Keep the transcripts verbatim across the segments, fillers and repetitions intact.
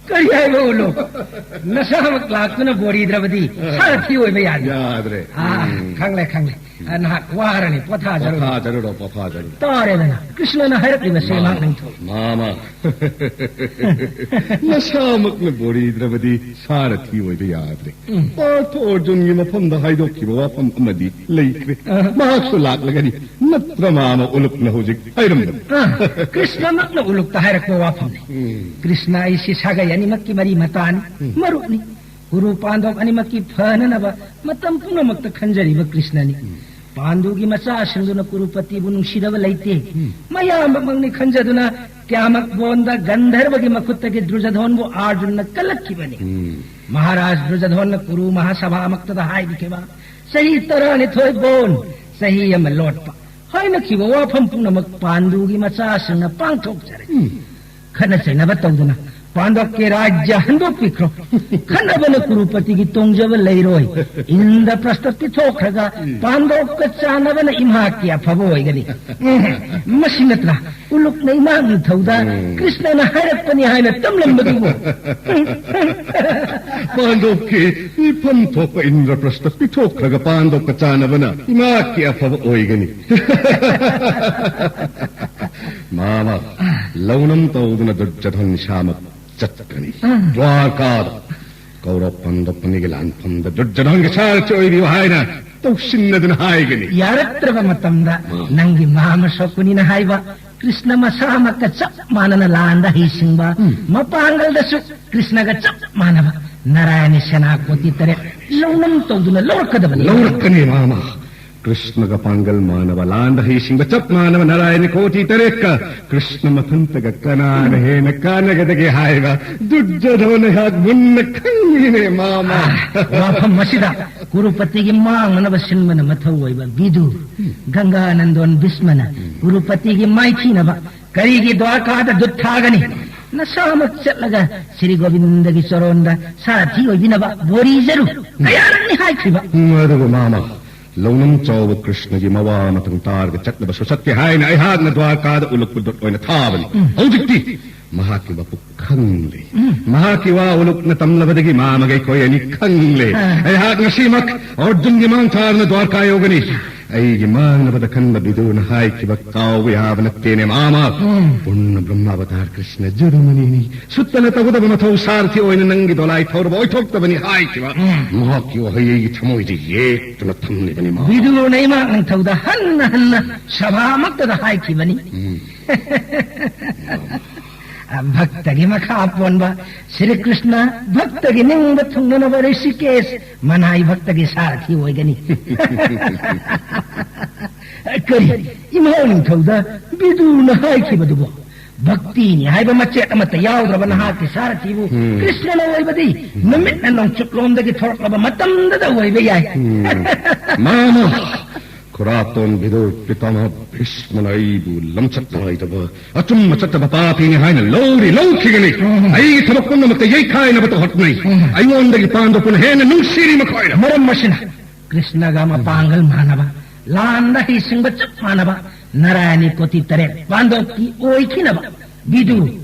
ꯀꯔꯤ ꯍꯥꯏꯕ ꯎꯂꯨ? ꯅꯁꯥꯃꯛ ꯂꯥꯛꯇꯨꯅ ꯕꯣꯔꯤꯗ꯭ꯔꯕꯗꯤ ꯁꯥꯔꯊꯤ ꯑꯣꯏꯕ ꯌꯥꯗ꯭ꯔꯦ꯫ ꯌꯥꯗ꯭ꯔꯦ꯫ ꯑꯥ, ꯎꯝ꯫ ꯈꯪꯂꯦ, ꯈꯪꯂꯦ꯫ ꯑ, ꯅꯍꯥꯛ ꯋꯥꯔꯅꯤ, ꯄꯣꯊꯥꯖꯔꯨꯔꯣ꯫ ꯄꯣꯊꯥꯖꯔꯨꯔꯣ, ꯄꯣꯊꯥꯖꯔꯨꯔꯣ꯫ ꯇꯥꯔꯦꯗꯅ, ꯀ꯭ꯔꯤꯁꯅꯅ ꯍꯥꯏꯔꯛꯂꯤꯕꯁꯦ ꯃꯥꯃ, ꯉꯥꯛ ꯅꯤꯡꯊꯧ꯫ ꯃꯥꯃ꯫ ꯅꯁꯥꯃꯛꯅ ꯕꯣꯔꯤꯗ꯭ꯔꯕꯗꯤ ꯁꯥꯔꯊꯤ ꯑꯣꯏꯕ ꯌꯥꯗ꯭ꯔꯦ꯫ ꯎꯝ꯫ ꯄꯥꯔꯊ ꯑꯔꯖꯨꯟꯒꯤ ꯃꯐꯝꯗ ꯍꯥꯏꯗꯣꯛꯈꯤꯕ ꯋꯥꯐꯝ ꯑꯃꯗꯤ ꯂꯩꯈ꯭ꯔꯦ꯫ ꯑ꯫ ꯃꯍꯥꯛꯁꯨ ꯂꯥꯛꯂꯒꯅꯤ꯫ ꯅꯠꯇ꯭ꯔ ꯃꯥꯃ ꯎꯂꯨꯞꯅ ꯍꯧꯖꯤꯛ ꯍꯥꯏꯔꯝꯕꯅꯤ꯫ ꯑ, ꯀ꯭ꯔꯤꯁꯅꯃꯛꯅ ꯎꯂꯨꯞꯇ ꯍꯥꯏꯔꯛꯄ ꯋꯥꯐꯝꯅꯤ꯫ ꯎꯝ꯫ ꯀ꯭ꯔꯤꯁꯅ ꯑꯩꯁꯤ ꯁꯥꯒꯩ ꯑꯅꯤꯃꯛꯀꯤ ꯃꯔꯤ ꯃꯇꯥꯅꯤ, ꯎꯝ꯫ ꯃꯔꯨꯞꯅꯤ꯫ ꯀꯨꯔꯨ ꯄꯥꯟꯗꯣꯞ ꯑꯅꯤꯃꯛꯀꯤ ꯐꯅꯅꯕ ꯃꯇꯝ ꯄꯨꯝꯅꯃꯛꯇ ꯈꯟꯖꯔꯤꯕ ꯀ꯭ꯔꯤꯁꯅꯅꯤ꯫ ꯎꯝ꯫ ꯄꯥꯟꯗꯨꯒꯤ ꯃꯆꯥꯁꯤꯡꯗꯨꯅ ꯀꯨꯔꯨꯄꯇꯤꯕꯨ ꯅꯨꯡꯁꯤꯗꯕ ꯂꯩꯇꯦ꯫ ꯎꯝ꯫ ꯃꯌꯥꯝꯕꯃꯛꯅꯤ ꯈꯟꯖꯗꯨꯅ ꯀ꯭ꯌꯥꯃꯛ ꯕꯣꯟꯗ ꯒꯟꯙꯔꯕꯒꯤ ꯃꯈꯨꯠꯇꯒꯤ ꯗ꯭ꯔꯨꯖꯙꯣꯟꯕꯨ ꯑꯥꯔꯖꯨꯟꯅ ꯀꯜꯂꯛꯈꯤꯕꯅꯤ꯫ ꯎꯝ꯫ ꯃꯍꯥꯔꯥꯖ ꯗ꯭ꯔꯨꯖꯙꯣꯟꯅ ꯀꯨꯔꯨ ꯃꯍꯥꯁꯚꯥꯃꯛꯇꯗ ꯍꯥꯏꯕꯤꯈꯤꯕ, "ꯆꯍꯤ ꯇꯔꯥꯅꯤꯊꯣꯏ ꯕꯣꯟ, ꯆꯍꯤ ꯑꯃ ꯂꯣꯠꯄ" ꯍꯥꯏꯅꯈꯤꯕ ꯋꯥꯐꯝ ꯄꯨꯝꯅꯃꯛ ꯄꯥꯟꯗꯨꯒꯤ ꯃꯆꯥꯁꯤꯡꯅ ꯄꯥꯡꯊꯣꯛꯆꯔꯦ꯫ ꯎꯝ꯫ ꯈꯠꯅ ꯆꯩꯅꯕ ꯇꯧꯗꯨꯅ ꯄꯥꯟꯗꯣꯞꯀꯤ ꯔꯥꯖ꯭ꯌ ꯍꯟꯗꯣꯛꯄꯤꯈ꯭ꯔꯣ꯫ ꯈꯠꯅꯕꯅ ꯀꯨꯔꯨꯄꯇꯤꯒꯤ ꯇꯣꯡꯖꯕ ꯂꯩꯔꯣꯏ꯫ ꯏꯟꯗ꯭ꯔꯄ꯭ꯔꯁꯇ ꯄꯤꯊꯣꯛꯈ꯭ꯔꯒ ꯎꯝ꯫ ꯄꯥꯟꯗꯣꯞꯀ ꯆꯥꯟꯅꯕꯅ ꯏꯝꯍꯥꯛꯀꯤ ꯑꯐꯕ ꯑꯣꯏꯒꯅꯤ꯫ ꯎꯝ, ꯃꯁꯤ ꯅꯠꯇ꯭ꯔꯥ ꯎꯂꯨꯛꯅ ꯏꯃꯥ ꯅꯤꯡꯊꯧꯗ ꯎꯝ꯫ ꯀ꯭ꯔꯤꯁꯅꯅ ꯍꯥꯏꯔꯛꯄꯅꯤ ꯍꯥꯏꯅ ꯇꯝꯂꯝꯕꯗꯨꯕꯨ? ꯄꯥꯟꯗꯣꯞꯀꯤ ꯏꯐꯝ ꯊꯣꯛꯄ ꯏꯟꯗ꯭ꯔꯄ꯭ꯔꯁꯇ ꯄꯤꯊꯣꯛꯈ꯭ꯔꯒ ꯄꯥꯟꯗꯣꯞꯀ ꯆꯥꯟꯅꯕꯅ ꯏꯃꯥꯛꯀꯤ ꯑꯐꯕ ꯑꯣꯏꯒꯅꯤ꯫ ꯃꯥꯃ, ꯂꯧꯅꯝ ꯇꯧꯗꯨꯅ ꯗꯨꯔꯖꯙꯟ ꯏꯁꯥꯃꯛ ꯆꯠꯀꯅꯤ꯫ ꯎꯝ꯫ ꯗ꯭ꯋꯥꯔꯀꯥꯗ ꯀꯧꯔꯕ ꯄꯥꯟꯗꯣꯞ ꯑꯅꯤꯒꯤ ꯂꯥꯟꯐꯝꯗ ꯗꯨꯔꯖꯙꯟꯒꯤ ꯁꯥꯔꯊꯤ ꯑꯣꯏꯕꯤꯌꯨ ꯍꯥꯏꯅ ꯇꯧꯁꯤꯟꯅꯗꯨꯅ ꯍꯥꯏꯒꯅꯤ꯫ ꯌꯥꯔꯛꯇ꯭ꯔꯕ ꯃꯇꯝꯗ ꯎꯝ꯫ ꯅꯪꯒꯤ ꯃꯥꯃ ꯁꯣꯀꯨꯅꯤꯅ ꯍꯥꯏꯕ ꯀ꯭ꯔꯤꯁꯅ ꯃꯁꯥꯃꯛꯀ ꯆꯞ ꯃꯥꯟꯅꯅ ꯂꯥꯟꯗ ꯍꯩꯁꯤꯡꯕ, ꯎꯝ꯫ ꯃꯄꯥꯡꯒꯜꯗꯁꯨ ꯀ꯭ꯔꯤꯁꯅꯒ ꯆꯞ ꯃꯥꯟꯅꯕ ꯅꯥꯔꯥꯌꯅꯤ ꯁꯦꯅꯥ ꯀꯣꯇꯤ ꯇꯔꯦꯠ ꯂꯧꯅꯝ ꯇꯧꯗꯨꯅ ꯂꯧꯔꯛꯀꯗꯕꯅꯤ꯫ ꯂꯧꯔꯛꯀꯅꯤ ꯃꯥꯃ꯫ ꯀ꯭ꯔꯤꯁꯅꯒ ꯄꯥꯡꯒꯜ ꯃꯥꯟꯅꯕ, ꯂꯥꯟꯗ ꯍꯩꯁꯤꯡꯕ ꯆꯞ ꯃꯥꯟꯅꯕ ꯅꯥꯔꯥꯌꯅꯤ ꯀꯣꯇꯤ ꯇꯔꯦꯠꯀ ꯀ꯭ꯔꯤꯁꯅ ꯃꯊꯟꯇꯒ ꯀꯅꯥꯅ ꯍꯦꯟꯅ ꯀꯥꯟꯅꯒꯗꯒꯦ ꯍꯥꯏꯕ ꯗꯨꯔꯖꯣꯙꯅ ꯑꯩꯍꯥꯛ ꯃꯨꯟꯅ ꯈꯪꯂꯤꯅꯦ, ꯃꯥꯃ꯫ ꯋꯥꯐꯝ ꯑꯁꯤꯗ ꯀꯨꯔꯨꯄꯇꯤꯒꯤ ꯃꯥꯡꯅꯅꯕ ꯁꯤꯟꯕꯅ ꯃꯊꯧ ꯑꯣꯏꯕ ꯕꯤꯗꯨ, ꯒꯪꯒꯥ ꯅꯟꯗꯣꯟ ꯚꯤꯁꯃꯅ ꯀꯨꯔꯨꯄꯇꯤꯒꯤ ꯃꯥꯏꯊꯤꯅꯕ ꯀꯔꯤꯒꯤ ꯗ꯭ꯋꯥꯔꯀꯥꯗ ꯗꯨꯠ ꯊꯥꯒꯅꯤ? ꯅꯁꯥꯃꯛ ꯆꯠꯂꯒ ꯁ꯭ꯔꯤ ꯒꯣꯕꯤꯟꯗꯒꯤ ꯆꯣꯔꯣꯟꯗ ꯁꯥꯔꯊꯤ ꯑꯣꯏꯕꯤꯅꯕ ꯕꯣꯔꯤꯖꯔꯨ꯫ ꯀꯌꯥꯔꯛꯅꯤ ꯍꯥꯏꯈ꯭ꯔꯤꯕ? ꯎꯝ, ꯑꯗꯨꯕꯨ ꯃꯥꯃ, ꯂꯧꯅꯝ ꯆꯥꯎꯕ ꯀ꯭ꯔꯤꯁꯅꯒꯤ ꯃꯋꯥ ꯃꯇꯪ ꯇꯥꯔꯒ ꯆꯠꯅꯕꯁꯨ ꯆꯠꯀꯦ ꯍꯥꯏꯅ ꯑꯩꯍꯥꯛꯅ ꯗ꯭ꯋꯥꯔꯀꯥꯗ ꯎꯂꯨꯛꯄꯨ ꯗꯨꯠ ꯑꯣꯏꯅ ꯊꯥꯕꯅꯤ꯫ ꯎꯝ꯫ ꯍꯧꯖꯤꯛꯇꯤ ꯃꯍꯥꯛꯀꯤ ꯋꯥꯄꯨ ꯈꯪꯂꯦ꯫ ꯎꯝ꯫ ꯃꯍꯥꯛꯀꯤ ꯋꯥ ꯎꯂꯨꯛꯅ ꯇꯝꯂꯕꯗꯒꯤ ꯃꯥꯃꯒ ꯑꯩꯈꯣꯏ ꯑꯅꯤ ꯈꯪꯂꯦ꯫ ꯑꯥ꯫ ꯑꯩꯍꯥꯛ ꯉꯁꯤꯃꯛ ꯑꯔꯖꯨꯟꯒꯤ ꯃꯥꯡ ꯊꯥꯔꯅ ꯗ꯭ꯋꯥꯔꯀꯥ ꯌꯧꯒꯅꯤ꯫ ꯑꯩꯒꯤ ꯃꯥꯡꯅꯕꯗ ꯈꯟꯕ ꯕꯤꯗꯨꯅ ꯍꯥꯏꯈꯤꯕ ꯀꯥꯎꯕ ꯌꯥꯕ ꯅꯠꯇꯦꯅꯦ, ꯃꯥꯃ꯫ ꯎꯝ꯫ ꯄꯨꯟꯅ ꯕ꯭ꯔꯍ꯭ꯃꯥꯕꯇꯥꯔ ꯀ꯭ꯔꯤꯁꯅ ꯖꯨꯔꯨꯃꯅꯤꯅꯤ꯫ ꯁꯨꯠꯇꯅ ꯇꯧꯒꯗꯕ ꯃꯊꯧ ꯁꯥꯔꯊꯤ ꯑꯣꯏꯅ ꯅꯪꯒꯤ ꯗꯣꯂꯥꯏ ꯊꯧꯔꯕ ꯑꯣꯏꯊꯣꯛꯇꯕꯅꯤ ꯍꯥꯏꯈꯤꯕ꯫ ꯎꯝ꯫ ꯃꯍꯥꯛꯀꯤ ꯋꯥꯍꯩ ꯑꯩꯒꯤ ꯊꯃꯣꯏꯗ ꯌꯦꯛꯇꯨꯅ ꯊꯝꯂꯤꯕꯅꯤ, ꯃꯥꯃ꯫ ꯕꯤꯗꯨꯅ ꯏꯃꯥ ꯅꯤꯡꯊꯧꯗ ꯍꯟꯅ ꯍꯟꯅ ꯁꯚꯥꯃꯛꯇꯗ ꯍꯥꯏꯈꯤꯕꯅꯤ꯫ ꯎꯝ꯫ ꯚꯛꯇꯒꯤ ꯃꯈꯥ ꯄꯣꯟꯕ ꯁ꯭ꯔꯤ ꯀ꯭ꯔꯤꯁꯅ ꯚꯛꯇꯒꯤ ꯅꯤꯡꯕ ꯊꯨꯡꯅꯅꯕ ꯔꯤꯁꯤꯀꯦꯁ ꯃꯅꯥꯏ ꯚꯛꯇꯒꯤ ꯁꯥꯔꯊꯤ ꯑꯣꯏꯒꯅꯤ꯫ ꯀꯔꯤ? ꯏꯃꯥ ꯅꯤꯡꯊꯧꯗ ꯕꯤꯗꯨꯅ ꯍꯥꯏꯈꯤꯕꯗꯨꯕꯨ ꯚꯛꯇꯤꯅꯤ ꯍꯥꯏꯕ ꯃꯆꯦꯠ ꯑꯃꯠꯇ ꯌꯥꯎꯗ꯭ꯔꯕ ꯅꯍꯥꯛꯀꯤ ꯁꯥꯔꯊꯤꯕꯨ ꯎꯝ꯫ ꯀ꯭ꯔꯤꯁꯅꯅ ꯑꯣꯏꯕꯗꯤ ꯅꯨꯃꯤꯠꯅ ꯅꯣꯡꯆꯨꯞꯂꯣꯝꯗꯒꯤ ꯊꯣꯔꯛꯂꯕ ꯃꯇꯝꯗꯗ ꯑꯣꯏꯕ ꯌꯥꯏ꯫ ꯎꯝ꯫ ꯃꯥꯃ, ꯈꯨꯔꯥꯇꯣꯟ ꯕꯤꯗꯨ ꯄꯤꯇꯥꯃꯍ ꯚꯤꯁꯃꯅ ꯑꯩꯕꯨ ꯂꯝꯆꯠ ꯅꯥꯏꯗꯕ, ꯑꯆꯨꯝꯕ ꯆꯠꯇꯕ ꯄꯥꯄꯤꯅꯤ ꯍꯥꯏꯅ ꯂꯧꯔꯤ ꯂꯧꯈꯤꯒꯅꯤ꯫ ꯎꯝ꯫ ꯑꯩꯒꯤ ꯊꯕꯛ ꯄꯨꯝꯅꯃꯛꯇ ꯌꯩꯈꯥꯏꯅꯕꯇ ꯍꯣꯠꯅꯩ꯫ ꯎꯝ꯫ ꯑꯩꯉꯣꯟꯗꯒꯤ ꯄꯥꯟꯗꯣꯛꯄꯅ ꯍꯦꯟꯅ ꯅꯨꯡꯁꯤꯔꯤ ꯃꯈꯣꯏꯅ꯫ ꯃꯔꯝ ꯑꯁꯤꯅ ꯀ꯭ꯔꯤꯁꯅꯒ ꯃꯄꯥꯡꯒꯜ ꯃꯥꯟꯅꯕ, ꯂꯥꯟꯗ ꯍꯩꯁꯤꯡꯕ ꯆꯞ ꯃꯥꯟꯅꯕ ꯅꯥꯔꯥꯌꯅꯤ ꯀꯣꯇꯤ ꯇꯔꯦꯠ ꯄꯥꯟꯗꯣꯞꯀꯤ ꯑꯣꯏꯈꯤꯅꯕ ꯕꯤꯗꯨ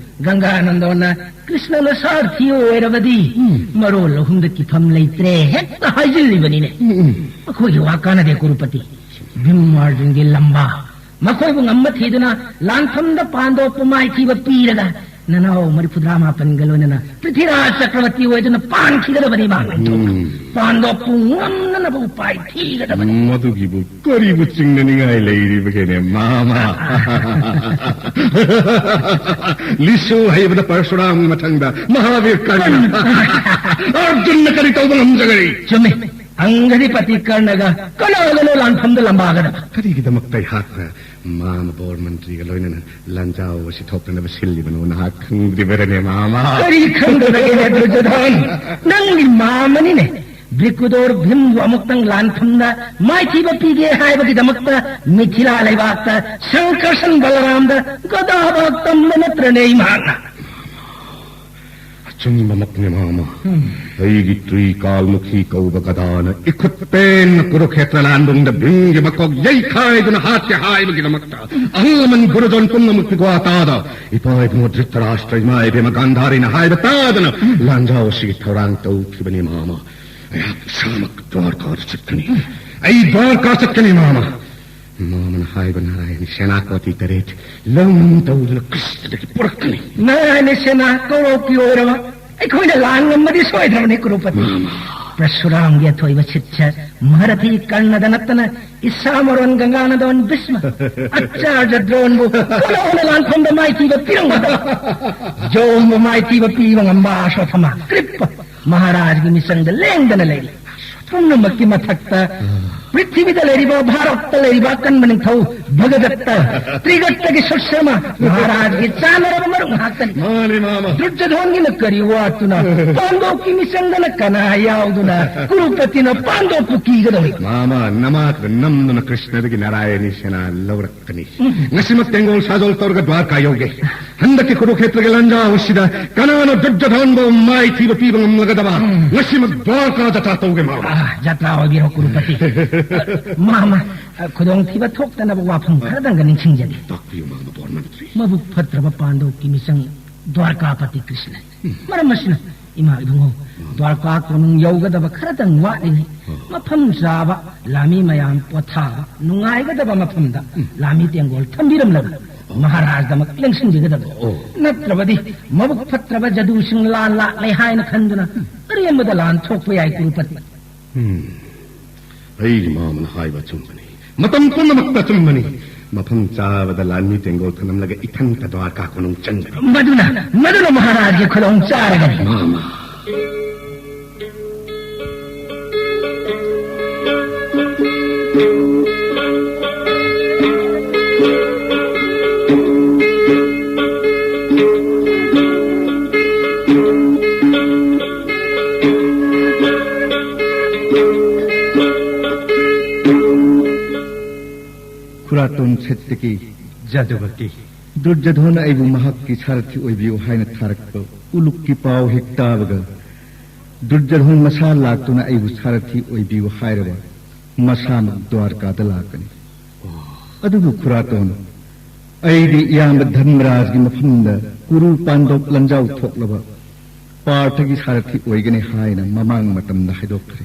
ꯒꯪꯒꯥꯅꯟꯗꯣꯅ ꯀ꯭ꯔꯤꯁꯅꯅ ꯁꯥꯔꯊꯤ ꯑꯣꯏꯔꯕꯗꯤ ꯎꯝ꯫ ꯃꯔꯣꯜ ꯑꯍꯨꯝꯗ ꯀꯤꯐꯝ ꯂꯩꯇ꯭ꯔꯦ ꯍꯦꯛꯇ ꯍꯥꯏꯖꯤꯜꯂꯤꯕꯅꯤꯅꯦ꯫ ꯎꯝ, ꯎꯝ꯫ ꯃꯈꯣꯏꯒꯤ ꯋꯥ ꯀꯥꯟꯅꯗꯦ ꯀꯨꯔꯨꯄꯇꯤ꯫ ꯚꯤꯝ ꯑꯔꯖꯨꯟꯒꯤ ꯂꯝꯕꯥ ꯃꯈꯣꯏꯕꯨ ꯉꯝꯕ ꯊꯤꯗꯨꯅ ꯂꯥꯟꯐꯝꯗ ꯄꯥꯟꯗꯣꯞꯄ ꯃꯥꯏꯊꯤꯕ ꯄꯤꯔꯒ ꯅꯅꯥꯎ ꯃꯔꯤꯐꯨꯇꯔꯥ ꯃꯥꯄꯟꯒ ꯂꯣꯏꯅꯅ ꯄ꯭ꯔꯤꯊꯤꯔꯥꯖ ꯆꯀ꯭ꯔꯕꯔꯇꯤ ꯑꯣꯏꯗꯨꯅ ꯄꯥꯟꯈꯤꯒꯗꯕꯅꯤ ꯃꯥ꯫ ꯎꯝ꯫ ꯄꯥꯟꯗꯣꯞꯄꯨ ꯉꯝꯅꯅꯕ ꯎꯄꯥꯏ ꯊꯤꯒꯗꯕꯅꯤ꯫ ꯃꯗꯨꯒꯤꯕꯨ ꯀꯔꯤꯕꯨ ꯆꯤꯡꯅꯅꯤꯡꯉꯥꯏ ꯂꯩꯔꯤꯕꯒꯦꯅꯦ, ꯃꯥꯃ? ꯂꯤꯁꯨ ꯍꯩꯕꯗ ꯄꯔꯁꯨꯔꯥꯝꯒꯤ ꯃꯊꯪꯗ ꯃꯍꯥꯕꯤꯔ ꯀꯔꯅ꯫ ꯑꯔꯖꯨꯟꯅ ꯀꯔꯤ ꯇꯧꯕ ꯉꯝꯖꯒꯅꯤ? ꯆꯨꯝꯃꯤ꯫ ꯑꯪꯒꯗꯤꯄꯇꯤ ꯀꯔꯅꯒ ꯀꯅꯥꯒꯅꯣ ꯂꯥꯟꯐꯝꯗ ꯂꯝꯕꯥꯒꯗꯕ? ꯀꯔꯤꯒꯤꯗꯃꯛꯇ ꯑꯩꯍꯥꯛꯅ ꯃꯥꯃ ꯕꯣꯔ ꯃꯟꯇ꯭ꯔꯤꯒ ꯂꯣꯏꯅꯅ ꯂꯥꯟꯖꯥꯎ ꯑꯁꯤ ꯊꯣꯛꯇꯅꯕ ꯁꯤꯜꯂꯤꯕꯅꯣ ꯅꯍꯥꯛ ꯈꯪꯗ꯭ꯔꯤꯕꯔꯅꯦ, ꯃꯥꯃ? ꯀꯔꯤ ꯈꯪꯗꯕꯒꯦꯅꯦ, ꯗꯨꯔꯖꯣꯙꯟ? ꯅꯪꯒꯤ ꯃꯥꯃꯅꯤꯅꯦ꯫ ꯕ꯭ꯔꯤꯀꯨꯗꯣꯔ ꯚꯤꯝꯕꯨ ꯑꯃꯨꯛꯇꯪ ꯂꯥꯟꯐꯝꯗ ꯃꯥꯏꯊꯤꯕ ꯄꯤꯒꯦ ꯍꯥꯏꯕꯒꯤꯗꯃꯛꯇ ꯃꯤꯊꯤꯂꯥ ꯂꯩꯕꯥꯛꯇ ꯁꯪꯀꯔꯁꯟ ꯕꯂꯔꯥꯝꯗ ꯒꯗꯥꯕ ꯇꯝꯕ ꯅꯠꯇ꯭ꯔꯅꯦ ꯏꯃꯥꯅ? ꯆꯨꯝꯕꯃꯛꯅꯤ, ꯃꯥꯃ꯫ ꯑꯩꯒꯤ ꯇ꯭ꯔꯤꯀꯥꯜꯃꯨꯈꯤ ꯀꯧꯕ ꯒꯗꯥꯅ ꯏꯈꯨꯠ ꯄꯦꯟꯅ ꯀꯨꯔꯨꯈꯦꯇ꯭ꯔ ꯂꯥꯟꯕꯨꯡꯗ ꯚꯤꯝꯒꯤ ꯃꯀꯣꯛ ꯌꯩꯈꯥꯏꯗꯨꯅ ꯍꯥꯠꯀꯦ ꯍꯥꯏꯕꯒꯤꯗꯃꯛꯇ ꯑꯍꯜ ꯂꯃꯟ ꯒꯨꯔꯨꯖꯣꯟ ꯄꯨꯝꯅꯃꯛꯀꯤ ꯋꯥ ꯇꯥꯗ, ꯏꯄꯥ ꯏꯕꯨꯡꯉꯣ ꯙ꯭ꯔꯤꯇꯔꯥꯁꯇ꯭ꯔ, ꯏꯃꯥ ꯏꯕꯦꯝꯃ ꯒꯥꯟꯙꯥꯔꯤꯅ ꯍꯥꯏꯕ ꯇꯥꯗꯅ ꯂꯥꯟꯖꯥꯎ ꯑꯁꯤꯒꯤ ꯊꯧꯔꯥꯡ ꯇꯧꯈꯤꯕꯅꯤ, ꯃꯥꯃ꯫ ꯑꯩꯍꯥꯛ ꯏꯁꯥꯃꯛ ꯗ꯭ꯋꯥꯔꯀꯥꯗ ꯆꯠꯀꯅꯤ꯫ ꯑꯩ ꯗ꯭ꯋꯥꯔꯀꯥ ꯆꯠꯀꯅꯤ, ꯃꯥꯃ꯫ ꯃꯥꯃꯅ ꯍꯥꯏꯕ ꯅꯥꯔꯥꯌꯅꯤ ꯁꯦꯅꯥꯄꯇꯤ ꯇꯔꯦꯠ ꯂꯧꯅꯨꯡ ꯇꯧꯗꯨꯅ ꯀ꯭ꯔꯤꯁꯅꯗꯒꯤ ꯄꯨꯔꯛꯀꯅꯤ꯫ ꯅꯥꯔꯥꯌꯅꯤ ꯁꯦꯅꯥ ꯀꯧꯔꯣꯛꯀꯤ ꯑꯣꯏꯔꯕ ꯑꯩꯈꯣꯏꯅ ꯂꯥꯟ ꯉꯝꯕꯗꯤ ꯁꯣꯏꯗ꯭ꯔꯕꯅꯤ, ꯀꯨꯔꯨꯄꯇꯤ꯫ ꯃꯥꯃ꯫ ꯄ꯭ꯔꯁꯨꯔꯥꯝꯒꯤ ꯑꯊꯣꯏꯕ ꯁꯤꯠꯁ ꯃꯍꯥꯔꯊꯤ ꯀꯔꯅꯗ ꯅꯠꯇꯅ ꯏꯁꯥ ꯃꯔꯣꯟ ꯒꯪꯒꯥꯅꯗꯣꯟ ꯚꯤꯁꯃ, ꯑꯆꯥꯔꯌ ꯗ꯭ꯔꯣꯟꯕꯨ ꯀꯣꯟꯅ ꯂꯥꯟꯐꯝꯗ ꯃꯥꯏꯊꯤꯕ ꯄꯤꯔꯝꯒꯗꯕ, ꯌꯣꯝꯕ ꯃꯥꯏꯊꯤꯕ ꯄꯤꯕ ꯉꯝꯕ ꯑꯁꯣꯊꯃ, ꯀ꯭ꯔꯤꯞꯄ ꯃꯍꯥꯔꯥꯖꯒꯤ ꯃꯤꯆꯪꯗ ꯂꯦꯡꯗꯅ ꯂꯩꯔꯤ꯫ ꯄꯨꯝꯅꯃꯛꯀꯤ ꯃꯊꯛꯇ ꯄ꯭ꯔꯤꯊꯤꯕꯤꯗ ꯂꯩꯔꯤꯕ, ꯚꯥꯔꯠꯇ ꯂꯩꯔꯤꯕ ꯑꯀꯟꯕ ꯅꯤꯡꯊꯧ ꯚꯒꯗꯠꯇ, ꯇ꯭ꯔꯤꯒꯠꯇꯒꯤ ꯁꯨꯁ꯭ꯔꯃ, ꯃꯍꯥꯔꯥꯖꯒꯤ ꯆꯥꯟꯅꯔꯕ ꯃꯔꯨꯞ ꯉꯥꯛꯇꯅꯤ꯫ ꯃꯥꯅꯦ, ꯃꯥꯃ꯫ ꯗꯨꯔꯖꯣꯙꯣꯟꯒꯤꯅ ꯀꯔꯤ ꯋꯥꯠꯇꯨꯅ, ꯄꯥꯟꯗꯣꯞꯀꯤ ꯃꯤꯆꯪꯗꯅ ꯀꯅꯥ ꯌꯥꯎꯗꯨꯅ, ꯀꯨꯔꯨꯄꯇꯤꯅ ꯄꯥꯟꯗꯣꯞꯄꯨ ꯀꯤꯒꯗꯧꯔꯤ? ꯃꯥꯃ, ꯅꯃꯥꯛꯇ ꯅꯝꯗꯨꯅ ꯀ꯭ꯔꯤꯁꯅꯗꯒꯤ ꯅꯥꯔꯥꯌꯅꯤ ꯁꯦꯅꯥ ꯂꯧꯔꯛꯀꯅꯤ꯫ ꯉꯁꯤꯃꯛ ꯇꯦꯡꯒꯣꯜ ꯁꯥꯖꯣꯜ ꯇꯧꯔꯒ ꯗ꯭ꯋꯥꯔꯀꯥ ꯌꯧꯒꯦ꯫ ꯍꯟꯗꯛꯀꯤ ꯀꯨꯔꯨꯈꯦꯇ꯭ꯔꯒꯤ ꯂꯥꯟꯖꯥꯎ ꯑꯁꯤꯗ ꯀꯅꯥꯅ ꯗꯨꯔꯖꯣꯙꯣꯟꯕꯨ ꯃꯥꯏꯊꯤꯕ ꯄꯤꯕ ꯉꯝꯂꯒꯗꯕ? ꯎꯝ꯫ ꯉꯁꯤꯃꯛ ꯗ꯭ꯋꯥꯔꯀꯥ ꯖꯇ꯭ꯔꯥ ꯇꯧꯒꯦ, ꯃꯥꯃ꯫ ꯑꯥ, ꯖꯇ꯭ꯔꯥ ꯑꯣꯏꯕꯤꯔꯣ, ꯀꯨꯔꯨꯄꯇꯤ꯫ ꯃꯥꯃ, ꯈꯨꯗꯣꯡꯊꯤꯕ ꯊꯣꯛꯇꯅꯕ ꯋꯥꯐꯝ ꯈꯔꯗꯪꯒ ꯅꯤꯡꯁꯤꯡꯖꯒꯦ꯫ ꯇꯥꯛꯄꯤꯌꯨ, ꯃꯥꯃ ꯕꯣꯔꯃꯟꯇ꯭ꯔꯤ꯫ ꯃꯕꯨꯛ ꯐꯠꯇ꯭ꯔꯕ ꯄꯥꯟꯗꯣꯞꯀꯤ ꯃꯤꯆꯪ ꯗ꯭ꯋꯥꯔꯀꯥꯄꯇꯤ ꯀ꯭ꯔꯤꯁꯅꯅꯤ꯫ ꯎꯝ꯫ ꯃꯔꯝ ꯑꯁꯤꯅ, ꯏꯃꯥ ꯏꯕꯨꯡꯉꯣ, ꯎꯝ꯫ ꯗ꯭ꯋꯥꯔꯀꯥ ꯀꯣꯅꯨꯡ ꯌꯧꯒꯗꯕ ꯈꯔꯗꯪ ꯋꯥꯠꯂꯤꯉꯩ, ꯎꯝ꯫ ꯃꯐꯝ ꯆꯥꯕ, ꯂꯥꯃꯤ ꯃꯌꯥꯝ ꯄꯣꯊꯥꯕ ꯅꯨꯡꯉꯥꯏꯒꯗꯕ ꯃꯐꯝꯗ, ꯎꯝ꯫ ꯂꯥꯃꯤ ꯇꯦꯡꯒꯣꯜ ꯊꯝꯕꯤꯔꯝꯂꯒ, ꯑꯣ꯫ ꯃꯍꯥꯔꯥꯖꯗꯃꯛ ꯂꯦꯡꯁꯤꯟꯕꯤꯒꯗꯕ꯫ ꯑꯣ꯫ ꯅꯠꯇ꯭ꯔꯕꯗꯤ, ꯃꯕꯨꯛ ꯐꯠꯇ꯭ꯔꯕ ꯖꯗꯨꯁꯤꯡ ꯂꯥꯟ ꯂꯥꯛꯂꯦ ꯍꯥꯏꯅ ꯈꯟꯗꯨꯅ, ꯑꯔꯦꯝꯕꯗ ꯂꯥꯟ ꯊꯣꯛꯄ ꯌꯥꯏ, ꯀꯨꯔꯨꯄꯇꯤ꯫ ꯎꯝ꯫ ꯑꯩꯒꯤ ꯃꯥꯃꯅ ꯍꯥꯏꯕ ꯑꯆꯨꯝꯕꯅꯤ꯫ ꯃꯇꯝ ꯄꯨꯝꯅꯃꯛꯇ ꯑꯆꯨꯝꯕꯅꯤ꯫ ꯃꯐꯝ ꯆꯥꯕꯗ ꯂꯥꯟꯃꯤ ꯇꯦꯡꯒꯣꯜ ꯊꯅꯝꯂꯒ ꯏꯊꯟꯇ ꯗ꯭ꯋꯥꯔꯀꯥ ꯀꯣꯅꯨꯡ ꯆꯪꯒꯗꯕ꯫ ꯃꯗꯨꯅ, ꯃꯗꯨꯅ ꯃꯍꯥꯔꯥꯖꯒꯤ ꯈꯨꯗꯣꯡ ꯆꯥꯔꯒꯅꯤ꯫ ꯃꯥꯃ꯫ ꯈꯨꯔꯥꯇꯣꯟ ꯁꯦꯠꯇꯒꯤ ꯖꯗꯨꯕꯇꯤ꯫ ꯗꯨꯔꯖꯙꯣꯟꯅ ꯑꯩꯕꯨ ꯃꯍꯥꯛꯀꯤ ꯁꯥꯔꯊꯤ ꯑꯣꯏꯕꯤꯌꯨ ꯍꯥꯏꯅ ꯊꯥꯔꯛꯄ ꯎꯂꯨꯛꯀꯤ ꯄꯥꯎ ꯍꯦꯛ ꯇꯥꯕꯒ, ꯗꯨꯔꯖꯙꯣꯟ ꯃꯁꯥ ꯂꯥꯛꯇꯨꯅ ꯑꯩꯕꯨ ꯁꯥꯔꯊꯤ ꯑꯣꯏꯕꯤꯌꯨ ꯍꯥꯏꯔꯕ ꯃꯁꯥꯃꯛ ꯗ꯭ꯋꯥꯔꯀꯥꯗ ꯂꯥꯛꯀꯅꯤ꯫ ꯑꯗꯨꯕꯨ ꯈꯨꯔꯥꯇꯣꯟ, ꯑꯩꯗꯤ ꯏꯌꯥꯝꯕ ꯙꯔꯃꯔꯥꯖꯒꯤ ꯃꯐꯝꯗ ꯀꯨꯔꯨ ꯄꯥꯟꯗꯣꯞ ꯂꯟꯖꯥꯎ ꯊꯣꯛꯂꯕ ꯄꯥꯔꯊꯒꯤ ꯁꯥꯔꯊꯤ ꯑꯣꯏꯒꯅꯤ ꯍꯥꯏꯅ ꯃꯃꯥꯡ ꯃꯇꯝꯗ ꯍꯥꯏꯗꯣꯛꯈ꯭ꯔꯦ꯫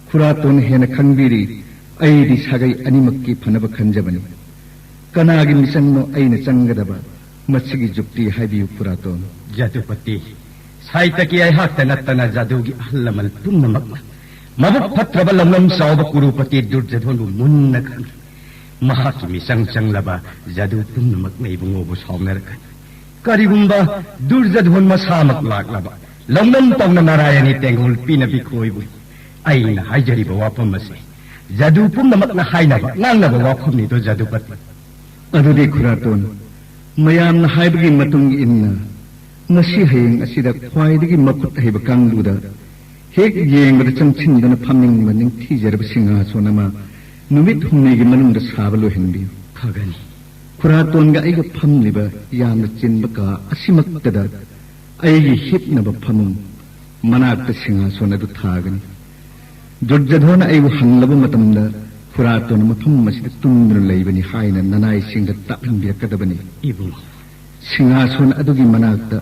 ꯈꯨꯔꯥꯇꯣꯟ ꯍꯦꯟꯅ ꯈꯪꯕꯤꯔꯤ, ꯑꯩꯗꯤ ꯁꯥꯒꯩ ꯑꯅꯤꯃꯛꯀꯤ ꯐꯅꯕ ꯈꯟꯖꯕꯅꯤ꯫ ꯀꯅꯥꯒꯤ ꯃꯤꯆꯪꯅꯣ ꯑꯩꯅ ꯆꯪꯒꯗꯕ? ꯃꯁꯤꯒꯤ ꯖꯨꯛꯇꯤ ꯍꯥꯏꯕꯤꯌꯨ ꯈꯨꯔꯥꯇꯣꯟ꯫ ꯖꯗꯨꯄꯇꯤ, ꯁꯥꯏꯇꯀꯤ ꯑꯩꯍꯥꯛꯇ ꯅꯠꯇꯅ ꯖꯗꯨꯒꯤ ꯑꯍꯜ ꯂꯃꯟ ꯄꯨꯝꯅꯃꯛꯅ ꯃꯕꯨꯛ ꯐꯠꯇ꯭ꯔꯕ ꯂꯧꯅꯝ ꯆꯥꯎꯕ ꯀꯨꯔꯨꯄꯇꯤ ꯗꯨꯔꯖꯙꯣꯟꯕꯨ ꯃꯨꯟꯅ ꯈꯪꯏ꯫ ꯃꯍꯥꯛꯀꯤ ꯃꯤꯆꯪ ꯆꯪꯂꯕ ꯖꯗꯨ ꯄꯨꯝꯅꯃꯛꯅ ꯏꯕꯨꯡꯉꯣꯕꯨ ꯁꯥꯎꯅꯔꯛꯀꯅꯤ꯫ ꯀꯔꯤꯒꯨꯝꯕ ꯗꯨꯔꯖꯙꯣꯟ ꯃꯁꯥꯃꯛ ꯂꯥꯛꯂꯕ ꯂꯧꯅꯝ ꯇꯧꯅ ꯅꯥꯔꯥꯌꯅꯤ ꯇꯦꯡꯒꯣꯜ ꯄꯤꯅ ꯕꯤꯈꯣꯏꯕꯨ ꯑꯩꯅ ꯍꯥꯏꯖꯔꯤꯕ ꯋꯥꯐꯝ ꯑꯁꯤ ꯖꯗꯨ ꯄꯨꯝꯅꯃꯛꯅ ꯍꯥꯏꯅꯕ ꯉꯥꯡꯅꯕ ꯋꯥꯐꯝꯅꯤꯗꯣ ꯖꯗꯨꯄꯇꯤ꯫ ꯑꯗꯨꯗꯤ ꯈꯨꯔꯥꯇꯣꯟ, ꯃꯌꯥꯝꯅ ꯍꯥꯏꯕꯒꯤ ꯃꯇꯨꯡ ꯏꯟꯅ ꯉꯁꯤ ꯍꯌꯦꯡ ꯑꯁꯤꯗ ꯈ꯭ꯋꯥꯏꯗꯒꯤ ꯃꯈꯨꯠ ꯍꯩꯕ ꯀꯥꯡꯕꯨꯗ ꯍꯦꯛ ꯌꯦꯡꯕꯗ ꯆꯪꯁꯤꯟꯗꯨꯅ ꯐꯝꯅꯤꯡꯕ ꯅꯤꯡꯊꯤꯖꯔꯕ ꯁꯤꯡꯍꯥꯁꯣꯟ ꯑꯃ ꯅꯨꯃꯤꯠ ꯍꯨꯝꯅꯤꯒꯤ ꯃꯅꯨꯡꯗ ꯁꯥꯕ ꯂꯣꯏꯍꯟꯕꯤꯌꯨ꯫ ꯐꯒꯅꯤ꯫ ꯈꯨꯔꯥꯇꯣꯟꯒ ꯑꯩꯒ ꯐꯝꯂꯤꯕ ꯌꯥꯝꯅ ꯆꯤꯟꯕ ꯀꯥ ꯑꯁꯤꯃꯛꯇꯗ ꯑꯩꯒꯤ ꯍꯤꯞꯅꯕ ꯐꯃꯨꯡ ꯃꯅꯥꯛꯇ ꯁꯤꯡꯍꯥꯁꯣꯟ ꯑꯗꯨ ꯊꯥꯒꯅꯤ꯫ ꯗꯨꯔꯖꯙꯣꯟꯅ ꯑꯩꯕꯨ ꯍꯪꯂꯕ ꯃꯇꯝꯗ ꯈꯨꯔꯥꯇꯣꯟ ꯃꯐꯝ ꯑꯁꯤꯗ ꯇꯨꯝꯗꯨꯅ ꯂꯩꯕꯅꯤ ꯍꯥꯏꯅ ꯅꯅꯥꯏꯁꯤꯡꯗ ꯇꯥꯛꯍꯟꯕꯤꯔꯛꯀꯗꯕꯅꯤ꯫ ꯏꯕꯨꯡꯉꯣ꯫ ꯁꯤꯡꯍꯥꯁꯣꯟ ꯑꯗꯨꯒꯤ ꯃꯅꯥꯛꯇ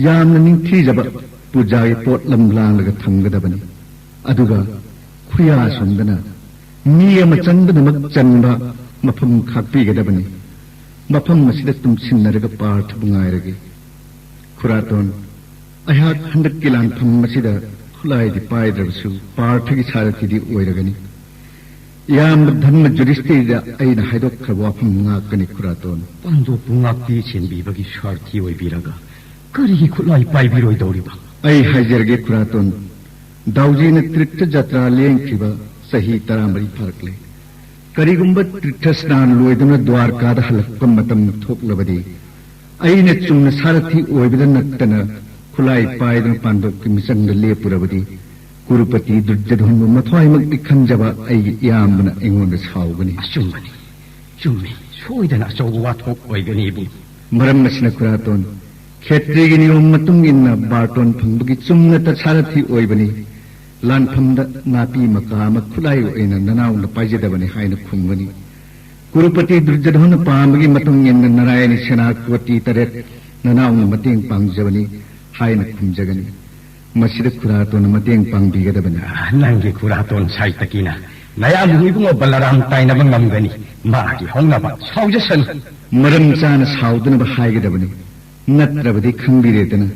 ꯌꯥꯝꯅ ꯅꯤꯡꯊꯤꯖꯕ ꯄꯨꯖꯥꯒꯤ ꯄꯣꯠꯂꯝ ꯂꯥꯡꯂꯒ ꯊꯝꯒꯗꯕꯅꯤ꯫ ꯑꯗꯨꯒ ꯈꯨꯌꯥꯁꯣꯟꯗꯅ ꯃꯤ ꯑꯃ ꯆꯪꯕꯗꯃꯛ ꯆꯟꯕ ꯃꯐꯝ ꯈꯥꯛꯄꯤꯒꯗꯕꯅꯤ꯫ ꯃꯐꯝ ꯑꯁꯤꯗ ꯇꯨꯝꯁꯤꯟꯅꯔꯒ ꯄꯥꯔꯊꯕꯨ ꯉꯥꯏꯔꯒꯦ꯫ ꯈꯨꯔꯥꯇꯣꯟ, ꯑꯩꯍꯥꯛ ꯍꯟꯗꯛꯀꯤ ꯂꯥꯟꯐꯝ ꯑꯁꯤꯗ ꯈꯨꯠꯂꯥꯏꯗꯤ ꯄꯥꯏꯗ꯭ꯔꯕꯁꯨ ꯄꯥꯔꯊꯒꯤ ꯁꯥꯔꯊꯤꯗꯤ ꯑꯣꯏꯔꯒꯅꯤ꯫ ꯏꯌꯥꯝꯕ ꯙꯔꯃ ꯖꯨꯔꯤꯁꯇꯤꯗ ꯑꯩꯅ ꯍꯥꯏꯗꯣꯛꯈ꯭ꯔꯕ ꯋꯥꯐꯝ ꯉꯥꯛꯀꯅꯤ ꯈꯨꯔꯥꯇꯣꯟ꯫ ꯄꯥꯟꯗꯣꯞꯄꯨ ꯉꯥꯛꯄꯤ ꯁꯦꯟꯕꯤꯕꯒꯤ ꯁꯥꯔꯊꯤ ꯑꯣꯏꯕꯤꯔꯒ ꯀꯔꯤꯒꯤ ꯈꯨꯠꯂꯥꯏ ꯄꯥꯏꯕꯤꯔꯣꯏꯗꯧꯔꯤꯕ? ꯑꯩ ꯍꯥꯏꯖꯔꯒꯦ ꯈꯨꯔꯥꯇꯣꯟ, ꯗꯥꯎꯖꯤꯅ ꯇ꯭ꯔꯤꯠꯇ ꯖꯇ꯭ꯔꯥ ꯂꯦꯡꯈꯤꯕ ꯆꯍꯤ ꯇꯔꯥꯃꯔꯤ ꯐꯥꯔꯛꯂꯦ꯫ ꯀꯔꯤꯒꯨꯝꯕ ꯇ꯭ꯔꯤꯠꯊ ꯁ꯭ꯅꯥꯟ ꯂꯣꯏꯗꯨꯅ ꯗ꯭ꯋꯥꯔꯀꯥꯗ ꯍꯜꯂꯛꯄ ꯃꯇꯝ ꯊꯣꯛꯂꯕꯗꯤ, ꯑꯩꯅ ꯆꯨꯝꯅ ꯁꯥꯔꯊꯤ ꯑꯣꯏꯕꯗ ꯅꯠꯇꯅ ꯈꯨꯠꯂꯥꯏ ꯄꯥꯏꯗꯨꯅ ꯄꯥꯟꯗꯣꯞꯀꯤ ꯃꯤꯆꯪꯗ ꯂꯦꯞꯄꯨꯔꯕꯗꯤ, ꯀꯨꯔꯨꯄꯇꯤ ꯗꯨꯔꯖꯙꯣꯟꯕꯨ ꯃꯊ꯭ꯋꯥꯏꯃꯛꯇꯤ ꯈꯟꯖꯕ ꯑꯩꯒꯤ ꯏꯌꯥꯝꯕꯅ ꯑꯩꯉꯣꯟꯗ ꯁꯥꯎꯒꯅꯤ꯫ ꯑꯆꯨꯝꯕꯅꯤ, ꯆꯨꯝꯃꯤ꯫ ꯁꯣꯏꯗꯅ ꯑꯆꯧꯕ ꯋꯥꯊꯣꯛ ꯑꯣꯏꯒꯅꯤ, ꯏꯕꯨꯡ꯫ ꯃꯔꯝ ꯑꯁꯤꯅ ꯈꯨꯔꯥꯇꯣꯟ, ꯈꯦꯇ꯭ꯔꯤꯒꯤ ꯅꯤꯌꯣꯝ ꯃꯇꯨꯡ ꯏꯟꯅ ꯕꯥꯔꯇꯣꯟ ꯐꯪꯕꯒꯤ ꯆꯨꯝꯅ ꯇꯁꯥꯔꯊꯤ ꯑꯣꯏꯕꯅꯤ꯫ ꯂꯥꯟꯐꯝꯗ ꯅꯥꯄꯤ ꯃꯀꯥ ꯑꯃ ꯈꯨꯠꯂꯥꯏ ꯑꯣꯏꯅ ꯅꯅꯥꯎꯅ ꯄꯥꯏꯖꯗꯕꯅꯤ ꯍꯥꯏꯅ ꯈꯨꯝꯒꯅꯤ꯫ ꯀꯨꯔꯨꯄꯇꯤ ꯗꯨꯔꯖꯙꯣꯟꯅ ꯄꯥꯝꯕꯒꯤ ꯃꯇꯨꯡ ꯏꯟꯅ ꯅꯥꯔꯥꯌꯅꯤ ꯁꯦꯅꯥ ꯀꯣꯇꯤ ꯇꯔꯦꯠ ꯅꯅꯥꯎꯅ ꯃꯇꯦꯡ ꯄꯥꯡꯖꯕꯅꯤ ꯍꯥꯏꯅ ꯈꯨꯝꯖꯒꯅꯤ꯫ ꯃꯁꯤꯗ ꯈꯨꯔꯥꯇꯣꯟꯅ ꯃꯇꯦꯡ ꯄꯥꯡꯕꯤꯒꯗꯕꯅꯤ꯫ ꯅꯪꯒꯤ ꯈꯨꯔꯥꯇꯣꯟ ꯁꯥꯏꯇꯀꯤꯅ ꯅꯌꯥꯝꯕ ꯏꯕꯨꯡꯉꯣ ꯕꯂꯔꯥꯝ ꯇꯥꯏꯅꯕ ꯉꯝꯒꯅꯤ꯫ ꯃꯥꯒꯤ ꯍꯧꯅꯕ ꯁꯥꯎꯖꯁꯅꯨ꯫ ꯃꯔꯝ ꯆꯥꯅ ꯁꯥꯎꯗꯅꯕ ꯍꯥꯏꯒꯗꯕꯅꯤ꯫ ꯅꯠꯇ꯭ꯔꯕꯗꯤ ꯈꯪꯕꯤꯔꯦꯗꯅ,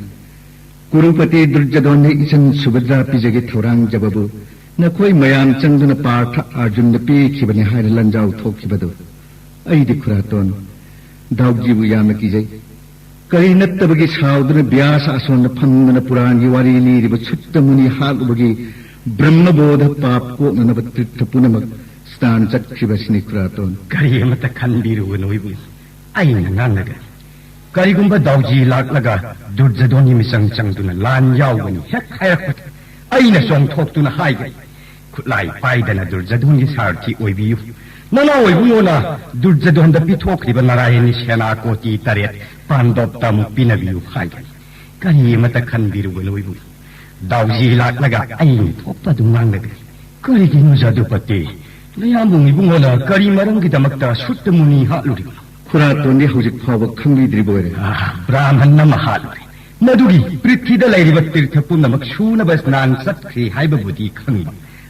ꯀꯨꯔꯨꯄꯇꯤ ꯗꯨꯔꯖꯗꯣꯟꯗ ꯏꯆꯟ ꯁꯨꯚꯗ꯭ꯔꯥ ꯄꯤꯖꯒꯦ ꯊꯧꯔꯥꯡꯖꯕꯕꯨ ꯅꯈꯣꯏ ꯃꯌꯥꯝ ꯆꯪꯗꯨꯅ ꯄꯥꯔꯊ ꯑꯥꯔꯖꯨꯟꯗ ꯄꯤꯈꯤꯕꯅꯤ ꯍꯥꯏꯅ ꯂꯟꯖꯥꯎ ꯊꯣꯛꯈꯤꯕꯗꯨ ꯑꯩꯗꯤ ꯈꯨꯔꯥꯇꯣꯟ ꯗꯥꯎꯖꯤꯕꯨ ꯌꯥꯝꯅ ꯀꯤꯖꯩ꯫ ꯀꯔꯤ ꯅꯠꯇꯕꯒꯤ ꯁꯥꯎꯗꯨꯅ ꯕ꯭ꯌꯥꯁ ꯑꯁꯣꯟꯗ ꯐꯝꯗꯨꯅ ꯄꯨꯔꯥꯟꯒꯤ ꯋꯥꯔꯤ ꯂꯤꯔꯤꯕ ꯁꯨꯠꯇ ꯃꯨꯅꯤ ꯍꯥꯠꯂꯨꯕꯒꯤ ꯕ꯭ꯔꯍ꯭ꯃꯕꯣꯙ ꯄꯥꯞ ꯀꯣꯛꯅꯅꯕ ꯇꯤꯔꯊ ꯄꯨꯝꯅꯃꯛ ꯁ꯭ꯅꯥꯟ ꯆꯠꯈꯤꯕꯁꯤꯅꯤ ꯈꯨꯔꯥꯇꯣꯟ? ꯀꯔꯤ ꯑꯃꯠꯇ ꯈꯟꯕꯤꯔꯨꯒꯅꯨ ꯏꯕꯨꯡ꯫ ꯑꯩꯅ ꯉꯥꯡꯂꯒꯅꯤ꯫ ꯀꯔꯤꯒꯨꯝꯕ ꯗꯥꯎꯖꯤ ꯂꯥꯛꯂꯒ ꯗꯨꯔꯖꯗꯣꯟꯒꯤ ꯃꯤꯆꯪ ꯆꯪꯗꯨꯅ ꯂꯥꯟ ꯌꯥꯎꯒꯅꯤ ꯍꯦꯛ ꯍꯥꯏꯔꯛꯄꯗ ꯑꯩꯅ ꯆꯣꯡꯊꯣꯛꯇꯨꯅ ꯍꯥꯏꯒꯅꯤ, "ꯈꯨꯠꯂꯥꯏ ꯄꯥꯏꯗꯅ ꯗꯨꯔꯖꯗꯣꯟꯒꯤ ꯁꯥꯔꯊꯤ ꯑꯣꯏꯕꯤꯌꯨ꯫ ꯅꯅꯥꯎ ꯏꯕꯨꯡꯉꯣꯅ ꯗꯨꯔꯖꯗꯣꯟꯗ ꯄꯤꯊꯣꯛꯈ꯭ꯔꯤꯕ ꯅꯥꯔꯥꯌꯟꯒꯤ ꯁꯦꯅꯥ ꯀꯣꯇꯤ ꯇꯔꯦꯠ ꯄꯥꯟꯗꯣꯞꯇ ꯑꯃꯨꯛ ꯄꯤꯅꯕꯤꯌꯨ" ꯍꯥꯏꯒꯅꯤ꯫ ꯀꯔꯤ ꯑꯃꯠꯇ ꯈꯟꯕꯤꯔꯨꯒꯅꯨ ꯏꯕꯨꯡ꯫ ꯗꯥꯎꯖꯤ ꯂꯥꯛꯂꯒ ꯑꯩꯅ ꯊꯣꯛꯄ ꯑꯗꯨꯝ ꯉꯥꯡꯂꯒꯅꯤ꯫ ꯀꯔꯤꯒꯤꯅꯣ ꯖꯗꯨꯄꯇꯤ? ꯅꯌꯥꯝꯕꯨꯡ ꯏꯕꯨꯡꯉꯣꯅ ꯀꯔꯤ ꯃꯔꯝꯒꯤꯗꯃꯛꯇ ꯁꯨꯠꯇ ꯃꯨꯅꯤ ꯍꯥꯠꯂꯨꯔꯤꯕꯅꯣ? ꯈꯨꯔꯥꯇꯣꯟꯗꯤ ꯍꯧꯖꯤꯛ ꯐꯥꯎꯕ ꯈꯪꯕꯤꯗ꯭ꯔꯤꯕ ꯑꯣꯏꯔꯦ꯫ ꯑꯥ, ꯕ꯭ꯔꯥꯍꯃꯟ ꯑꯃ ꯍꯥꯠꯂꯨꯔꯦ꯫ ꯃꯗꯨꯒꯤ ꯄ꯭ꯔꯤꯊꯤꯗ ꯂꯩꯔꯤꯕ ꯇꯤꯔꯊ ꯄꯨꯝꯅꯃꯛ ꯁꯨꯅꯕ ꯁ꯭ꯅꯥꯟ ꯆꯠꯈ꯭ꯔꯦ ꯍꯥꯏꯕꯕꯨꯗꯤ ꯈꯪꯏ꯫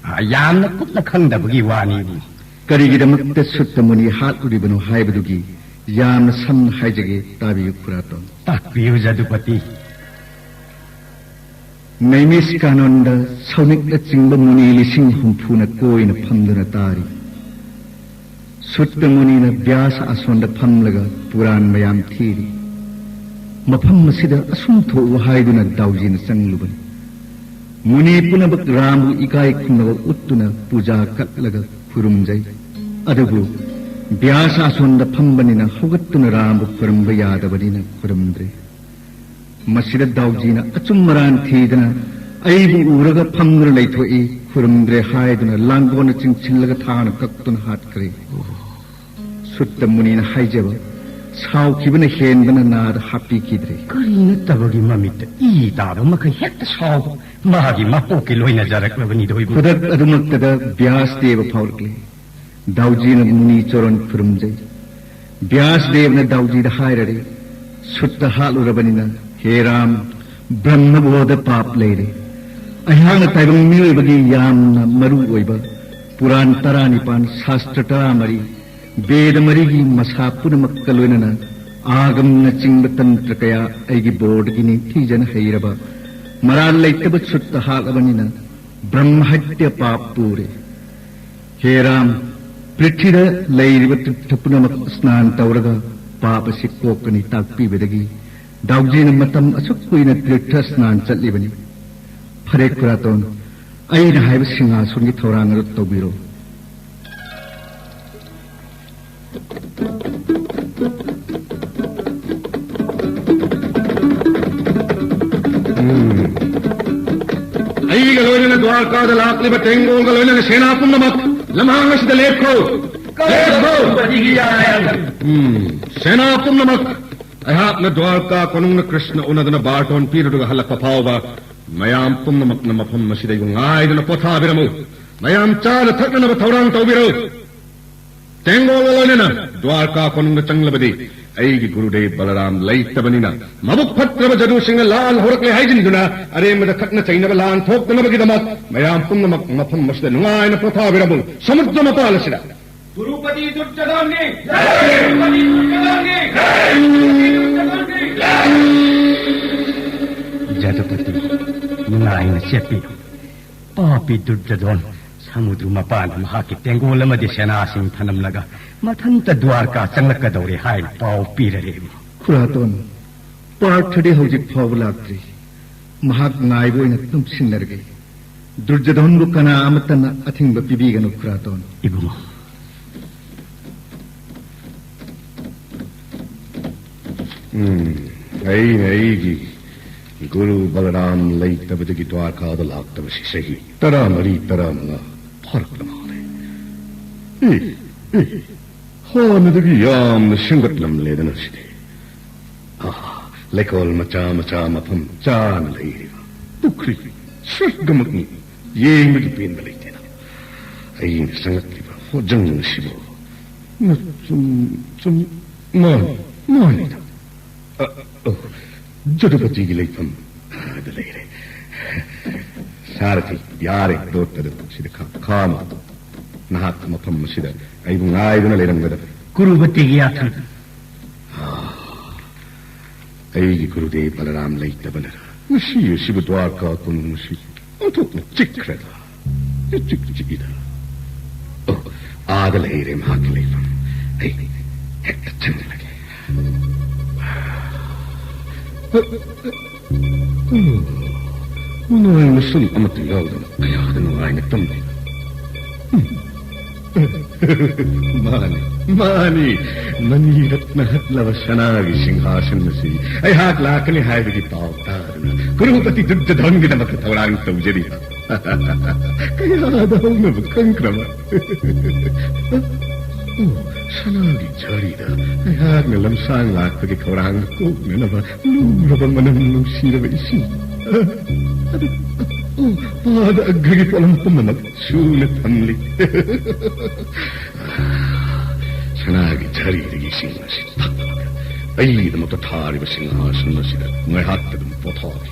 ꯑꯥ, ꯌꯥꯝꯅ ꯀꯨꯞꯅ ꯈꯪꯗꯕꯒꯤ ꯋꯥꯅꯤ ꯏꯕꯨꯡ꯫ ꯀꯔꯤꯒꯤꯗꯃꯛꯇ ꯁꯨꯠꯇ ꯃꯨꯅꯤ ꯍꯥꯠꯂꯨꯔꯤꯕꯅꯣ ꯍꯥꯏꯕꯗꯨꯒꯤ ꯌꯥꯝꯅ ꯁꯝꯅ ꯍꯥꯏꯖꯒꯦ, ꯇꯥꯕꯤꯌꯨ ꯈꯨꯔꯥꯇꯣꯟ꯫ ꯇꯥꯛꯄꯤꯌꯨ ꯖꯗꯨꯄꯇꯤ꯫ ꯅꯩꯃꯤꯁ ꯀꯥꯅꯣꯟꯗ ꯁꯧꯅꯤꯛꯅꯆꯤꯡꯕ ꯃꯨꯅꯤ ꯂꯤꯁꯤꯡ ꯍꯨꯝꯐꯨꯅ ꯀꯣꯏꯅ ꯐꯝꯗꯨꯅ ꯇꯥꯔꯤ꯫ ꯁꯨꯠꯇ ꯃꯨꯅꯤꯅ ꯕ꯭ꯌꯥꯁ ꯑꯁꯣꯟꯗ ꯐꯝꯂꯒ ꯄꯨꯔꯥꯟ ꯃꯌꯥꯝ ꯊꯤꯔꯤ꯫ ꯃꯐꯝ ꯑꯁꯤꯗ ꯑꯁꯨꯝ ꯊꯣꯛꯎ ꯍꯥꯏꯗꯨꯅ ꯗꯥꯎꯖꯤꯅ ꯆꯪꯂꯨꯕꯅꯤ꯫ ꯃꯨꯅꯤ ꯄꯨꯝꯅꯃꯛ ꯔꯥꯝꯕꯨ ꯏꯀꯥꯏ ꯈꯨꯝꯅꯕ ꯎꯠꯇꯨꯅ ꯄꯨꯖꯥ ꯀꯠꯂꯒ ꯈꯨꯔꯨꯝꯖꯩ꯫ ꯑꯗꯨꯕꯨ ꯕ꯭ꯌꯥꯁ ꯑꯁꯣꯟꯗ ꯐꯝꯕꯅꯤꯅ ꯍꯧꯒꯠꯇꯨꯅ ꯔꯥꯝꯕꯨ ꯈꯨꯔꯨꯝꯕ ꯌꯥꯗꯕꯅꯤꯅ ꯈꯨꯔꯨꯝꯗ꯭ꯔꯦ꯫ ꯃꯁꯤꯗ ꯗꯥꯎꯖꯤꯅ ꯑꯆꯨꯝ ꯑꯔꯥꯟ ꯊꯤꯗꯅ ꯑꯩꯕꯨ ꯎꯔꯒ ꯐꯝꯗꯨꯅ ꯂꯩꯊꯣꯛꯏ, ꯈꯨꯔꯨꯝꯗ꯭ꯔꯦ ꯍꯥꯏꯗꯨꯅ ꯂꯥꯡꯒꯣꯜꯅ ꯆꯤꯡꯁꯤꯜꯂꯒ ꯊꯥꯡꯅ ꯀꯛꯇꯨꯅ ꯍꯥꯠꯈ꯭ꯔꯦ꯫ ꯁꯨꯠꯇ ꯃꯨꯅꯤꯅ ꯍꯥꯏꯖꯕ ꯁꯥꯎꯈꯤꯕꯅ ꯍꯦꯟꯕꯅ ꯅꯥꯗ ꯍꯥꯞꯄꯤꯈꯤꯗ꯭ꯔꯦ꯫ ꯀꯔꯤ ꯅꯠꯇꯕꯒꯤ ꯃꯃꯤꯠꯇ ꯏ ꯇꯥꯕ ꯃꯈꯩ ꯍꯦꯛꯇ ꯁꯥꯎꯕ? ꯃꯥꯒꯤ ꯃꯄꯣꯛꯀꯤ ꯂꯣꯏꯅꯖꯔꯛꯂꯕꯅꯤꯗꯣ ꯏꯕꯨꯡ꯫ ꯈꯨꯗꯛ ꯑꯗꯨꯃꯛꯇꯗ ꯕ꯭ꯌꯥꯁ ꯗꯦꯕ ꯐꯥꯎꯔꯛꯂꯦ꯫ ꯗꯥꯎꯖꯤꯅ ꯃꯨꯅꯤ ꯆꯣꯔꯣꯟ ꯈꯨꯔꯨꯝꯖꯩ꯫ ꯕ꯭ꯌꯥꯁ ꯗꯦꯕꯅ ꯗꯥꯎꯖꯤꯗ ꯍꯥꯏꯔꯔꯦ, ꯁꯨꯠꯇ ꯍꯥꯠꯂꯨꯔꯕꯅꯤꯅ, ꯍꯦ ꯔꯥꯝ, ꯕ꯭ꯔꯍ꯭ꯃꯕꯣꯙ ꯄꯥꯞ ꯂꯩꯔꯦ꯫ ꯑꯩꯍꯥꯛꯅ ꯇꯥꯏꯕꯪ ꯃꯤꯑꯣꯏꯕꯒꯤ ꯌꯥꯝꯅ ꯃꯔꯨ ꯑꯣꯏꯕ ꯄꯨꯔꯥꯟ ꯇꯔꯥꯅꯤꯄꯥꯟ, ꯁꯥꯁꯇ꯭ꯔ ꯇꯔꯥꯃꯔꯤ, ꯕꯦꯗ ꯃꯔꯤꯒꯤ ꯃꯁꯥ ꯄꯨꯝꯅꯃꯛꯀ ꯂꯣꯏꯅꯅ ꯑꯥꯒꯝꯅꯆꯤꯡꯕ ꯇꯟꯇ꯭ꯔ ꯀꯌꯥ ꯑꯩꯒꯤ ꯕꯣꯔꯗꯒꯤ ꯅꯤꯡꯊꯤꯖꯅ ꯍꯩꯔꯕ ꯃꯔꯥꯜ ꯂꯩꯇꯕ ꯁꯨꯠꯇ ꯍꯥꯠꯂꯕꯅꯤꯅ, ꯕ꯭ꯔꯍ꯭ꯃꯍꯠꯌ ꯄꯥꯞ ꯄꯨꯔꯦ꯫ ꯍꯦ ꯔꯥꯝ, ꯄ꯭ꯔꯤꯊꯤꯗ ꯂꯩꯔꯤꯕ ꯇꯤꯔꯊ ꯄꯨꯝꯅꯃꯛ ꯁ꯭ꯅꯥꯟ ꯇꯧꯔꯒ ꯄꯥꯞ ꯑꯁꯤ ꯀꯣꯛꯀꯅꯤ ꯇꯥꯛꯄꯤꯕꯗꯒꯤ ꯗꯥꯎꯖꯤꯅ ꯃꯇꯝ ꯑꯁꯨꯛ ꯀꯨꯏꯅ ꯇꯤꯔꯊ ꯁ꯭ꯅꯥꯟ ꯆꯠꯂꯤꯕꯅꯤ꯫ ꯐꯔꯦ ꯈꯨꯔꯥꯇꯣꯟ, ꯑꯩꯅ ꯍꯥꯏꯕ ꯁꯤꯡꯍꯥꯁꯣꯟꯒꯤ ꯊꯧꯔꯥꯡ ꯑꯗꯨ ꯇꯧꯕꯤꯔꯣ꯫ ꯎꯝ꯫ ꯑꯩꯒ ꯂꯣꯏꯅꯅ ꯗ꯭ꯋꯥꯔꯀꯥꯗ ꯂꯥꯛꯂꯤꯕ ꯇꯦꯡꯒꯣꯜꯒ ꯂꯣꯏꯅꯅ ꯁꯦꯅꯥ ꯄꯨꯝꯅꯃꯛ ꯂꯝꯍꯥꯡ ꯑꯁꯤꯗ ꯂꯦꯞꯈꯣ꯫ ꯂꯦꯞꯈꯣ꯫ ꯎꯝ꯫ ꯁꯦꯅꯥ ꯄꯨꯝꯅꯃꯛ, ꯑꯩꯍꯥꯛꯅ ꯗ꯭ꯋꯥꯔꯀꯥ ꯀꯣꯅꯨꯡꯅ ꯀ꯭ꯔꯤꯁꯅ ꯎꯅꯗꯨꯅ ꯕꯥꯔꯇꯣꯟ ꯄꯤꯔꯨꯔꯒ ꯍꯜꯂꯛꯄ ꯐꯥꯎꯕ ꯃꯌꯥꯝ ꯄꯨꯝꯅꯃꯛꯅ ꯃꯐꯝ ꯑꯁꯤꯗ ꯑꯩꯕꯨ ꯉꯥꯏꯗꯨꯅ ꯄꯣꯊꯥꯕꯤꯔꯝꯃꯨ꯫ ꯃꯌꯥꯝ ꯆꯥꯅ ꯊꯛꯅꯅꯕ ꯊꯧꯔꯥꯡ ꯇꯧꯕꯤꯔꯨ꯫ ꯇꯦꯡꯒꯣꯜꯒ ꯂꯣꯏꯅꯅ ꯗ꯭ꯋꯥꯔꯀꯥ ꯀꯣꯅꯨꯡꯗ ꯆꯪꯂꯕꯗꯤ ꯑꯩꯒꯤ ꯒꯨꯔꯨꯗꯦꯕ ꯕꯂꯔꯥꯝ ꯂꯩꯇꯕꯅꯤꯅ ꯃꯕꯨꯛ ꯐꯠꯇ꯭ꯔꯕ ꯖꯗꯨꯁꯤꯡꯅ ꯂꯥꯜ ꯍꯧꯔꯛꯂꯦ ꯍꯥꯏꯖꯤꯟꯗꯨꯅ ꯑꯔꯦꯝꯕꯗ ꯈꯠꯅ ꯆꯩꯅꯕ ꯂꯥꯟ ꯊꯣꯛꯇꯅꯕꯒꯤꯗꯃꯛ ꯃꯌꯥꯝ ꯄꯨꯝꯅꯃꯛ ꯃꯐꯝ ꯑꯁꯤꯗ ꯅꯨꯡꯉꯥꯏꯅ ꯄꯣꯊꯥꯕꯤꯔꯝꯃꯨ꯫ ꯁꯃꯨꯗ꯭ꯔ ꯃꯄꯥꯟ ꯑꯁꯤꯗ꯫ ꯒꯨꯔꯨꯄꯇꯤ ꯗꯨꯔꯖꯣꯙꯟꯒꯤ! ꯒꯨꯔꯨꯄꯇꯤ ꯗꯨꯔꯖꯣꯙꯟꯒꯤ! ꯒꯨꯔꯨꯄꯇꯤ ꯗꯨꯔꯖꯣꯙꯟꯒꯤ! ꯖꯗꯨꯄꯇꯤ, ꯅꯨꯡꯉꯥꯏꯅ ꯆꯦꯞꯄꯤꯌꯨ꯫ ꯄꯥꯄꯤ ꯗꯨꯔꯖꯣꯙꯟ ꯁꯃꯨꯗ꯭ꯔ ꯃꯄꯥꯟꯗ ꯃꯍꯥꯛꯀꯤ ꯇꯦꯡꯒꯣꯜ ꯑꯃꯗꯤ ꯁꯦꯅꯥꯁꯤꯡ ꯊꯅꯝꯂꯒ ꯃꯊꯟꯇ ꯗ꯭ꯋꯥꯔꯀꯥ ꯆꯪꯂꯛꯀꯗꯧꯔꯦ ꯍꯥꯏꯅ ꯄꯥꯎ ꯄꯤꯔꯔꯦ꯫ ꯈꯨꯔꯥꯇꯣꯟ, ꯄꯥꯔꯊꯗꯤ ꯍꯧꯖꯤꯛ ꯐꯥꯎꯕ ꯂꯥꯛꯇ꯭ꯔꯤ꯫ ꯃꯍꯥꯛ ꯉꯥꯏꯕ ꯑꯣꯏꯅ ꯇꯨꯝꯁꯤꯟꯅꯔꯒꯦ꯫ ꯗꯨꯔꯖꯣꯙꯟꯕꯨ ꯀꯅꯥ ꯑꯃꯠꯇꯅ ꯑꯊꯤꯡꯕ ꯄꯤꯕꯤꯒꯅꯨ, ꯈꯨꯔꯥꯇꯣꯟ꯫ ꯏꯕꯨꯡꯉꯣ꯫ ꯎꯝ, ꯑꯩꯅ ꯑꯩꯒꯤ ꯒꯨꯔꯨ ꯕꯂꯔꯥꯝ ꯂꯩꯇꯕꯗꯒꯤ ꯗ꯭ꯋꯥꯔꯀꯥꯗ ꯂꯥꯛꯇꯕꯁꯤ ꯆꯍꯤ ꯇꯔꯥꯃꯔꯤ, ꯇꯔꯥꯃꯉꯥ ꯐꯥꯔꯛꯂ ꯃꯥꯜꯂꯦ꯫ ꯑꯦ, ꯑꯦ, ꯍꯥꯟꯅꯗꯒꯤ ꯌꯥꯝꯅ ꯁꯦꯝꯒꯠꯂꯝꯂꯦꯗꯅ ꯁꯤꯗꯤ꯫ ꯑꯥ, ꯂꯩꯀꯣꯜ ꯃꯆꯥ ꯃꯆꯥ ꯃꯐꯝ ꯆꯥꯅ ꯂꯩꯔꯤꯕ ꯄꯨꯈ꯭ꯔꯤ ꯁ꯭ꯋꯔꯒꯃꯛꯅꯤ꯫ ꯌꯦꯡꯕꯒꯤ ꯄꯦꯟꯕ ꯂꯩꯇꯦꯗ꯫ ꯑꯩꯅ ꯆꯪꯂꯛꯂꯤꯕ ꯍꯣꯖꯪ ꯑꯁꯤꯕꯨ ꯅ-, ꯆꯨꯝ, ꯆꯨꯝ, ꯃꯥꯅꯤ, ꯃꯥꯅꯤꯗ꯫ ꯑ, ꯑꯣ, ꯖꯗꯨꯄꯇꯤꯒꯤ ꯂꯩꯐꯝ ꯑꯥꯗ ꯂꯩꯔꯦ꯫ ꯁꯥꯔꯊꯤ, ꯌꯥꯔꯦ, ꯗꯣꯠꯇꯗ ꯁꯤꯗ ꯈꯥ-, ꯈꯥꯝꯃꯨ꯫ ꯅꯍꯥꯛ ꯃꯐꯝ ꯑꯁꯤꯗ ꯑꯩꯕꯨ ꯉꯥꯏꯗꯨꯅ ꯂꯩꯔꯝꯒꯗꯕ ꯀꯨꯔꯨꯄꯇꯤꯒꯤ ꯌꯥꯊꯪ꯫ ꯑꯥ, ꯑꯩꯒꯤ ꯒꯨꯔꯨꯗꯦꯕ ꯕꯂꯔꯥꯝ ꯂꯩꯇꯕꯅ ꯉꯁꯤ ꯑꯁꯤꯕꯨ ꯗ꯭ꯋꯥꯔꯀꯥ ꯀꯣꯅꯨꯡ ꯑꯁꯤ ꯑꯣꯟꯊꯣꯛꯅ ꯆꯤꯛꯈ꯭ꯔꯦꯗ꯫ ꯏꯆꯤꯛ ꯆꯤꯛꯏꯗ꯫ ꯑꯣ, ꯑꯥꯗ ꯂꯩꯔꯦ ꯃꯍꯥꯛꯀꯤ ꯂꯩꯐꯝ꯫ ꯑꯩ ꯍꯦꯛꯇ ꯆꯪꯂꯒꯦ꯫ ꯎꯝ, ꯅꯨꯡꯉꯥꯏ ꯃꯁꯨꯝ ꯑꯃꯠꯇ ꯌꯥꯎꯗꯅ ꯀꯌꯥꯗ ꯅꯨꯡꯉꯥꯏꯅ ꯇꯨꯝꯂꯤ꯫ ꯎꯝ꯫ ꯃꯥꯅꯤ, ꯃꯥꯅꯤ꯫ ꯃꯅꯤ ꯔꯠꯅ ꯍꯠꯂꯕ ꯁꯅꯥꯒꯤ ꯁꯤꯡꯍꯥꯁꯟ ꯑꯁꯤ ꯑꯩꯍꯥꯛ ꯂꯥꯛꯀꯅꯤ ꯍꯥꯏꯕꯒꯤ ꯄꯥꯎ ꯇꯥꯗꯨꯅ ꯀ꯭ꯔꯣꯔꯄꯇꯤ ꯗꯨꯔꯖꯣꯙꯟꯒꯤꯗꯃꯛꯇ ꯊꯧꯔꯥꯡ ꯇꯧꯖꯔꯤ꯫ ꯀꯌꯥꯗ ꯍꯧꯅꯕ ꯈꯪꯈ꯭ꯔꯕ꯫ ꯑꯣ, ꯁꯅꯥꯒꯤ ꯖꯥꯔꯤꯗ ꯑꯩꯍꯥꯛꯅ ꯂꯝꯁꯥꯡ ꯂꯥꯛꯄꯒꯤ ꯈꯧꯔꯥꯡꯕ ꯀꯣꯛꯅꯅꯕ ꯂꯨꯔꯕ ꯃꯅꯝ ꯅꯨꯡꯁꯤꯔꯕ ꯏꯁꯤꯡ꯫ ꯑꯗꯨ, ꯑꯣ, ꯄꯥꯗ ꯑꯒ꯭ꯔꯒꯤ ꯄꯣꯠꯂꯝ ꯄꯨꯝꯅꯃꯛ ꯁꯨꯅ ꯊꯝꯂꯤ꯫ ꯁꯅꯥꯒꯤ ꯖꯥꯔꯤꯗꯒꯤ ꯏꯁꯤꯡ ꯑꯁꯤ ꯊꯛꯂꯒ ꯑꯩꯒꯤꯗꯃꯛꯇ ꯊꯥꯔꯤꯕ ꯁꯤꯡꯍꯥꯁꯟ ꯑꯁꯤꯗ ꯉꯥꯏꯍꯥꯛꯇ ꯑꯗꯨꯝ ꯄꯣꯊꯥꯒꯦ꯫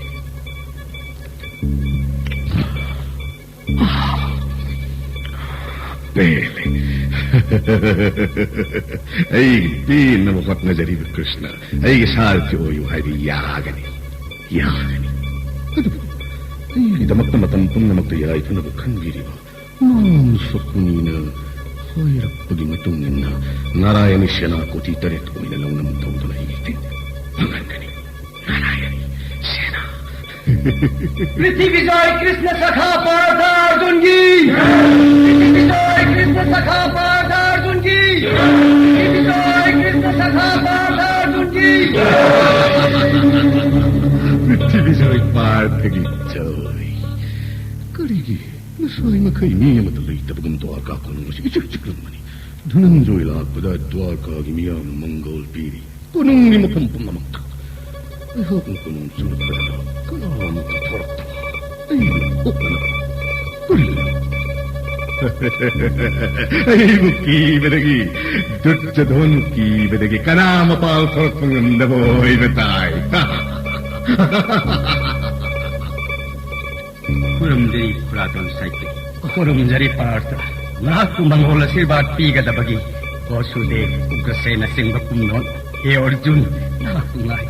ꯄꯦꯜꯂꯦ꯫ ꯑꯩꯒꯤ ꯄꯦꯟꯅꯕ ꯍꯣꯠꯅꯖꯔꯤꯕ ꯀ꯭ꯔꯤꯁꯅ ꯑꯩꯒꯤ ꯁꯥꯔꯊꯤ ꯑꯣꯏꯌꯨ ꯍꯥꯏꯕ ꯌꯥꯒꯅꯤ, ꯌꯥꯒꯅꯤ꯫ ꯑꯗꯨꯕꯨ ꯑꯩꯒꯤꯗꯃꯛꯇ ꯃꯇꯝ ꯄꯨꯝꯅꯃꯛꯇ ꯌꯥꯏꯐꯅꯕ ꯈꯟꯕꯤꯔꯤꯕ ꯃꯥꯝ ꯁꯣꯛꯅꯤꯅ ꯍꯥꯏꯔꯛꯄꯒꯤ ꯃꯇꯨꯡ ꯏꯟꯅ ꯅꯥꯔꯥꯌꯅꯤ ꯁꯦꯅꯥꯄꯇꯤ ꯇꯔꯦꯠ ꯑꯣꯏꯅ ꯂꯧꯅꯝ ꯇꯧꯗꯨꯅ ꯑꯩꯒꯤ ꯇꯤꯟ ꯐꯪꯍꯟꯒꯅꯤ꯫ ꯅꯥꯔꯥꯌꯅꯤ ꯁꯦꯅꯥ꯫ पृथ्वी विजय कृष्ण सखा पार्थ अर्जुन की। पृथ्वी विजय कृष्ण सखा पार्थ अर्जुन की। पृथ्वी विजय कृष्ण सखा पार्थ अर्जुन की। ꯄ꯭ꯔꯤꯊꯤꯕꯤ ꯖꯣꯏ ꯄꯥꯔꯊꯒꯤ ꯖꯣꯏ꯫ ꯀꯔꯤꯒꯤ ꯉꯁꯥꯏ ꯃꯈꯩ ꯃꯤ ꯑꯃꯠꯇ ꯂꯩꯇꯕꯒꯨꯝ ꯗ꯭ꯋꯥꯔꯀꯥ ꯀꯣꯅꯨꯡ ꯑꯁꯤ ꯏꯆꯤꯛ ꯆꯤꯛꯂꯝꯕꯅꯤ? ꯙꯅꯟꯖꯣꯏ ꯂꯥꯛꯄꯗ ꯗ꯭ꯋꯥꯔꯀꯥꯒꯤ ꯃꯤꯌꯥꯝꯅ ꯃꯪꯒꯣꯜ ꯄꯤꯔꯤ꯫ ꯀꯣꯅꯨꯡꯒꯤ ꯃꯐꯝ ꯄꯨꯝꯅꯃꯛꯇ꯫ ꯑꯩꯍꯥꯛꯅ ꯀꯣꯅꯨꯡ ꯆꯪꯂꯛꯄꯗ ꯀꯅꯥꯃꯠꯇ ꯊꯣꯔꯛꯇꯕ꯫ ꯑꯩꯕꯨ ꯑꯣꯛꯅꯅꯕ꯫ ꯀꯔꯤꯅꯣ? ꯑꯩꯕꯨ ꯀꯤꯕꯗꯒꯤ, ꯗꯨꯔꯖꯣꯙꯟ ꯀꯤꯕꯗꯒꯤ ꯀꯅꯥ ꯃꯄꯥꯜ ꯊꯣꯔꯛꯄ ꯉꯝꯗꯕ ꯑꯣꯏꯕ ꯇꯥꯏ꯫ ꯈꯨꯔꯨꯝꯖꯔꯤ ꯈꯨꯔꯥꯗꯣꯟ ꯁꯥꯏꯀ꯭ꯔꯤ꯫ ꯈꯨꯔꯨꯝꯖꯔꯤ ꯄꯥꯔꯊ꯫ ꯅꯍꯥꯛꯄꯨ ꯃꯪꯒꯣꯜ ꯑꯁꯤꯔꯕꯥꯗ ꯄꯤꯒꯗꯕꯒꯤ ꯕꯣꯁꯨꯗꯦꯕ, ꯎꯒ꯭ꯔꯁꯦꯅꯆꯤꯡꯕ ꯄꯨꯝꯅꯃꯛ, ꯍꯦ ꯑꯔꯖꯨꯟ, ꯅꯍꯥꯛꯄꯨ ꯉꯥꯏ꯫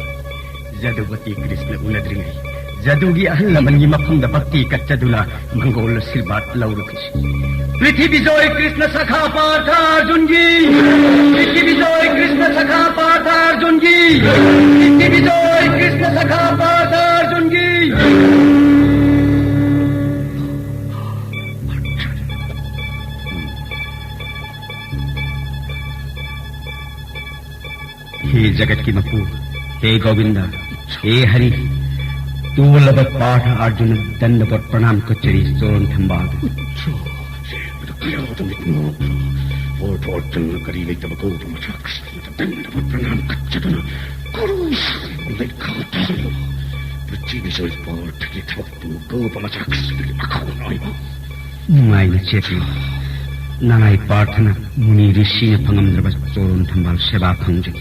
ꯖꯗꯨꯄꯇꯤ ꯀ꯭ꯔꯤꯁꯅ ꯎꯅꯗ꯭ꯔꯤꯉꯩ ꯖꯗꯨꯒꯤ ꯑꯍꯜ ꯂꯃꯟꯒꯤ ꯃꯐꯝꯗ ꯚꯛꯇꯤ ꯀꯠꯆꯗꯨꯅ ꯃꯪꯒꯣꯜ ꯑꯁꯤꯔꯕꯥꯗ ꯂꯧꯔꯨꯈꯤꯁꯤ꯫ ꯄ꯭ꯔꯤꯊꯤꯕꯤ ꯖꯣꯏ ꯀ꯭ꯔꯤꯁꯅ ꯁꯈꯥ ꯄꯥꯔꯊ ꯑꯔꯖꯨꯟꯒꯤ! ꯄ꯭ꯔꯤꯊꯤꯕꯤ ꯖꯣꯏ ꯀ꯭ꯔꯤꯁꯅ ꯁꯈꯥ ꯄꯥꯔꯊ ꯑꯔꯖꯨꯟꯒꯤ! ꯄ꯭ꯔꯤꯊꯤꯕꯤ ꯖꯣꯏ ꯀ꯭ꯔꯤꯁꯅ ꯁꯈꯥ ꯄꯥꯔꯊ ꯑꯔꯖꯨꯟꯒꯤ! हे जगत की मपू, हे गोविंदा, हे हरि, ꯇꯣꯜꯂꯕ ꯄꯥꯔꯊ ꯑꯔꯖꯨꯅ ꯗꯟꯗꯕꯠ ꯄ꯭ꯔꯅꯥꯝ ꯀꯠꯆꯔꯤ ꯆꯣꯔꯣꯟ ꯊꯝꯕꯥꯜꯗ꯫ ꯎꯠꯁꯣ, ꯌꯦꯡꯕꯗ ꯀꯌꯥꯗ ꯃꯤꯠ ꯅꯣꯛꯄ꯭ꯔꯣ? ꯄꯥꯔꯊ ꯑꯔꯖꯨꯅ ꯀꯔꯤ ꯂꯩꯇꯕ ꯒꯧꯔ ꯃꯆꯥ ꯀ꯭ꯔꯤꯁꯅꯗ ꯗꯟꯗꯕꯠ ꯄ꯭ꯔꯅꯥꯝ ꯀꯠꯆꯗꯨꯅ ꯀꯔꯨ ꯁꯥꯗꯨꯅ ꯂꯩꯈꯥ ꯇꯥꯍꯜꯂꯣ꯫ ꯄ꯭ꯔꯤꯊꯤꯕꯤ ꯖꯣꯏ ꯄꯥꯔꯊꯒꯤ ꯊꯕꯛꯄꯨ ꯒꯧꯔ ꯃꯆꯥ ꯀ꯭ꯔꯤꯁꯅꯒꯤ ꯃꯈꯥ ꯑꯣꯏꯕ꯫ ꯅꯨꯡꯉꯥꯏꯅ ꯆꯦꯞꯄꯤ꯫ ꯅꯅꯥꯏ ꯄꯥꯔꯊꯅ ꯃꯨꯅꯤ ꯔꯤꯁꯤꯅ ꯐꯪꯉꯝꯗ꯭ꯔꯕ ꯆꯣꯔꯣꯟ ꯊꯝꯕꯥꯜ ꯁꯦꯕꯥ ꯐꯪꯖꯩ꯫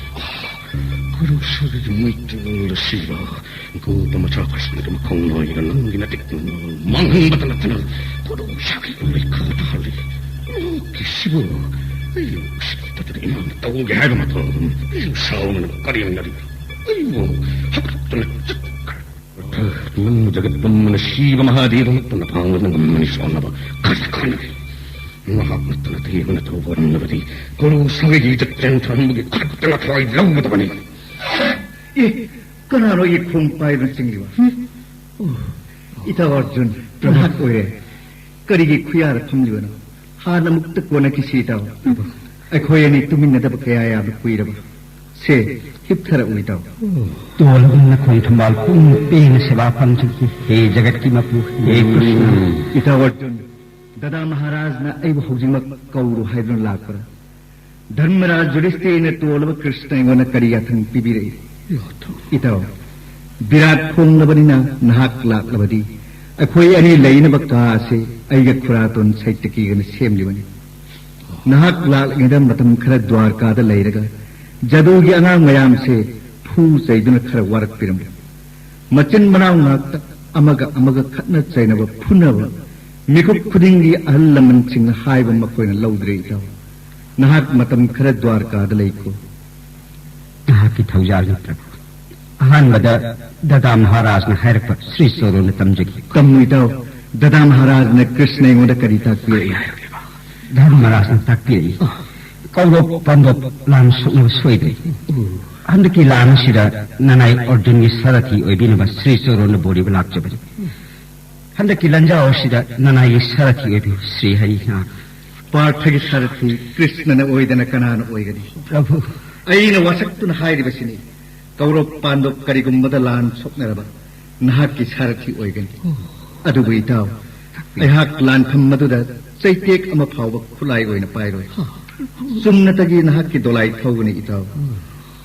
ꯀꯔꯨ ꯁꯥꯒꯩꯒꯤ ꯃꯩꯇꯩ ꯂꯣꯟꯗ ꯁꯤꯕ ꯒꯣꯄ ꯃꯆꯥ ꯀ꯭ꯔꯤꯁꯅꯒꯤ ꯃꯈꯣꯡ ꯅꯥꯏꯅ ꯅꯪꯒꯤ ꯅꯇꯤꯛ ꯃꯥꯡꯍꯟꯕꯇ ꯅꯠꯇꯅ ꯀꯔꯨ ꯁꯥꯒꯩ ꯂꯩꯈꯥ ꯇꯥꯍꯜꯂꯤ꯫ ꯅꯍꯥꯛꯀꯤ ꯁꯤꯕꯨ ꯑꯩ ꯎꯁꯤꯠꯇꯗꯅ ꯏꯃꯥꯅ ꯇꯧꯒꯦ ꯍꯥꯏꯕ ꯃꯇꯝ ꯑꯩ ꯁꯥꯎꯅꯅ ꯀꯔꯦꯝꯅꯔꯤ꯫ ꯑꯩꯕꯨ ꯍꯥꯠꯇꯣꯛꯇꯅ ꯆꯠꯈ꯭ꯔꯦ꯫ ꯅꯪꯕꯨ ꯖꯒꯠ ꯄꯨꯝꯕꯅ ꯁꯤꯕ ꯃꯍꯥꯗꯦꯕꯃꯛꯇ ꯅꯄꯥꯡꯒꯜꯅ ꯉꯝꯃꯅꯤ ꯁꯣꯟꯅꯕ ꯈꯖꯤꯛ ꯈꯟꯅꯒꯦ꯫ ꯅꯍꯥꯛ ꯅꯠꯇꯅ ꯑꯇꯩ ꯑꯃꯅ ꯇꯧꯕ ꯉꯝꯂꯕꯗꯤ ꯀꯣꯔꯧ ꯁꯥꯒꯩꯒꯤ ꯏꯖꯠ ꯆꯦꯟꯊꯍꯟꯕꯒꯤ ꯈꯨꯗꯛꯇ ꯅꯊ꯭ꯋꯥꯏ ꯂꯧꯒꯗꯕꯅꯤ꯫ ꯑꯦ, ꯀꯅꯥꯅꯣ ꯑꯩꯒꯤ ꯈꯣꯡ ꯄꯥꯏꯗꯨꯅ ꯆꯤꯡꯂꯤꯕ? ꯑꯣ, ꯏꯇꯥꯎ ꯑꯔꯖꯨꯟ, ꯅꯍꯥꯛ ꯑꯣꯏꯔꯦ꯫ ꯀꯔꯤꯒꯤ ꯈꯨꯌꯥꯗ ꯐꯝꯂꯤꯕꯅꯣ? ꯍꯥꯟꯅ ꯑꯃꯨꯛꯇ ꯀꯣꯟꯅꯈꯤꯁꯤ ꯏꯇꯥꯎ꯫ ꯑꯩꯈꯣꯏ ꯑꯅꯤ ꯇꯨꯃꯤꯟꯅꯗꯕ ꯀꯌꯥ ꯌꯥꯝꯅ ꯀꯨꯏꯔꯕ꯫ ꯁꯦ, ꯍꯤꯞꯊꯔꯛꯎ ꯏꯇꯥꯎ꯫ ꯇꯣꯜꯂꯕ ꯅꯈꯣꯡ ꯊꯝꯕꯥꯜ ꯄꯨꯡ ꯄꯦꯟꯅ ꯁꯦꯕꯥ ꯐꯪꯈꯤꯕꯒꯤ ꯍꯦ ꯖꯒꯠꯀꯤ ꯃꯄꯨ, ꯍꯦ ꯀ꯭ꯔꯤꯁꯅ꯫ ꯏꯇꯥꯎ ꯑꯔꯖꯨꯟ, ꯗꯗꯥ ꯃꯍꯥꯔꯥꯖꯅ ꯑꯩꯕꯨ ꯍꯧꯖꯤꯛꯃꯛ ꯀꯧꯔꯨ ꯍꯥꯏꯗꯨꯅ ꯂꯥꯛꯄ꯭ꯔꯥ? ꯙꯔꯃꯔꯥꯖ ꯌꯨꯙꯤꯁꯊꯤꯔꯅ ꯇꯣꯜꯂꯕ ꯀ꯭ꯔꯤꯁꯅ ꯑꯩꯉꯣꯟꯗ ꯀꯔꯤ ꯌꯥꯊꯪ ꯄꯤꯕꯤꯔꯛꯏ? ꯏꯇꯥꯎ, ꯕꯤꯔꯥꯠ ꯐꯣꯡꯂꯕꯅꯤꯅ ꯅꯍꯥꯛ ꯂꯥꯛꯂꯕꯗꯤ ꯑꯩꯈꯣꯏ ꯑꯅꯤ ꯂꯩꯅꯕ ꯀꯥ ꯑꯁꯤ ꯑꯩꯒ ꯈꯨꯔꯥꯇꯣꯟ ꯁꯩꯇꯀꯤꯒꯅ ꯁꯦꯝꯂꯤꯕꯅꯤ꯫ ꯅꯍꯥꯛ ꯂꯥꯛꯂꯤꯉꯩꯗ ꯃꯇꯝ ꯈꯔ ꯗ꯭ꯋꯥꯔꯀꯥꯗ ꯂꯩꯔꯒ ꯖꯗꯨꯒꯤ ꯑꯉꯥꯡ ꯃꯌꯥꯝꯁꯦ ꯐꯨ ꯆꯩꯗꯨꯅ ꯈꯔ ꯋꯥꯔꯛꯄꯤꯔꯝꯃꯨ꯫ ꯃꯆꯤꯟ ꯃꯅꯥꯎ ꯉꯥꯛꯇ ꯑꯃꯒ ꯑꯃꯒ ꯈꯠꯅ ꯆꯩꯅꯕ, ꯐꯨꯅꯕ, ꯃꯤꯀꯨꯞ ꯈꯨꯗꯤꯡꯒꯤ ꯑꯍꯜ ꯂꯃꯟꯁꯤꯡꯅ ꯍꯥꯏꯕ ꯃꯈꯣꯏꯅ ꯂꯧꯗ꯭ꯔꯦ ꯏꯇꯥꯎ꯫ ꯅꯍꯥꯛ ꯃꯇꯝ ꯈꯔ ꯗ꯭ꯋꯥꯔꯀꯥꯗ ꯂꯩꯀꯣ꯫ ꯅꯍꯥꯛꯀꯤ ꯊꯧꯖꯥꯜꯅꯤ ꯄ꯭ꯔꯚꯨ꯫ ꯑꯍꯥꯟꯕꯗ ꯗꯗꯥ ꯃꯍꯥꯔꯥꯖꯅ ꯍꯥꯏꯔꯛꯄ ꯁ꯭ꯔꯤ ꯆꯣꯔꯣꯟꯅ ꯇꯝꯖꯒꯦ꯫ ꯇꯝꯃꯨ ꯏꯇꯥꯎ, ꯗꯗꯥ ꯃꯍꯥꯔꯥꯖꯅ ꯀ꯭ꯔꯤꯁꯅ ꯑꯩꯉꯣꯟꯗ ꯀꯔꯤ ꯇꯥꯛꯄꯤꯔꯛꯏ? ꯙꯔꯃꯔꯥꯖꯅ ꯇꯥꯛꯄꯤꯔꯛꯏ, ꯀꯧꯔꯕ ꯄꯥꯟꯗꯕ ꯂꯥꯟ ꯁꯣꯛꯅꯕ ꯁꯣꯏꯗ꯭ꯔꯦ꯫ ꯍꯟꯗꯛꯀꯤ ꯂꯥꯟ ꯑꯁꯤꯗ ꯅꯅꯥꯏ ꯑꯔꯖꯨꯟꯒꯤ ꯁꯥꯔꯊꯤ ꯑꯣꯏꯕꯤꯅꯕ ꯁ꯭ꯔꯤ ꯆꯣꯔꯣꯟꯅ ꯕꯣꯔꯤꯕ ꯂꯥꯛꯆꯕꯅꯤ꯫ ꯍꯟꯗꯛꯀꯤ ꯂꯥꯟꯖꯥꯎ ꯑꯁꯤꯗ ꯅꯅꯥꯏꯒꯤ ꯁꯥꯔꯊꯤ ꯑꯣꯏꯕꯤꯌꯨ ꯁ꯭ꯔꯤ ꯍꯔꯤꯅꯥꯊ꯫ ꯄꯥꯔꯊꯒꯤ ꯁꯥꯔꯊꯤ ꯀ꯭ꯔꯤꯁꯅꯅ ꯑꯣꯏꯗꯅ ꯀꯅꯥꯅ ꯑꯣꯏꯒꯅꯤ? ꯄ꯭ꯔꯚꯨ, ꯑꯩꯅ ꯋꯥꯁꯛꯇꯨꯅ ꯍꯥꯏꯔꯤꯕꯁꯤꯅꯤ, ꯀꯧꯔꯕ ꯄꯥꯟꯗꯕ ꯀꯔꯤꯒꯨꯝꯕꯗ ꯂꯥꯟ ꯁꯣꯛꯅꯔꯕ ꯅꯍꯥꯛꯀꯤ ꯁꯥꯔꯊꯤ ꯑꯣꯏꯒꯅꯤ꯫ ꯑꯗꯨꯕꯨ ꯏꯇꯥꯎ, ꯑꯩꯍꯥꯛ ꯂꯥꯟꯐꯝ ꯑꯗꯨꯗ ꯆꯩꯇꯦꯛ ꯑꯃ ꯐꯥꯎꯕ ꯈꯨꯠꯂꯥꯏ ꯑꯣꯏꯅ ꯄꯥꯏꯔꯣꯏ꯫ ꯆꯨꯝꯅꯇꯒꯤ ꯅꯍꯥꯛꯀꯤ ꯗꯣꯂꯥꯏ ꯊꯧꯒꯅꯤ ꯏꯇꯥꯎ꯫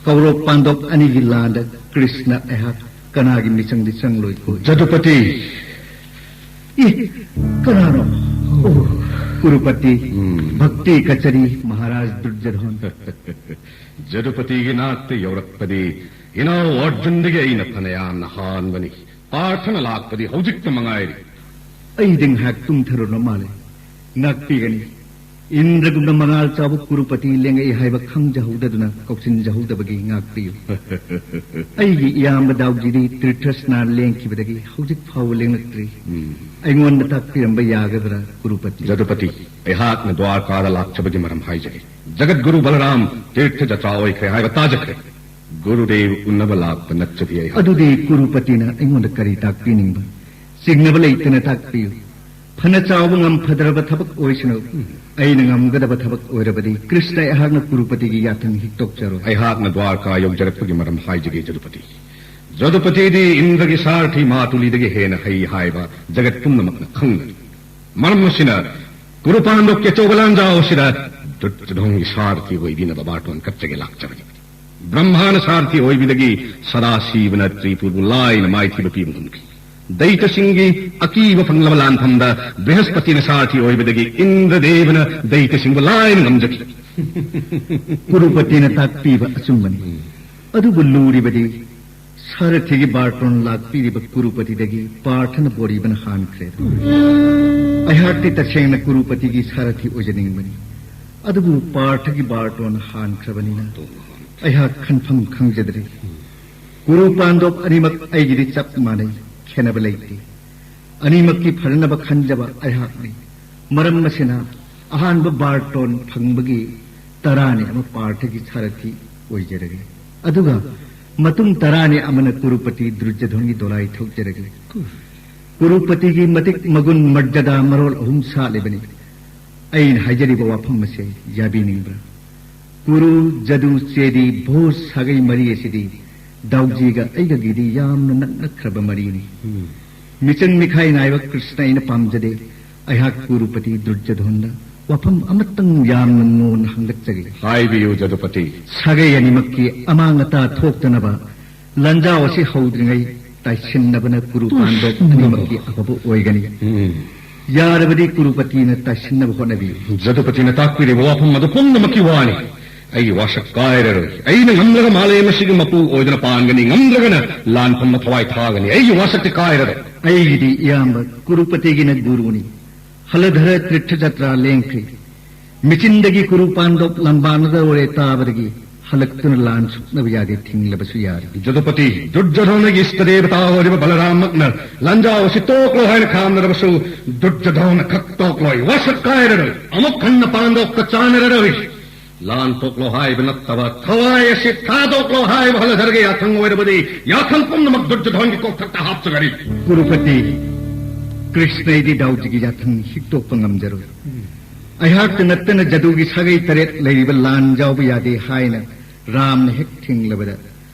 ꯀꯧꯔꯕ ꯄꯥꯟꯗꯕ ꯑꯅꯤꯒꯤ ꯂꯥꯟꯗ ꯀ꯭ꯔꯤꯁꯅ ꯑꯩꯍꯥꯛ ꯀꯅꯥꯒꯤ ꯃꯤꯆꯪꯗꯤ ꯆꯪꯂꯣꯏꯀꯣ? ꯖꯗꯨꯄꯇꯤ! ꯏ, ꯀꯅꯥꯅꯣ? ꯑꯣ, ꯀꯨꯔꯨꯄꯇꯤ, ꯎꯝ꯫ ꯚꯛꯇꯤ ꯀꯆꯔꯤ, ꯃꯍꯥꯔꯥꯖ ꯗꯨꯔꯖꯙꯟ꯫ ꯖꯗꯨꯄꯇꯤꯒꯤ ꯅꯥꯛꯇ ꯌꯧꯔꯛꯄꯗꯤ ꯏꯅꯥꯎ ꯑꯔꯖꯨꯟꯗꯒꯤ ꯑꯩꯅ ꯐꯅꯌꯥꯝꯅ ꯍꯥꯟꯕꯅꯤ꯫ ꯄꯥꯔꯊꯅ ꯂꯥꯛꯄꯗꯤ ꯍꯧꯖꯤꯛꯇ ꯃꯉꯥꯏꯔꯤ꯫ ꯑꯩꯗꯤ ꯉꯥꯏꯍꯥꯛ ꯇꯨꯝꯊꯔꯨꯔ ꯃꯥꯜꯂꯦ꯫ ꯉꯥꯛꯄꯤꯒꯅꯤ꯫ ꯏꯟꯗ꯭ꯔꯒꯨꯝꯅ ꯃꯉꯥꯜ ꯆꯥꯎꯕ ꯀꯨꯔꯨꯄꯇꯤ ꯂꯦꯡꯉꯛꯏ ꯍꯥꯏꯕ ꯈꯪꯖꯍꯧꯗꯗꯨꯅ ꯀꯧꯁꯤꯟꯖꯍꯧꯗꯕꯒꯤ ꯉꯥꯛꯄꯤꯌꯨ꯫ ꯑꯩꯒꯤ ꯏꯌꯥꯝꯕ ꯗꯥꯎꯖꯤꯗꯤ ꯇꯤꯔꯊ ꯁ꯭ꯅꯥꯟ ꯂꯦꯡꯈꯤꯕꯗꯒꯤ ꯍꯧꯖꯤꯛ ꯐꯥꯎꯕ ꯂꯦꯡꯂꯛꯇ꯭ꯔꯤ꯫ ꯎꯝ꯫ ꯑꯩꯉꯣꯟꯗ ꯇꯥꯛꯄꯤꯔꯝꯕ ꯌꯥꯒꯗ꯭ꯔꯥ, ꯀꯨꯔꯨꯄꯇꯤ? ꯖꯗꯨꯄꯇꯤ, ꯑꯩꯍꯥꯛꯅ ꯗ꯭ꯋꯥꯔꯀꯥꯗ ꯂꯥꯛꯆꯕꯒꯤ ꯃꯔꯝ ꯍꯥꯏꯖꯒꯦ꯫ ꯖꯒꯠꯒꯨꯔꯨ ꯕꯂꯔꯥꯝ ꯇꯤꯔꯊ ꯖꯇ꯭ꯔꯥ ꯑꯣꯏꯈ꯭ꯔꯦ ꯍꯥꯏꯕ ꯇꯥꯖꯈ꯭ꯔꯦ꯫ ꯒꯨꯔꯨꯗꯦꯕ ꯎꯅꯕ ꯂꯥꯛꯄ ꯅꯠꯆꯗꯦ ꯑꯩꯍꯥꯛ꯫ ꯑꯗꯨꯗꯤ ꯀꯨꯔꯨꯄꯇꯤꯅ ꯑꯩꯉꯣꯟꯗ ꯀꯔꯤ ꯇꯥꯛꯄꯤꯅꯤꯡꯕ? ꯆꯤꯡꯅꯕ ꯂꯩꯇꯅ ꯇꯥꯛꯄꯤꯌꯨ꯫ ꯐꯅ ꯆꯥꯎꯕ ꯉꯝꯐꯗ꯭ꯔꯕ ꯊꯕꯛ ꯑꯣꯏꯁꯅꯨ, ꯑꯩꯅ ꯉꯝꯒꯗꯕ ꯊꯕꯛ ꯑꯣꯏꯔꯕꯗꯤ ꯀ꯭ꯔꯤꯁꯅ ꯑꯩꯍꯥꯛꯅ ꯀꯨꯔꯨꯄꯇꯤꯒꯤ ꯌꯥꯊꯪ ꯍꯤꯛꯇꯣꯛꯆꯔꯣꯏ꯫ ꯑꯩꯍꯥꯛꯅ ꯗ꯭ꯋꯥꯔꯀꯥ ꯌꯧꯖꯔꯛꯄꯒꯤ ꯃꯔꯝ ꯍꯥꯏꯖꯒꯦ, ꯖꯗꯨꯄꯇꯤ꯫ ꯖꯗꯨꯄꯇꯤꯗꯤ ꯏꯟꯗ꯭ꯔꯒꯤ ꯁꯥꯔꯊꯤ ꯃꯥꯇꯨꯂꯤꯗꯒꯤ ꯍꯦꯟꯅ ꯍꯩ ꯍꯥꯏꯕ ꯖꯒꯠ ꯄꯨꯝꯅꯃꯛꯅ ꯈꯪꯅꯔꯤ꯫ ꯃꯔꯝ ꯑꯁꯤꯅ ꯀꯨꯔꯨꯄꯥꯟꯗꯣꯛꯀꯤ ꯑꯆꯧꯕ ꯂꯥꯟꯖꯥꯎ ꯑꯁꯤꯗ ꯗꯨꯔꯖꯣꯙꯟꯒꯤ ꯁꯥꯔꯊꯤ ꯑꯣꯏꯕꯤꯅꯕ ꯕꯥꯔꯇꯣꯟ ꯀꯠꯆꯒꯦ ꯂꯥꯛꯆꯕꯅꯤ꯫ ꯕ꯭ꯔꯍ꯭ꯃꯥꯅ ꯁꯥꯔꯊꯤ ꯑꯣꯏꯕꯗꯒꯤ ꯁꯗꯥꯁꯤꯕꯅ ꯇ꯭ꯔꯤꯄꯨꯔꯕꯨ ꯂꯥꯏꯅ ꯃꯥꯏꯊꯤꯕ ꯄꯤꯕ ꯉꯝꯈꯤ꯫ ꯗꯩꯇꯁꯤꯡꯒꯤ ꯑꯀꯤꯕ ꯐꯪꯂꯕ ꯂꯥꯟꯐꯝꯗ ꯕ꯭ꯔꯤꯍꯁꯄꯇꯤꯅ ꯁꯥꯔꯊꯤ ꯑꯣꯏꯕꯗꯒꯤ ꯏꯟꯗ꯭ꯔꯗꯦꯕꯅ ꯗꯩꯇꯁꯤꯡꯕꯨ ꯂꯥꯏꯅ ꯉꯝꯖꯈꯤ꯫ ꯀꯨꯔꯨꯄꯇꯤꯅ ꯇꯥꯛꯄꯤꯕ ꯑꯆꯨꯝꯕꯅꯤ꯫ ꯑꯗꯨꯕꯨ ꯂꯨꯔꯤꯕꯗꯤ ꯁꯥꯔꯊꯤꯒꯤ ꯕꯥꯔꯇꯣꯟ ꯂꯥꯛꯄꯤꯔꯤꯕ ꯀꯨꯔꯨꯄꯇꯤꯗꯒꯤ ꯄꯥꯔꯊꯅ ꯕꯣꯔꯤꯕꯅ ꯍꯥꯟꯈ꯭ꯔꯦ꯫ ꯑꯩꯍꯥꯛꯇꯤ ꯇꯁꯦꯡꯅ ꯀꯨꯔꯨꯄꯇꯤꯒꯤ ꯁꯥꯔꯊꯤ ꯑꯣꯏꯖꯅꯤꯡꯕꯅꯤ꯫ ꯑꯗꯨꯕꯨ ꯄꯥꯔꯊꯒꯤ ꯕꯥꯔꯇꯣꯟ ꯍꯥꯟꯈ꯭ꯔꯕꯅꯤꯅ ꯑꯩꯍꯥꯛ ꯈꯟꯐꯝ ꯈꯪꯖꯗ꯭ꯔꯦ꯫ ꯀꯨꯔꯨ ꯄꯥꯟꯗꯣꯞ ꯑꯅꯤꯃꯛ ꯑꯩꯒꯤꯗꯤ ꯆꯞ ꯃꯥꯟꯅꯩ, ꯈꯦꯠꯅꯕ ꯂꯩꯇꯦ꯫ ꯑꯅꯤꯃꯛꯀꯤ ꯐꯅꯅꯕ ꯈꯟꯖꯕ ꯑꯩꯍꯥꯛꯅꯤ꯫ ꯃꯔꯝ ꯑꯁꯤꯅ ꯑꯍꯥꯟꯕ ꯕꯥꯔꯇꯣꯟ ꯐꯪꯕꯒꯤ ꯇꯔꯥꯅꯤ ꯑꯃ ꯄꯥꯔꯊꯒꯤ ꯁꯥꯔꯊꯤ ꯑꯣꯏꯖꯔꯒꯦ꯫ ꯑꯗꯨꯒ ꯃꯇꯨꯡ ꯇꯔꯥꯅꯤ ꯑꯃꯅ ꯀꯨꯔꯨꯄꯇꯤ ꯗꯨꯔꯖꯣꯙꯟꯒꯤ ꯗꯣꯂꯥꯏ ꯊꯣꯛꯆꯔꯒꯦ꯫ ꯀꯨꯔꯨꯄꯇꯤꯒꯤ ꯃꯇꯤꯛ ꯃꯒꯨꯟ ꯃꯔꯖꯗꯥ ꯃꯔꯣꯜ ꯑꯍꯨꯝ ꯁꯥꯠꯂꯤꯕꯅꯤ꯫ ꯑꯩꯅ ꯍꯥꯏꯖꯔꯤꯕ ꯋꯥꯐꯝ ꯑꯁꯦ ꯌꯥꯕꯤꯅꯤꯡꯕ꯭ꯔꯥ? ꯀꯨꯔꯨ, ꯖꯗꯨ, ꯆꯦꯗꯤ, ꯚꯣꯖ ꯁꯥꯒꯩ ꯃꯔꯤ ꯑꯁꯤꯗꯤ ꯗꯥꯎꯖꯤꯒ ꯑꯩꯒꯒꯤꯗꯤ ꯌꯥꯝꯅ ꯅꯛꯅꯈ꯭ꯔꯕ ꯃꯔꯤꯅꯤ꯫ ꯃꯤꯆꯪ ꯃꯤꯈꯥꯏ ꯅꯥꯏꯕ ꯀ꯭ꯔꯤꯁꯅ ꯑꯩꯅ ꯄꯥꯝꯖꯗꯦ꯫ ꯑꯩꯍꯥꯛ ꯀꯨꯔꯨꯄꯇꯤ ꯗꯨꯔꯖꯣꯙꯟꯗ ꯋꯥꯐꯝ ꯑꯃꯇꯪ ꯌꯥꯝꯅ ꯅꯣꯟꯅ ꯍꯪꯂꯛꯆꯒꯦ꯫ ꯍꯥꯏꯕꯤꯌꯨ, ꯖꯗꯨꯄꯇꯤ꯫ ꯁꯥꯒꯩ ꯑꯅꯤꯃꯛꯀꯤ ꯑꯃꯥꯡ ꯑꯇꯥ ꯊꯣꯛꯇꯅꯕ ꯂꯥꯟꯖꯥꯎ ꯑꯁꯤ ꯍꯧꯗ꯭ꯔꯤꯉꯩ ꯇꯥꯏꯁꯤꯟꯅꯕꯅ ꯀꯨꯔꯨ ꯄꯥꯟꯗꯣꯞ ꯑꯅꯤꯃꯛꯀꯤ ꯑꯐꯕ ꯑꯣꯏꯒꯅꯤ꯫ ꯎꯝ꯫ ꯌꯥꯔꯕꯗꯤ ꯀꯨꯔꯨꯄꯇꯤꯅ ꯇꯥꯏꯁꯤꯟꯅꯕ ꯍꯣꯠꯅꯕꯤꯌꯨ꯫ ꯖꯗꯨꯄꯇꯤꯅ ꯇꯥꯛꯄꯤꯔꯤꯕ ꯋꯥꯐꯝ ꯑꯗꯨ ꯄꯨꯝꯅꯃꯛꯀꯤ ꯋꯥꯅꯤ꯫ ꯑꯩꯒꯤ ꯋꯥꯁꯛ ꯀꯥꯏꯔꯔꯣꯏ꯫ ꯑꯩꯅ ꯉꯝꯂꯒ ꯃꯥꯂꯦꯝ ꯑꯁꯤꯒꯤ ꯃꯄꯨ ꯑꯣꯏꯗꯨꯅ ꯄꯥꯟꯒꯅꯤ, ꯉꯝꯗ꯭ꯔꯒꯅ ꯂꯥꯟꯐꯝꯗ ꯊꯋꯥꯏ ꯊꯥꯒꯅꯤ꯫ ꯑꯩꯒꯤ ꯋꯥꯁꯛꯇꯤ ꯀꯥꯏꯔꯔꯣꯏ꯫ ꯑꯩꯒꯤꯗꯤ ꯏꯌꯥꯝꯕ ꯀꯨꯔꯨꯄꯇꯤꯒꯤꯅ ꯒꯨꯔꯨꯅꯤ꯫ ꯍꯂꯙꯔ ꯇꯤꯔꯊ ꯖꯇ꯭ꯔꯥ ꯂꯦꯡꯈ꯭ꯔꯦ꯫ ꯃꯦꯆꯤꯟꯗꯒꯤ ꯀꯨꯔꯨ ꯄꯥꯟꯗꯣꯞ ꯂꯝꯕꯥꯅꯗꯧꯔꯦ ꯇꯥꯕꯗꯒꯤ ꯍꯜꯂꯛꯇꯨꯅ ꯂꯥꯟ ꯁꯣꯛꯅꯕ ꯌꯥꯗꯦ, ꯊꯤꯡꯂꯕꯁꯨ ꯌꯥꯔꯦ꯫ ꯖꯗꯨꯄꯇꯤ, ꯗꯨꯔꯖꯣꯙꯅꯒꯤ ꯏꯁꯇ ꯗꯦꯕꯇꯥ ꯑꯣꯏꯔꯤꯕ ꯕꯂꯔꯥꯝꯃꯛꯅ ꯂꯥꯟꯖꯥꯎ ꯑꯁꯤ ꯇꯣꯛꯂꯣ ꯍꯥꯏꯅ ꯈꯥꯝꯅꯔꯕꯁꯨ ꯗꯨꯔꯖꯣꯙꯅ ꯈꯛ ꯇꯣꯛꯂꯣꯏ, ꯋꯥꯁꯛ ꯀꯥꯏꯔꯔꯣꯏ꯫ ꯑꯃꯨꯛ ꯍꯟꯅ ꯄꯥꯟꯗꯣꯞꯀ ꯆꯥꯟꯅꯔꯔꯣꯏ꯫ ꯂꯥꯟ ꯇꯣꯛꯂꯣ ꯍꯥꯏꯕ ꯅꯠꯇꯕ ꯊꯋꯥꯏ ꯑꯁꯤ ꯊꯥꯗꯣꯛꯂꯣ ꯍꯥꯏꯕ ꯍꯂꯙꯔꯒꯤ ꯌꯥꯊꯪ ꯑꯣꯏꯔꯕꯗꯤ ꯌꯥꯊꯪ ꯄꯨꯝꯅꯃꯛ ꯗꯨꯔꯖꯣꯙꯟꯒꯤ ꯀꯣꯛꯊꯛꯇ ꯍꯥꯞꯆꯒꯅꯤ꯫ ꯀꯨꯔꯨꯄꯇꯤ, ꯀ꯭ꯔꯤꯁꯅ ꯑꯩꯗꯤ ꯗꯥꯎꯖꯤꯒꯤ ꯌꯥꯊꯪ ꯍꯤꯛꯇꯣꯛꯄ ꯉꯝꯖꯔꯣꯏ꯫ ꯑꯩꯍꯥꯛꯇ ꯅꯠꯇꯅ ꯖꯗꯨꯒꯤ ꯁꯥꯒꯩ ꯇꯔꯦꯠ ꯂꯩꯔꯤꯕ ꯂꯥꯟ ꯌꯥꯎꯕ ꯌꯥꯗꯦ ꯍꯥꯏꯅ ꯔꯥꯝꯅ ꯍꯦꯛ ꯊꯤꯡꯂꯕꯗ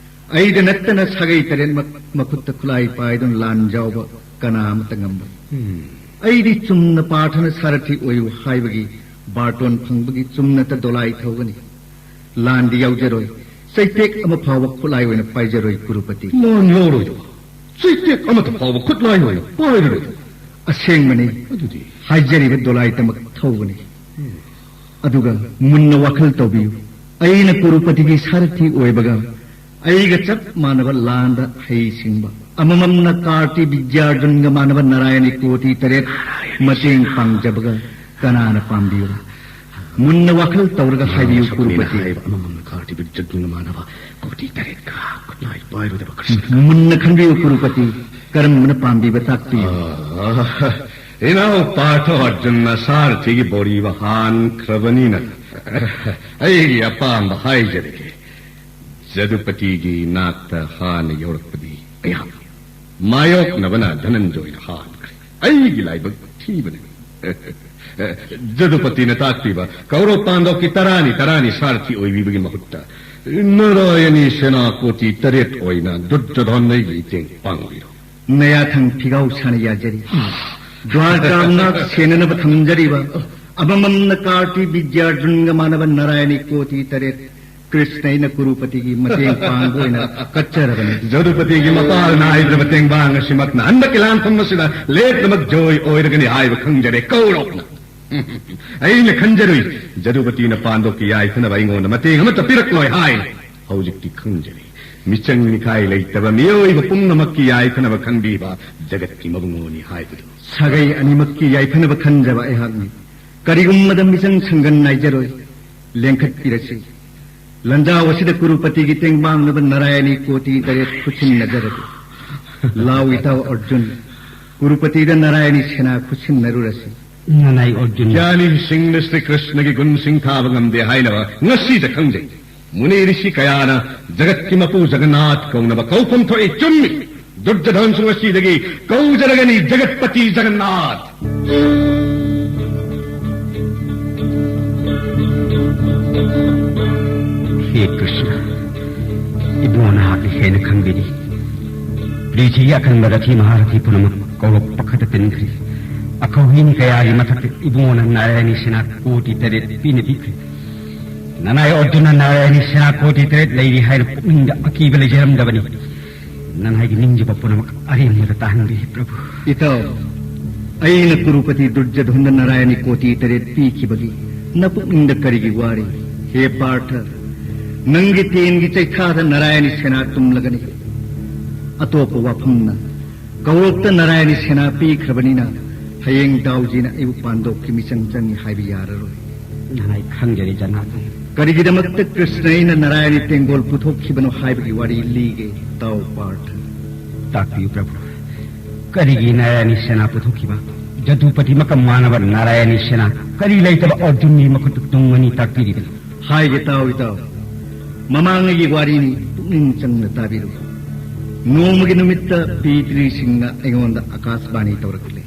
ꯑꯩꯗ ꯅꯠꯇꯅ ꯁꯥꯒꯩ ꯇꯔꯦꯠꯃꯛ ꯃꯈꯨꯠꯇ ꯈꯨꯠꯂꯥꯏ ꯄꯥꯏꯗꯨꯅ ꯂꯥꯟ ꯌꯥꯎꯕ ꯀꯅꯥ ꯑꯃꯠꯇ ꯉꯝꯂꯣꯏ꯫ ꯑꯩꯗꯤ ꯆꯨꯝꯅ ꯄꯥꯔꯊꯅ ꯁꯥꯔꯊꯤ ꯑꯣꯏꯌꯨ ꯍꯥꯏꯕꯒꯤ ꯕꯥꯔꯇꯣꯟ ꯐꯪꯕꯒꯤ ꯆꯨꯝꯅꯇ ꯗꯣꯂꯥꯏ ꯊꯧꯒꯅꯤ꯫ ꯂꯥꯟꯗꯤ ꯌꯥꯎꯖꯔꯣꯏ꯫ ꯆꯩꯇꯦꯛ ꯑꯃ ꯐꯥꯎꯕ ꯈꯨꯠꯂꯥꯏ ꯑꯣꯏꯅ ꯄꯥꯏꯖꯔꯣꯏ, ꯀꯨꯔꯨꯄꯇꯤ꯫ ꯂꯥꯟ ꯌꯥꯎꯔꯣꯏꯗꯕ? ꯆꯩꯇꯦꯛ ꯑꯃꯠꯇ ꯐꯥꯎꯕ ꯈꯨꯠꯂꯥꯏ ꯑꯣꯏꯅ ꯄꯥꯏꯔꯔꯣꯏꯗꯕ? ꯑꯁꯦꯡꯕꯅꯤ꯫ ꯑꯗꯨꯗꯤ? ꯍꯥꯏꯖꯔꯤꯕ ꯗꯣꯂꯥꯏꯗꯃꯛ ꯊꯧꯒꯅꯤ꯫ ꯑꯗꯨꯒ ꯃꯨꯟꯅ ꯋꯥꯈꯜ ꯇꯧꯕꯤꯌꯨ꯫ ꯑꯩꯅ ꯀꯨꯔꯨꯄꯇꯤꯒꯤ ꯁꯥꯔꯊꯤ ꯑꯣꯏꯕꯒ ꯑꯩꯒ ꯆꯞ ꯃꯥꯟꯅꯕ ꯂꯥꯟꯗ ꯍꯩꯁꯤꯡꯕ ꯑꯃꯃꯝꯅ ꯀꯥꯔꯇꯤ ꯕꯤꯗ꯭ꯌꯥꯔꯖꯨꯟꯒ ꯃꯥꯟꯅꯕ ꯅꯥꯔꯥꯌꯅꯤ ꯀꯣꯇꯤ ꯇꯔꯦꯠ ꯃꯇꯦꯡ ꯄꯥꯡꯖꯕꯒ ꯀꯅꯥꯅ ꯄꯥꯝꯕꯤꯕ? ꯃꯨꯟꯅ ꯋꯥꯈꯜ ꯇꯧꯔꯒ ꯍꯥꯏꯕꯤꯌꯨ, ꯁꯀꯨꯅꯤꯅ ꯀꯨꯔꯨꯄꯇꯤ꯫ ꯍꯥꯏꯕ ꯑꯃꯃꯝꯅ ꯀꯥꯔꯇꯤ ꯕꯤꯗ꯭ꯌꯥꯔꯖꯨꯟꯒ ꯃꯥꯟꯅꯕ ꯀꯣꯇꯤ ꯇꯔꯦꯠꯀ ꯈꯨꯠꯂꯥꯏ ꯄꯥꯏꯔꯨꯗꯕ ꯀ꯭ꯔꯤꯁꯅ꯫ ꯃꯨꯟꯅ ꯈꯟꯕꯤꯌꯨ, ꯀꯨꯔꯨꯄꯇꯤ꯫ ꯀꯔꯝꯕꯅ ꯄꯥꯝꯕꯤꯕ ꯇꯥꯛꯄꯤꯌꯨ꯫ ꯑꯥ, ꯏꯅꯥꯎ ꯄꯥꯔꯊ ꯑꯔꯖꯨꯟꯅ ꯁꯥꯔꯊꯤꯒꯤ ꯕꯣꯔꯤꯕ ꯍꯥꯟꯈ꯭ꯔꯕꯅꯤꯅ ꯑꯩꯒꯤ ꯑꯄꯥꯝꯕ ꯍꯥꯏꯖꯔꯒꯦ꯫ ꯖꯗꯨꯄꯇꯤꯒꯤ ꯅꯥꯛꯇ ꯍꯥꯟꯅ ꯌꯧꯔꯛꯄꯗꯤ ꯑꯩꯍꯥꯛ ꯃꯥꯌꯣꯛꯅꯕꯅ ꯙꯅꯟꯖꯣꯏꯅ ꯍꯥꯟꯈ꯭ꯔꯦ꯫ ꯑꯩꯒꯤ ꯂꯥꯏꯕꯛ ꯊꯤꯕꯅꯤ꯫ ꯖꯗꯨꯄꯇꯤꯅ ꯇꯥꯛꯄꯤꯕ ꯀꯧꯔꯧ ꯄꯥꯟꯗꯧꯀꯤ ꯇꯔꯥꯅꯤ ꯇꯔꯥꯅꯤ ꯁꯥꯔꯊꯤ ꯑꯣꯏꯕꯤꯕꯒꯤ ꯃꯍꯨꯠꯇ ꯅꯥꯔꯥꯌꯅꯤ ꯁꯦꯅꯥ ꯀꯣꯇꯤ ꯇꯔꯦꯠ ꯑꯣꯏꯅ ꯗꯨꯔꯖꯣꯙꯟ ꯑꯩꯒꯤ ꯃꯇꯦꯡ ꯄꯥꯡꯕꯤꯔꯣ꯫ ꯅꯌꯥꯊꯪ ꯐꯤꯒꯥꯎ ꯁꯥꯅ ꯌꯥꯖꯔꯤ꯫ ꯗ꯭ꯋꯥꯔꯀꯥ ꯉꯥꯛ ꯁꯦꯟꯅꯅꯕ ꯊꯝꯖꯔꯤꯕ ꯑꯃꯃꯝꯅ ꯀꯥꯔꯇꯤ ꯕꯤꯗ꯭ꯌꯥꯔꯖꯨꯟꯒ ꯃꯥꯟꯅꯕ ꯅꯥꯔꯥꯌꯅꯤ ꯀꯣꯇꯤ ꯇꯔꯦꯠ ꯀ꯭ꯔꯤꯁꯅ ꯑꯩꯅ ꯀꯨꯔꯨꯄꯇꯤꯒꯤ ꯃꯇꯦꯡ ꯄꯥꯡꯕ ꯑꯣꯏꯅ ꯀꯠꯆꯔꯕꯅꯤ꯫ ꯖꯗꯨꯄꯇꯤꯒꯤ ꯃꯄꯥꯜ ꯅꯥꯏꯗ꯭ꯔꯕ ꯇꯦꯡꯕꯥꯡ ꯑꯁꯤꯃꯛꯅ ꯍꯟꯗꯛꯀꯤ ꯂꯥꯟꯐꯝ ꯑꯁꯤꯗ ꯂꯦꯞꯅꯃꯛ ꯖꯣꯏ ꯑꯣꯏꯔꯒꯅꯤ ꯍꯥꯏꯕ ꯈꯪꯖꯔꯦ ꯀꯧꯔꯧꯅ꯫ ꯑꯩꯅ ꯈꯟꯖꯔꯨꯏ, ꯖꯗꯨꯄꯇꯤꯅ ꯄꯥꯟꯗꯣꯛꯀꯤ ꯌꯥꯏꯐꯅꯕ ꯑꯩꯉꯣꯟꯗ ꯃꯇꯦꯡ ꯑꯃꯠꯇ ꯄꯤꯔꯛꯂꯣꯏ ꯍꯥꯏꯅ꯫ ꯍꯧꯖꯤꯛꯇꯤ ꯈꯪꯖꯔꯦ꯫ ꯃꯤꯆꯪ ꯃꯤꯈꯥꯏ ꯂꯩꯇꯕ ꯃꯤꯑꯣꯏꯕ ꯄꯨꯝꯅꯃꯛꯀꯤ ꯌꯥꯏꯐꯅꯕ ꯈꯟꯕꯤꯕ ꯖꯒꯠꯀꯤ ꯃꯕꯨꯡꯉꯣꯅꯤ ꯍꯥꯏꯕꯗꯨ꯫ ꯁꯥꯒꯩ ꯑꯅꯤꯃꯛꯀꯤ ꯌꯥꯏꯐꯅꯕ ꯈꯟꯖꯕ ꯑꯩꯍꯥꯛꯅꯤ꯫ ꯀꯔꯤꯒꯨꯝꯕꯗ ꯃꯤꯆꯪ ꯁꯪꯒꯟ ꯅꯥꯏꯖꯔꯣꯏ꯫ ꯂꯦꯡꯈꯠꯄꯤꯔꯁꯤ꯫ ꯂꯟꯖꯥꯎ ꯑꯁꯤꯗ ꯀꯨꯔꯨꯄꯇꯤꯒꯤ ꯇꯦꯡꯕꯥꯡꯅꯕ ꯅꯥꯔꯥꯌꯅꯤ ꯀꯣꯇꯤ ꯇꯔꯦꯠ ꯈꯨꯠꯁꯤꯟꯅꯖꯔꯒꯦ꯫ ꯂꯥꯎ ꯏꯇꯥꯎ ꯑꯔꯖꯨꯟ, ꯀꯨꯔꯨꯄꯇꯤꯗ ꯅꯥꯔꯥꯌꯅꯤ ꯁꯦꯅꯥ ꯈꯨꯠꯁꯤꯟꯅꯔꯨꯔꯁꯤ꯫ ꯅꯅꯥꯏ ꯑꯔꯖꯨꯟ꯫ ꯒ꯭ꯌꯥꯅꯤ ꯁꯤꯡꯅ ꯁ꯭ꯔꯤ ꯀ꯭ꯔꯤꯁꯅꯒꯤ ꯒꯨꯟꯁꯤꯡ ꯊꯥꯕ ꯉꯝꯗꯦ ꯍꯥꯏꯅꯕ ꯉꯁꯤꯗ ꯈꯪꯖꯩ꯫ ꯃꯨꯅꯤ ꯔꯤꯁꯤ ꯀꯌꯥꯅ ꯖꯒꯠꯀꯤ ꯃꯄꯨ ꯖꯒꯟꯅꯥꯊ ꯀꯧꯅꯕ ꯀꯧꯐꯝ ꯊꯣꯛꯏ, ꯆꯨꯝꯃꯤ꯫ ꯗꯨꯔꯖꯣꯙꯟꯁꯨ ꯉꯁꯤꯗꯒꯤ ꯀꯧꯖꯔꯒꯅꯤ ꯖꯒꯠꯄꯇꯤ ꯖꯒꯟꯅꯥꯊ꯫ ꯍꯦ ꯀ꯭ꯔꯤꯁꯅ, ꯏꯕꯨꯡꯉꯣ ꯅꯍꯥꯛꯅ ꯍꯦꯟꯅ ꯈꯪꯕꯤꯔꯤ꯫ ꯄ꯭ꯔꯤꯊꯤꯕꯤ ꯑꯀꯟꯕ ꯔꯊꯤ ꯃꯍꯥꯔꯊꯤ ꯄꯨꯝꯅꯃꯛ ꯀꯧꯔꯛꯄ ꯈꯛꯇ ꯇꯤꯟꯈ꯭ꯔꯤ꯫ ꯑꯈꯧꯍꯤꯅꯤ ꯀꯌꯥꯒꯤ ꯃꯊꯛꯇ ꯏꯕꯨꯡꯉꯣꯅ ꯅꯥꯔꯥꯌꯅꯤ ꯁꯦꯅꯥ ꯀꯣꯇꯤ ꯇꯔꯦꯠ ꯄꯤꯅ ꯄꯤꯈ꯭ꯔꯦ꯫ ꯅꯅꯥꯏ ꯑꯔꯖꯨꯟꯅ ꯅꯥꯔꯥꯌꯅꯤ ꯁꯦꯅꯥ ꯀꯣꯇꯤ ꯇꯔꯦꯠ ꯂꯩꯔꯤ ꯍꯥꯏꯅ ꯄꯨꯛꯅꯤꯡꯗ ꯑꯀꯤꯕ ꯂꯩꯖꯔꯝꯗꯕꯅꯤ꯫ ꯅꯅꯥꯏꯒꯤ ꯅꯤꯡꯖꯕ ꯄꯨꯝꯅꯃꯛ ꯑꯔꯦꯝꯕꯗ ꯇꯥꯍꯟꯕꯤ, ꯄ꯭ꯔꯚꯨ꯫ ꯏꯇꯥꯎ, ꯑꯩꯅ ꯀꯨꯔꯨꯄꯇꯤ ꯗꯨꯔꯖꯙꯣꯟꯗ ꯅꯥꯔꯥꯌꯅꯤ ꯀꯣꯇꯤ ꯇꯔꯦꯠ ꯄꯤꯈꯤꯕꯒꯤ ꯅꯄꯨꯛꯅꯤꯡꯗ ꯀꯔꯤꯒꯤ ꯋꯥꯔꯤ? ꯍꯦ ꯄꯥꯔꯊ, ꯅꯪꯒꯤ ꯇꯦꯟꯒꯤ ꯆꯩꯊꯥꯗ ꯅꯥꯔꯥꯌꯅꯤ ꯁꯦꯅꯥ ꯇꯨꯝꯂꯒꯅꯤ꯫ ꯑꯇꯣꯞꯄ ꯋꯥꯐꯝꯅ, ꯀꯧꯔꯣꯛꯇ ꯅꯥꯔꯥꯌꯅꯤ ꯁꯦꯅꯥ ꯄꯤꯈ꯭ꯔꯕꯅꯤꯅ ꯍꯌꯦꯡ ꯗꯥꯎꯖꯤꯅ ꯑꯩꯕꯨ ꯄꯥꯟꯗꯣꯞꯀꯤ ꯃꯤꯆꯪ ꯆꯪꯏ ꯍꯥꯏꯕ ꯌꯥꯔꯔꯣꯏ꯫ ꯅꯍꯥꯏ ꯈꯪꯖꯔꯦ, ꯖꯅꯥꯗ꯫ ꯀꯔꯤꯒꯤꯗꯃꯛꯇ ꯀ꯭ꯔꯤꯁꯅ ꯑꯩꯅ ꯅꯥꯔꯥꯌꯅꯤ ꯇꯦꯡꯒꯣꯜ ꯄꯨꯊꯣꯛꯈꯤꯕꯅꯣ ꯍꯥꯏꯕꯒꯤ ꯋꯥꯔꯤ ꯂꯤꯒꯦ, ꯇꯥꯎ ꯄꯥꯔꯊ꯫ ꯇꯥꯛꯄꯤꯌꯨ, ꯄ꯭ꯔꯚꯨ꯫ ꯀꯔꯤꯒꯤ ꯅꯥꯔꯥꯌꯅꯤ ꯁꯦꯅꯥ ꯄꯨꯊꯣꯛꯈꯤꯕ? ꯖꯗꯨꯄꯇꯤꯃꯛꯀ ꯃꯥꯟꯅꯕ ꯅꯥꯔꯥꯌꯅꯤ ꯁꯦꯅꯥ ꯀꯔꯤ ꯂꯩꯇꯕ ꯑꯔꯖꯨꯟꯒꯤ ꯃꯈꯨꯠꯇ ꯇꯨꯡꯒꯅꯤ? ꯇꯥꯛꯄꯤꯔꯤꯕꯅꯤ꯫ ꯍꯥꯏꯒꯦ ꯇꯥꯎ, ꯏꯇꯥꯎ꯫ ꯃꯃꯥꯡꯉꯩꯒꯤ ꯋꯥꯔꯤꯅꯤ, ꯄꯨꯛꯅꯤꯡ ꯆꯪꯅ ꯇꯥꯕꯤꯔꯨ꯫ ꯅꯣꯡꯃꯒꯤ ꯅꯨꯃꯤꯠꯇ ꯄꯤꯇ꯭ꯔꯤꯁꯤꯡꯅ ꯑꯩꯉꯣꯟꯗ ꯑꯀꯥꯁꯕꯥꯅꯤ ꯇꯧꯔꯛꯂꯦ꯫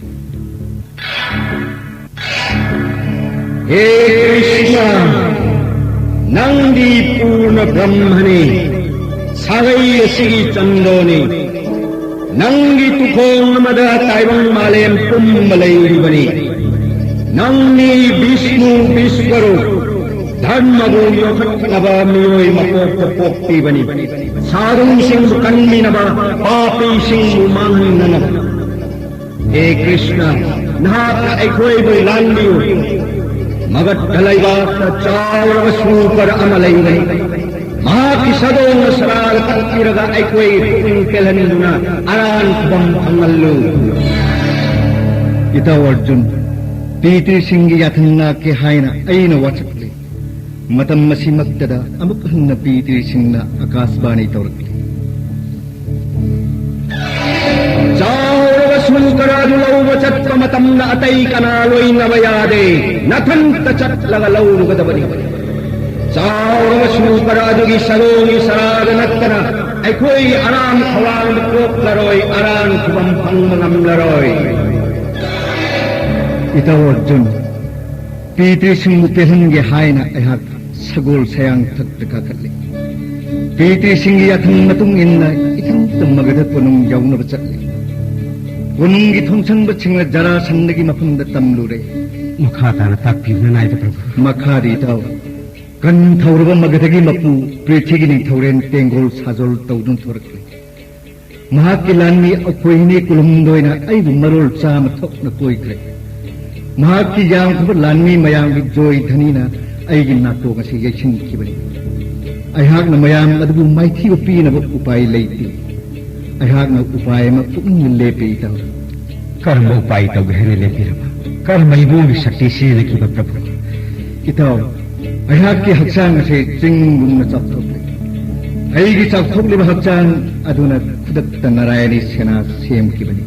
ꯍꯦ ꯀ꯭ꯔꯤꯁꯅ, ꯅꯪꯗꯤ ꯄꯨꯔꯅ ꯕ꯭ꯔꯍ꯭ꯃꯅꯤ, ꯁꯥꯒꯩ ꯑꯁꯤꯒꯤ ꯆꯟꯗꯣꯅꯤ꯫ ꯅꯪꯒꯤ ꯇꯨꯈꯣꯡ ꯑꯃꯗ ꯇꯥꯏꯕꯪ ꯃꯥꯂꯦꯝ ꯄꯨꯝꯕ ꯂꯩꯔꯤꯕꯅꯤ꯫ ꯅꯪꯅꯤ ꯕꯤꯁꯅꯨ ꯕꯤꯁ꯭ꯋꯔꯨꯞ, ꯙꯔꯃꯕꯨ ꯌꯣꯛꯈꯠꯅꯕ ꯃꯤꯑꯣꯏ ꯃꯄꯣꯛꯇ ꯄꯣꯛꯄꯤꯕꯅꯤ꯫ ꯁꯥꯗꯨꯁꯤꯡꯕꯨ ꯀꯟꯕꯤꯅꯕ, ꯄꯥꯄꯤꯁꯤꯡꯕꯨ ꯃꯥꯡꯍꯟꯅꯅꯕ꯫ ꯍꯦ ꯀ꯭ꯔꯤꯁꯅ, ꯅꯍꯥꯛꯅ ꯑꯩꯈꯣꯏꯕꯨ ꯂꯥꯟꯕꯤꯌꯨ꯫ ꯃꯒꯙ ꯂꯩꯕꯥꯛꯇ ꯆꯥꯎꯔꯕ ꯁꯨꯀꯔ ꯑꯃ ꯂꯩꯕꯅꯤ꯫ ꯃꯍꯥꯛꯀꯤ ꯁꯥꯗꯣꯡꯅ ꯁꯔꯥꯒ ꯇꯠꯄꯤꯔꯒ ꯑꯩꯈꯣꯏ ꯄꯨꯛꯅꯤꯡ ꯄꯦꯜꯍꯟꯗꯨꯅ ꯑꯔꯥꯟ ꯈꯨꯕꯝ ꯐꯪꯍꯜꯂꯨ꯫ ꯏꯇꯥꯎ ꯑꯔꯖꯨꯟ, ꯄꯤꯇ꯭ꯔꯤꯁꯤꯡꯒꯤ ꯌꯥꯊꯪ ꯉꯥꯛꯀꯦ ꯍꯥꯏꯅ ꯑꯩꯅ ꯋꯥꯁꯛꯂꯤ꯫ ꯃꯇꯝ ꯑꯁꯤꯃꯛꯇꯗ ꯑꯃꯨꯛ ꯍꯟꯅ ꯄꯤꯇ꯭ꯔꯤꯁꯤꯡꯅ ꯑꯀꯥꯁꯕꯥꯅꯤ ꯇꯧꯔꯛꯂꯤ꯫ ꯆꯥꯎꯔꯕ ꯁꯨꯀꯔ ꯑꯗꯨ ꯂꯧꯕ ꯆꯠꯄ ꯃꯇꯝꯗ ꯑꯇꯩ ꯀꯅꯥ ꯂꯣꯏꯅꯕ ꯌꯥꯗꯦ, ꯅꯊꯟꯇ ꯆꯠꯂꯒ ꯂꯧꯔꯨꯒꯗꯕꯅꯤ꯫ ꯆꯥꯎꯔꯕ ꯁꯨꯀꯔ ꯑꯗꯨꯒꯤ ꯁꯔꯣꯒꯤ ꯁꯔꯥꯗ ꯅꯠꯇꯅ ꯑꯩꯈꯣꯏ ꯑꯔꯥꯝ ꯈꯧꯔꯥꯡꯕ ꯀꯣꯛꯂꯔꯣꯏ, ꯑꯔꯥꯝ ꯈꯨꯕꯝ ꯐꯪꯕ ꯉꯝꯂꯔꯣꯏ꯫ ꯏꯇꯥꯎ ꯑꯔꯖꯨꯟ, ꯄꯤꯇ꯭ꯔꯤꯁꯤꯡꯕꯨ ꯄꯦꯜꯍꯟꯒꯦ ꯍꯥꯏꯅ ꯑꯩꯍꯥꯛ ꯁꯒꯣꯜ ꯁꯌꯥꯡ ꯊꯛꯇ ꯀꯥꯈꯠꯂꯤ꯫ ꯄꯤꯇ꯭ꯔꯤꯁꯤꯡꯒꯤ ꯌꯥꯊꯪ ꯃꯇꯨꯡ ꯏꯟꯅ ꯏꯊꯟꯇ ꯃꯒꯙ ꯀꯣꯅꯨꯡ ꯌꯧꯅꯕ ꯆꯠꯂꯤ꯫ ꯀꯣꯅꯨꯡꯒꯤ ꯊꯣꯡꯁꯪꯕꯁꯤꯡꯅ ꯖꯔꯥꯁꯟꯗꯒꯤ ꯃꯐꯝꯗ ꯇꯝꯂꯨꯔꯦ꯫ ꯃꯈꯥ ꯇꯥꯅ ꯇꯥꯛꯄꯤꯌꯨ, ꯅꯅꯥꯏꯕ ꯄ꯭ꯔꯚꯨ꯫ ꯃꯈꯥꯗꯤ ꯏꯇꯥꯎ, ꯀꯟ ꯊꯧꯔꯕ ꯃꯒꯙꯒꯤ ꯃꯄꯨ ꯄ꯭ꯔꯤꯊꯤꯒꯤ ꯅꯤꯡꯊꯧꯔꯦꯜ ꯇꯦꯡꯒꯣꯜ ꯁꯥꯖꯣꯜ ꯇꯧꯗꯨꯅ ꯊꯣꯔꯛꯂꯦ꯫ ꯃꯍꯥꯛꯀꯤ ꯂꯥꯟꯃꯤ ꯑꯩꯈꯣꯏ ꯍꯤꯅꯤ ꯀꯨꯂꯨꯝꯗꯣꯏꯅ ꯑꯩꯕꯨ ꯃꯔꯣꯜ ꯆꯥꯝꯃ ꯊꯣꯛꯅ ꯀꯣꯏꯈ꯭ꯔꯦ꯫ ꯃꯍꯥꯛꯀꯤ ꯌꯥꯝꯈ꯭ꯔꯕ ꯂꯥꯟꯃꯤ ꯃꯌꯥꯝꯒꯤ ꯖꯣꯏ ꯙꯅꯤꯅ ꯑꯩꯒꯤ ꯅꯥꯀꯣꯡ ꯑꯁꯤ ꯌꯩꯁꯤꯟꯈꯤꯕꯅꯤ꯫ ꯑꯩꯍꯥꯛꯅ ꯃꯌꯥꯝ ꯑꯗꯨꯕꯨ ꯃꯥꯏꯊꯤꯕ ꯄꯤꯅꯕ ꯎꯄꯥꯏ ꯂꯩꯇꯦ꯫ ꯑꯩꯍꯥꯛꯅ ꯎꯄꯥꯏ ꯑꯃ ꯄꯨꯛꯅꯤꯡꯗ ꯂꯦꯞꯄꯦ, ꯏꯇꯥꯎ꯫ ꯀꯔꯝꯕ ꯎꯄꯥꯏ ꯇꯧꯒꯦ ꯍꯥꯏꯅ ꯂꯦꯞꯄꯤꯔꯕ? ꯀꯔꯝꯕ ꯏꯕꯨꯡꯒꯤ ꯁꯛꯇꯤ ꯁꯤꯖꯤꯟꯅꯈꯤꯕ, ꯄ꯭ꯔꯚꯨ? ꯏꯇꯥꯎ, ꯑꯩꯍꯥꯛꯀꯤ ꯍꯛꯆꯥꯡ ꯑꯁꯦ ꯆꯤꯡꯒꯨꯝꯅ ꯆꯥꯎꯊꯣꯛꯂꯦ꯫ ꯑꯩꯒꯤ ꯆꯥꯎꯊꯣꯛꯂꯤꯕ ꯍꯛꯆꯥꯡ ꯑꯗꯨꯅ ꯈꯨꯗꯛꯇ ꯅꯥꯔꯥꯌꯅꯤ ꯁꯦꯅꯥ ꯁꯦꯝꯈꯤꯕꯅꯤ꯫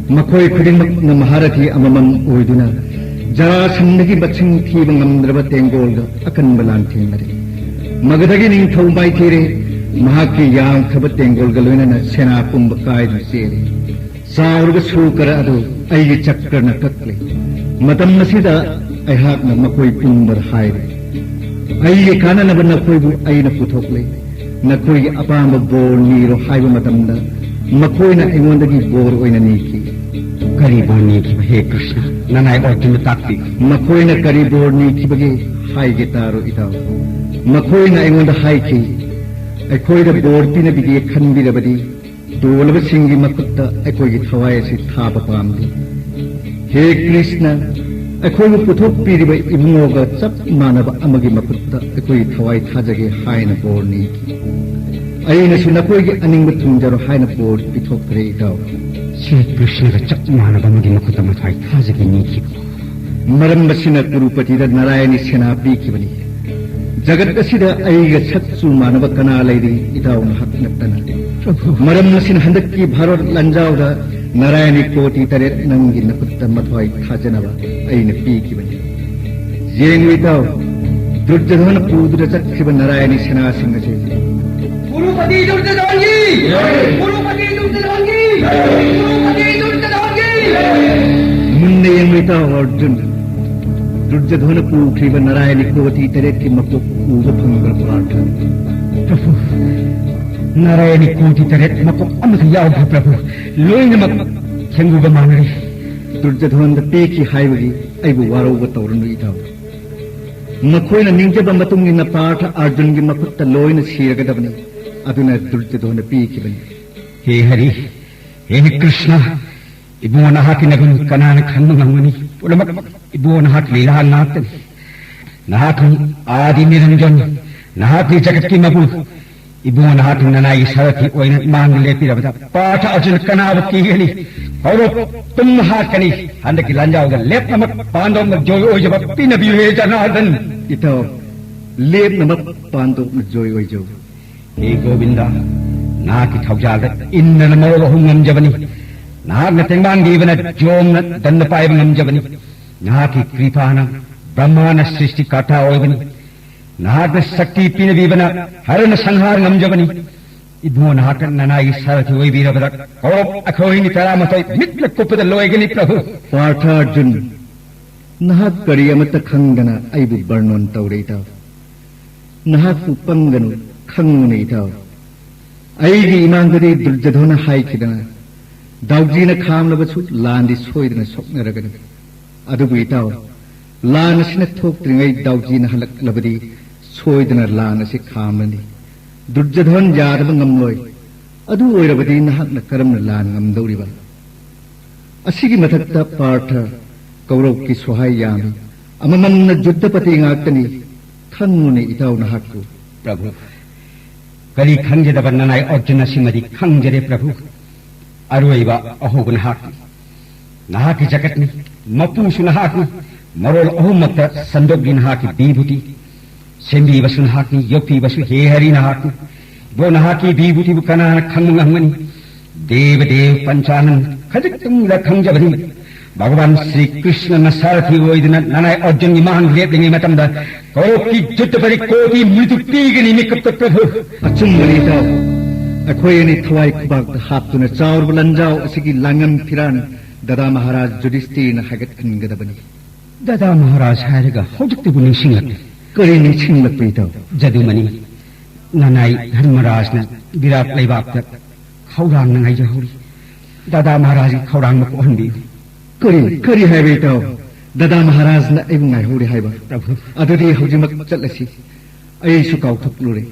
ꯃꯈꯣꯏ ꯈꯨꯗꯤꯡꯃꯛꯅ ꯃꯍꯥꯔꯊꯤ ꯑꯃꯃꯝ ꯑꯣꯏꯗꯨꯅ ꯖꯔꯥꯁꯟꯗꯒꯤ ꯃꯁꯤꯡ ꯊꯤꯕ ꯉꯝꯗ꯭ꯔꯕ ꯇꯦꯡꯒꯣꯜꯒ ꯑꯀꯟꯕ ꯂꯥꯟꯊꯦꯡꯅꯔꯦ꯫ ꯃꯒꯙꯒꯤ ꯅꯤꯡꯊꯧ ꯃꯥꯏꯊꯤꯔꯦ꯫ ꯃꯍꯥꯛꯀꯤ ꯌꯥꯝꯈ꯭ꯔꯕ ꯇꯦꯡꯒꯣꯜꯒ ꯂꯣꯏꯅꯅ ꯁꯦꯅꯥ ꯄꯨꯝꯕ ꯀꯥꯏꯗꯨꯅ ꯆꯦꯜꯂꯤ꯫ ꯆꯥꯎꯔꯕ ꯁꯨꯀꯔ ꯑꯗꯨ ꯑꯩꯒꯤ ꯆꯀ꯭ꯔꯅ ꯀꯛꯂꯦ꯫ ꯃꯇꯝ ꯑꯁꯤꯗ ꯑꯩꯍꯥꯛꯅ ꯃꯈꯣꯏ ꯄꯨꯝꯕꯗ ꯍꯥꯏꯔꯦ, "ꯑꯩꯒꯤ ꯀꯥꯟꯅꯅꯕ ꯅꯈꯣꯏꯕꯨ ꯑꯩꯅ ꯄꯨꯊꯣꯛꯂꯦ꯫ ꯅꯈꯣꯏꯒꯤ ꯑꯄꯥꯝꯕ ꯕꯣꯔ ꯅꯤꯔꯣ" ꯍꯥꯏꯕ ꯃꯇꯝꯗ ꯃꯈꯣꯏꯅ ꯑꯩꯉꯣꯟꯗꯒꯤ ꯕꯣꯔ ꯑꯣꯏꯅ ꯅꯤꯈꯤ꯫ ꯀꯔꯤ ꯕꯣꯔ ꯅꯤꯈꯤꯕ, ꯍꯦ ꯀ꯭ꯔꯤꯁꯅ? ꯅꯅꯥꯏ ꯑꯔꯖꯨꯟꯅ ꯇꯥꯛꯄꯤꯌꯨ꯫ ꯃꯈꯣꯏꯅ ꯀꯔꯤ ꯕꯣꯔ ꯅꯤꯈꯤꯕꯒꯦ ꯍꯥꯏꯒꯦ ꯇꯥꯔꯣ, ꯏꯇꯥꯎ꯫ ꯃꯈꯣꯏꯅ ꯑꯩꯉꯣꯟꯗ ꯍꯥꯏꯈꯤ, "ꯑꯩꯈꯣꯏꯗ ꯕꯣꯔ ꯄꯤꯅꯕꯤꯒꯦ ꯈꯟꯕꯤꯔꯕꯗꯤ ꯇꯣꯜꯂꯕꯁꯤꯡꯒꯤ ꯃꯈꯨꯠꯇ ꯑꯩꯈꯣꯏꯒꯤ ꯊꯋꯥꯏ ꯑꯁꯤ ꯊꯥꯕ ꯄꯥꯝꯂꯤ꯫ ꯍꯦ ꯀ꯭ꯔꯤꯁꯅ, ꯑꯩꯈꯣꯏꯕꯨ ꯄꯨꯊꯣꯛꯄꯤꯔꯤꯕ ꯏꯕꯨꯡꯉꯣꯒ ꯆꯞ ꯃꯥꯟꯅꯕ ꯑꯃꯒꯤ ꯃꯈꯨꯠꯇ ꯑꯩꯈꯣꯏꯒꯤ ꯊꯋꯥꯏ ꯊꯥꯖꯒꯦ" ꯍꯥꯏꯅ ꯕꯣꯔ ꯅꯤꯈꯤ꯫ ꯑꯩꯅꯁꯨ "ꯅꯈꯣꯏꯒꯤ ꯑꯅꯤꯡꯕ ꯊꯨꯡꯖꯔꯣ" ꯍꯥꯏꯅ ꯕꯣꯔ ꯄꯤꯊꯣꯛꯈ꯭ꯔꯦ, ꯏꯇꯥꯎ꯫ ꯁ꯭ꯔꯤ ꯀ꯭ꯔꯤꯁꯅꯒ ꯆꯞ ꯃꯥꯟꯅꯕ ꯑꯃꯒꯤ ꯃꯈꯨꯠꯇ ꯃꯊ꯭ꯋꯥꯏ ꯊꯥꯖꯒꯦ ꯅꯤꯈꯤꯕ꯫ ꯃꯔꯝ ꯑꯁꯤꯅ ꯀꯨꯔꯨꯄꯇꯤꯗ ꯅꯥꯔꯥꯌꯅꯤ ꯁꯦꯅꯥ ꯄꯤꯈꯤꯕꯅꯤ꯫ ꯖꯒꯠ ꯑꯁꯤꯗ ꯑꯩꯒ ꯁꯛ ꯆꯨ ꯃꯥꯟꯅꯕ ꯀꯅꯥ ꯂꯩꯔꯤ, ꯏꯇꯥꯎ, ꯅꯍꯥꯛ ꯅꯠꯇꯅ? ꯃꯔꯝ ꯑꯁꯤꯅ ꯍꯟꯗꯛꯀꯤ ꯚꯥꯔꯠ ꯂꯥꯟꯖꯥꯎꯗ ꯅꯥꯔꯥꯌꯅꯤ ꯀꯣꯇꯤ ꯇꯔꯦꯠ ꯅꯪꯒꯤ ꯅꯈꯨꯠꯇ ꯃꯊ꯭ꯋꯥꯏ ꯊꯥꯖꯅꯕ ꯑꯩꯅ ꯄꯤꯈꯤꯕꯅꯤ꯫ ꯌꯦꯡꯉꯨ, ꯏꯇꯥꯎ, ꯗꯨꯔꯖꯣꯙꯅ ꯄꯨꯗꯨꯅ ꯆꯠꯈ꯭ꯔꯤꯕ ꯅꯥꯔꯥꯌꯅꯤ ꯁꯦꯅꯥꯁꯤꯡ ꯑꯁꯤ꯫ ꯀꯨꯔꯨꯄꯇꯤ ꯗꯨꯔꯖꯣꯙꯟꯒꯤ! ꯀꯨꯔꯨꯄꯇꯤ ꯗꯨꯔꯖꯣꯙꯟꯒꯤ! ꯀꯨꯔꯨꯄꯇꯤ ꯗꯨꯔꯖꯣꯙꯟꯒꯤ! ꯃꯨꯟꯅ ꯌꯦꯡꯂꯨ, ꯏꯇꯥꯎ ꯑꯔꯖꯨꯟ꯫ ꯗꯨꯔꯖꯣꯙꯅ ꯄꯨꯈ꯭ꯔꯤꯕ ꯅꯥꯔꯥꯌꯅꯤ ꯀꯣꯇꯤ ꯇꯔꯦꯠꯀꯤ ꯃꯀꯣꯛ ꯎꯕ ꯐꯪꯕ꯭ꯔꯥ, ꯄꯥꯔꯊ? ꯄ꯭ꯔꯚꯨ, ꯅꯥꯔꯥꯌꯅꯤ ꯀꯣꯇꯤ ꯇꯔꯦꯠ ꯃꯀꯣꯛ ꯑꯃꯠꯇ ꯌꯥꯎꯗ꯭ꯔꯦ, ꯄ꯭ꯔꯚꯨ꯫ ꯂꯣꯏꯅꯃꯛ ꯊꯦꯡꯒꯨꯒ ꯃꯥꯟꯅꯔꯤ꯫ ꯗꯨꯔꯖꯣꯙꯟꯗ ꯄꯤꯈꯤ ꯍꯥꯏꯕꯒꯤ ꯑꯩꯕꯨ ꯋꯥꯔꯧꯕ ꯇꯧꯔꯨꯅꯨ, ꯏꯇꯥꯎ꯫ ꯃꯈꯣꯏꯅ ꯅꯤꯡꯖꯕ ꯃꯇꯨꯡ ꯏꯟꯅ ꯄꯥꯔꯊ ꯑꯔꯖꯨꯟꯒꯤ ꯃꯈꯨꯠꯇ ꯂꯣꯏꯅ ꯁꯤꯔꯒꯗꯕꯅꯤ꯫ ꯑꯗꯨꯅ ꯗꯨꯔꯖꯣꯙꯟꯗ ꯄꯤꯈꯤꯕꯅꯤ꯫ ꯍꯦ ꯍꯔꯤ, ꯍꯦ ꯀ꯭ꯔꯤꯁꯅ, ꯏꯕꯨꯡꯉꯣ ꯅꯍꯥꯛꯀꯤ ꯅꯒꯨꯟ ꯀꯅꯥꯅ ꯈꯪꯕ ꯉꯝꯒꯅꯤ? ꯄꯨꯝꯅꯃꯛ ꯏꯕꯨꯡꯉꯣ ꯅꯍꯥꯛꯀꯤ ꯂꯤꯂꯥ ꯉꯥꯛꯇꯅꯤ꯫ ꯅꯍꯥꯛꯀꯤ ꯑꯥꯗꯤ ꯅꯤꯔꯟꯖꯟ, ꯅꯍꯥꯛꯀꯤ ꯖꯒꯠꯀꯤ ꯃꯄꯨ, ꯏꯕꯨꯡꯉꯣ ꯅꯍꯥꯛꯀꯤ ꯅꯅꯥꯏꯒꯤ ꯁꯥꯔꯊꯤ ꯑꯣꯏꯅ ꯃꯥꯡꯗ ꯂꯦꯞꯄꯤꯔꯕꯗ ꯄꯥꯔꯊ ꯑꯔꯖꯨꯟ ꯀꯅꯥꯕꯨ ꯀꯤꯒꯅꯤ? ꯀꯧꯔꯣꯞ ꯇꯨꯝ ꯍꯥꯠꯀꯅꯤ꯫ ꯍꯟꯗꯛꯀꯤ ꯂꯥꯟꯖꯥꯎꯗ ꯂꯦꯞꯅꯃꯛ ꯄꯥꯟꯗꯣꯛꯅ ꯖꯣꯏ ꯑꯣꯏꯖꯕ ꯄꯤꯅꯕꯤꯌꯨ ꯍꯦ ꯖꯅꯥꯔꯗꯟ꯫ ꯏꯇꯥꯎ, ꯂꯦꯞꯅꯃꯛ ꯄꯥꯟꯗꯣꯛꯅ ꯖꯣꯏ ꯑꯣꯏꯖꯧ꯫ ꯍꯦ ꯒꯣꯕꯤꯟꯗ, ꯅꯍꯥꯛꯀꯤ ꯊꯧꯖꯥꯜꯗ ꯏꯟꯗ꯭ꯔꯅ ꯃꯔꯣꯜ ꯑꯍꯨꯝ ꯉꯝꯖꯕꯅꯤ꯫ ꯅꯍꯥꯛꯅ ꯇꯦꯡꯕꯥꯡ ꯗꯦꯕꯅ ꯖꯣꯝꯅ ꯗꯟꯗ ꯄꯥꯏꯕ ꯉꯝꯖꯕꯅꯤ꯫ ꯅꯍꯥꯛꯀꯤ ꯀ꯭ꯔꯤꯄꯥꯅ ꯕ꯭ꯔꯍ꯭ꯃꯥꯅ ꯁ꯭ꯔꯤꯁꯇꯤꯀꯔꯇꯥ ꯑꯣꯏꯕꯅꯤ꯫ ꯅꯍꯥꯛꯅ ꯁꯛꯇꯤ ꯄꯤꯅꯕꯤꯕꯅ ꯍꯔꯅ ꯁꯪꯍꯥꯔ ꯉꯝꯖꯕꯅꯤ꯫ ꯏꯕꯨꯡꯉꯣ ꯅꯍꯥꯛꯅ ꯅꯅꯥꯏꯒꯤ ꯁꯥꯔꯊꯤ ꯑꯣꯏꯕꯤꯔꯕꯗ ꯀꯧꯔꯣꯞ ꯑꯩꯈꯣꯏꯅꯤ ꯇꯔꯥꯃꯥꯊꯣꯏ ꯃꯤꯠꯅ ꯀꯨꯞꯄꯗ ꯂꯣꯏꯒꯅꯤ, ꯄ꯭ꯔꯚꯨ꯫ ꯄꯥꯔꯊ ꯑꯔꯖꯨꯟ, ꯅꯍꯥꯛ ꯀꯔꯤ ꯑꯃꯠꯇ ꯈꯪꯗꯅ ꯑꯩꯕꯨ ꯕꯔꯅꯣꯟ ꯇꯧꯔꯦ, ꯏꯇꯥꯎ꯫ ꯅꯍꯥꯛꯄꯨ ꯄꯪꯒꯅꯨ, ꯈꯪꯉꯨꯅꯦ, ꯏꯇꯥꯎ꯫ ꯑꯩꯒꯤ ꯏꯃꯥꯡꯗꯗꯤ ꯗꯨꯔꯖꯣꯙꯅ ꯍꯥꯏꯈꯤꯗꯅ, ꯗꯥꯎꯖꯤꯅ ꯈꯥꯝꯂꯕꯁꯨ ꯂꯥꯟꯗꯤ ꯁꯣꯏꯗꯅ ꯁꯣꯛꯅꯔꯒꯅꯤ꯫ ꯑꯗꯨꯕꯨ ꯏꯇꯥꯎ, ꯂꯥꯟ ꯑꯁꯤꯅ ꯊꯣꯛꯇ꯭ꯔꯤꯉꯩ ꯗꯥꯎꯖꯤꯅ ꯍꯜꯂꯛꯂꯕꯗꯤ ꯁꯣꯏꯗꯅ ꯂꯥꯟ ꯑꯁꯤ ꯈꯥꯝꯂꯅꯤ꯫ ꯗꯨꯔꯖꯣꯙꯟ ꯌꯥꯗꯕ ꯉꯝꯂꯣꯏ꯫ ꯑꯗꯨ ꯑꯣꯏꯔꯕꯗꯤ ꯅꯍꯥꯛꯅ ꯀꯔꯝꯅ ꯂꯥꯟ ꯉꯝꯗꯧꯔꯤꯕ? ꯑꯁꯤꯒꯤ ꯃꯊꯛꯇ ꯄꯥꯔꯊ, ꯀꯧꯔꯧꯀꯤ ꯁꯣꯍꯥꯏ ꯌꯥꯝꯃꯤ꯫ ꯑꯃꯃꯝꯅ ꯖꯨꯗꯙꯄꯇꯤ ꯉꯥꯛꯇꯅꯤ꯫ ꯈꯪꯉꯨꯅꯦ ꯏꯇꯥꯎ ꯅꯍꯥꯛꯄꯨ꯫ ꯄ꯭ꯔꯚꯨ, ꯀꯔꯤ ꯈꯪꯖꯗꯕ ꯅꯅꯥꯏ ꯑꯔꯖꯨꯟ ꯑꯁꯤꯃꯗꯤ ꯈꯪꯖꯔꯦ ꯄ꯭ꯔꯚꯨ꯫ ꯑꯔꯣꯏꯕ ꯑꯍꯧꯕ ꯅꯍꯥꯛꯅꯤ꯫ ꯅꯍꯥꯛꯀꯤ ꯖꯒꯠꯅꯤ, ꯃꯄꯨꯁꯨ ꯅꯍꯥꯛꯅꯤ꯫ ꯃꯔꯣꯜ ꯑꯍꯨꯝꯃꯛꯇ ꯁꯟꯗꯣꯛꯂꯤ ꯅꯍꯥꯛꯀꯤ ꯕꯤꯚꯨꯇꯤ꯫ ꯁꯦꯝꯕꯤꯕꯁꯨ ꯅꯍꯥꯛꯅꯤ, ꯌꯣꯛꯄꯤꯕꯁꯨ ꯍꯦ ꯍꯔꯤ ꯅꯍꯥꯛꯅꯤ꯫ ꯏꯕꯣ, ꯅꯍꯥꯛꯀꯤ ꯕꯤꯚꯨꯇꯤꯕꯨ ꯀꯅꯥꯅ ꯈꯪꯕ ꯉꯝꯒꯅꯤ? ꯗꯦꯕ ꯗꯦꯕ ꯄꯟꯆꯥꯅꯟ ꯈꯖꯤꯛꯇꯪꯗ ꯈꯪꯖꯕꯅꯤ꯫ ꯚꯒꯋꯥꯟ ꯁ꯭ꯔꯤ ꯀ꯭ꯔꯤꯁꯅꯅ ꯁꯥꯔꯊꯤ ꯑꯣꯏꯗꯨꯅ ꯅꯅꯥꯏ ꯑꯔꯖꯨꯟꯒꯤ ꯃꯥꯡ ꯂꯦꯞꯂꯤꯉꯩ ꯃꯇꯝꯗ ꯀꯧꯔꯧꯀꯤ ꯖꯨꯗꯙꯄꯇꯤ ꯀꯣꯇꯤ ꯃ꯭ꯔꯤꯗꯨ ꯄꯤꯒꯅꯤ ꯃꯤꯀꯨꯞꯇ ꯄ꯭ꯔꯚꯨ꯫ ꯑꯆꯨꯝꯕꯅꯤ ꯏꯇꯥꯎ꯫ ꯑꯩꯈꯣꯏ ꯑꯅꯤ ꯊꯋꯥꯏ ꯈꯨꯕꯥꯛꯇ ꯍꯥꯞꯇꯨꯅ ꯆꯥꯎꯔꯕ ꯂꯥꯟꯖꯥꯎ ꯑꯁꯤꯒꯤ ꯂꯥꯡꯉꯝ ꯐꯤꯔꯥꯟ ꯗꯗꯥ ꯃꯍꯥꯔꯥꯖ ꯌꯨꯙꯤꯁꯇꯤꯔꯅ ꯍꯥꯏꯒꯠꯍꯟꯒꯗꯕꯅꯤ꯫ ꯗꯗꯥ ꯃꯍꯥꯔꯥꯖ ꯍꯥꯏꯔꯒ ꯍꯧꯖꯤꯛꯇꯕꯨ ꯅꯤꯡꯁꯤꯡꯂꯛꯂꯦ꯫ ꯀꯔꯤ ꯅꯤꯡꯁꯤꯡꯂꯛꯄ ꯏꯇꯥꯎ? ꯖꯗꯨꯃꯅꯤ, ꯅꯅꯥꯏ ꯙꯔꯃꯔꯥꯖꯅ ꯕꯤꯔꯥꯠ ꯂꯩꯕꯥꯛꯇ ꯈꯧꯔꯥꯡꯅ ꯉꯥꯏꯖꯍꯧꯔꯤ꯫ ꯗꯥꯗꯥ ꯃꯍꯥꯔꯥꯖꯒꯤ ꯈꯧꯔꯥꯡꯕ ꯀꯣꯛꯍꯟꯕꯤꯌꯨ꯫ ꯀꯔꯤ, ꯀꯔꯤ ꯍꯥꯏꯕ ꯏꯇꯥꯎ? ꯗꯥꯗꯥ ꯃꯍꯥꯔꯥꯖꯅ ꯑꯩꯕꯨ ꯉꯥꯏꯍꯧꯔꯤ ꯍꯥꯏꯕ? ꯄ꯭ꯔꯚꯨ꯫ ꯑꯗꯨꯗꯤ ꯍꯧꯖꯤꯛꯃꯛ ꯆꯠꯂꯁꯤ꯫ ꯑꯩꯁꯨ ꯀꯥꯎꯊꯣꯛꯂꯨꯔꯦ꯫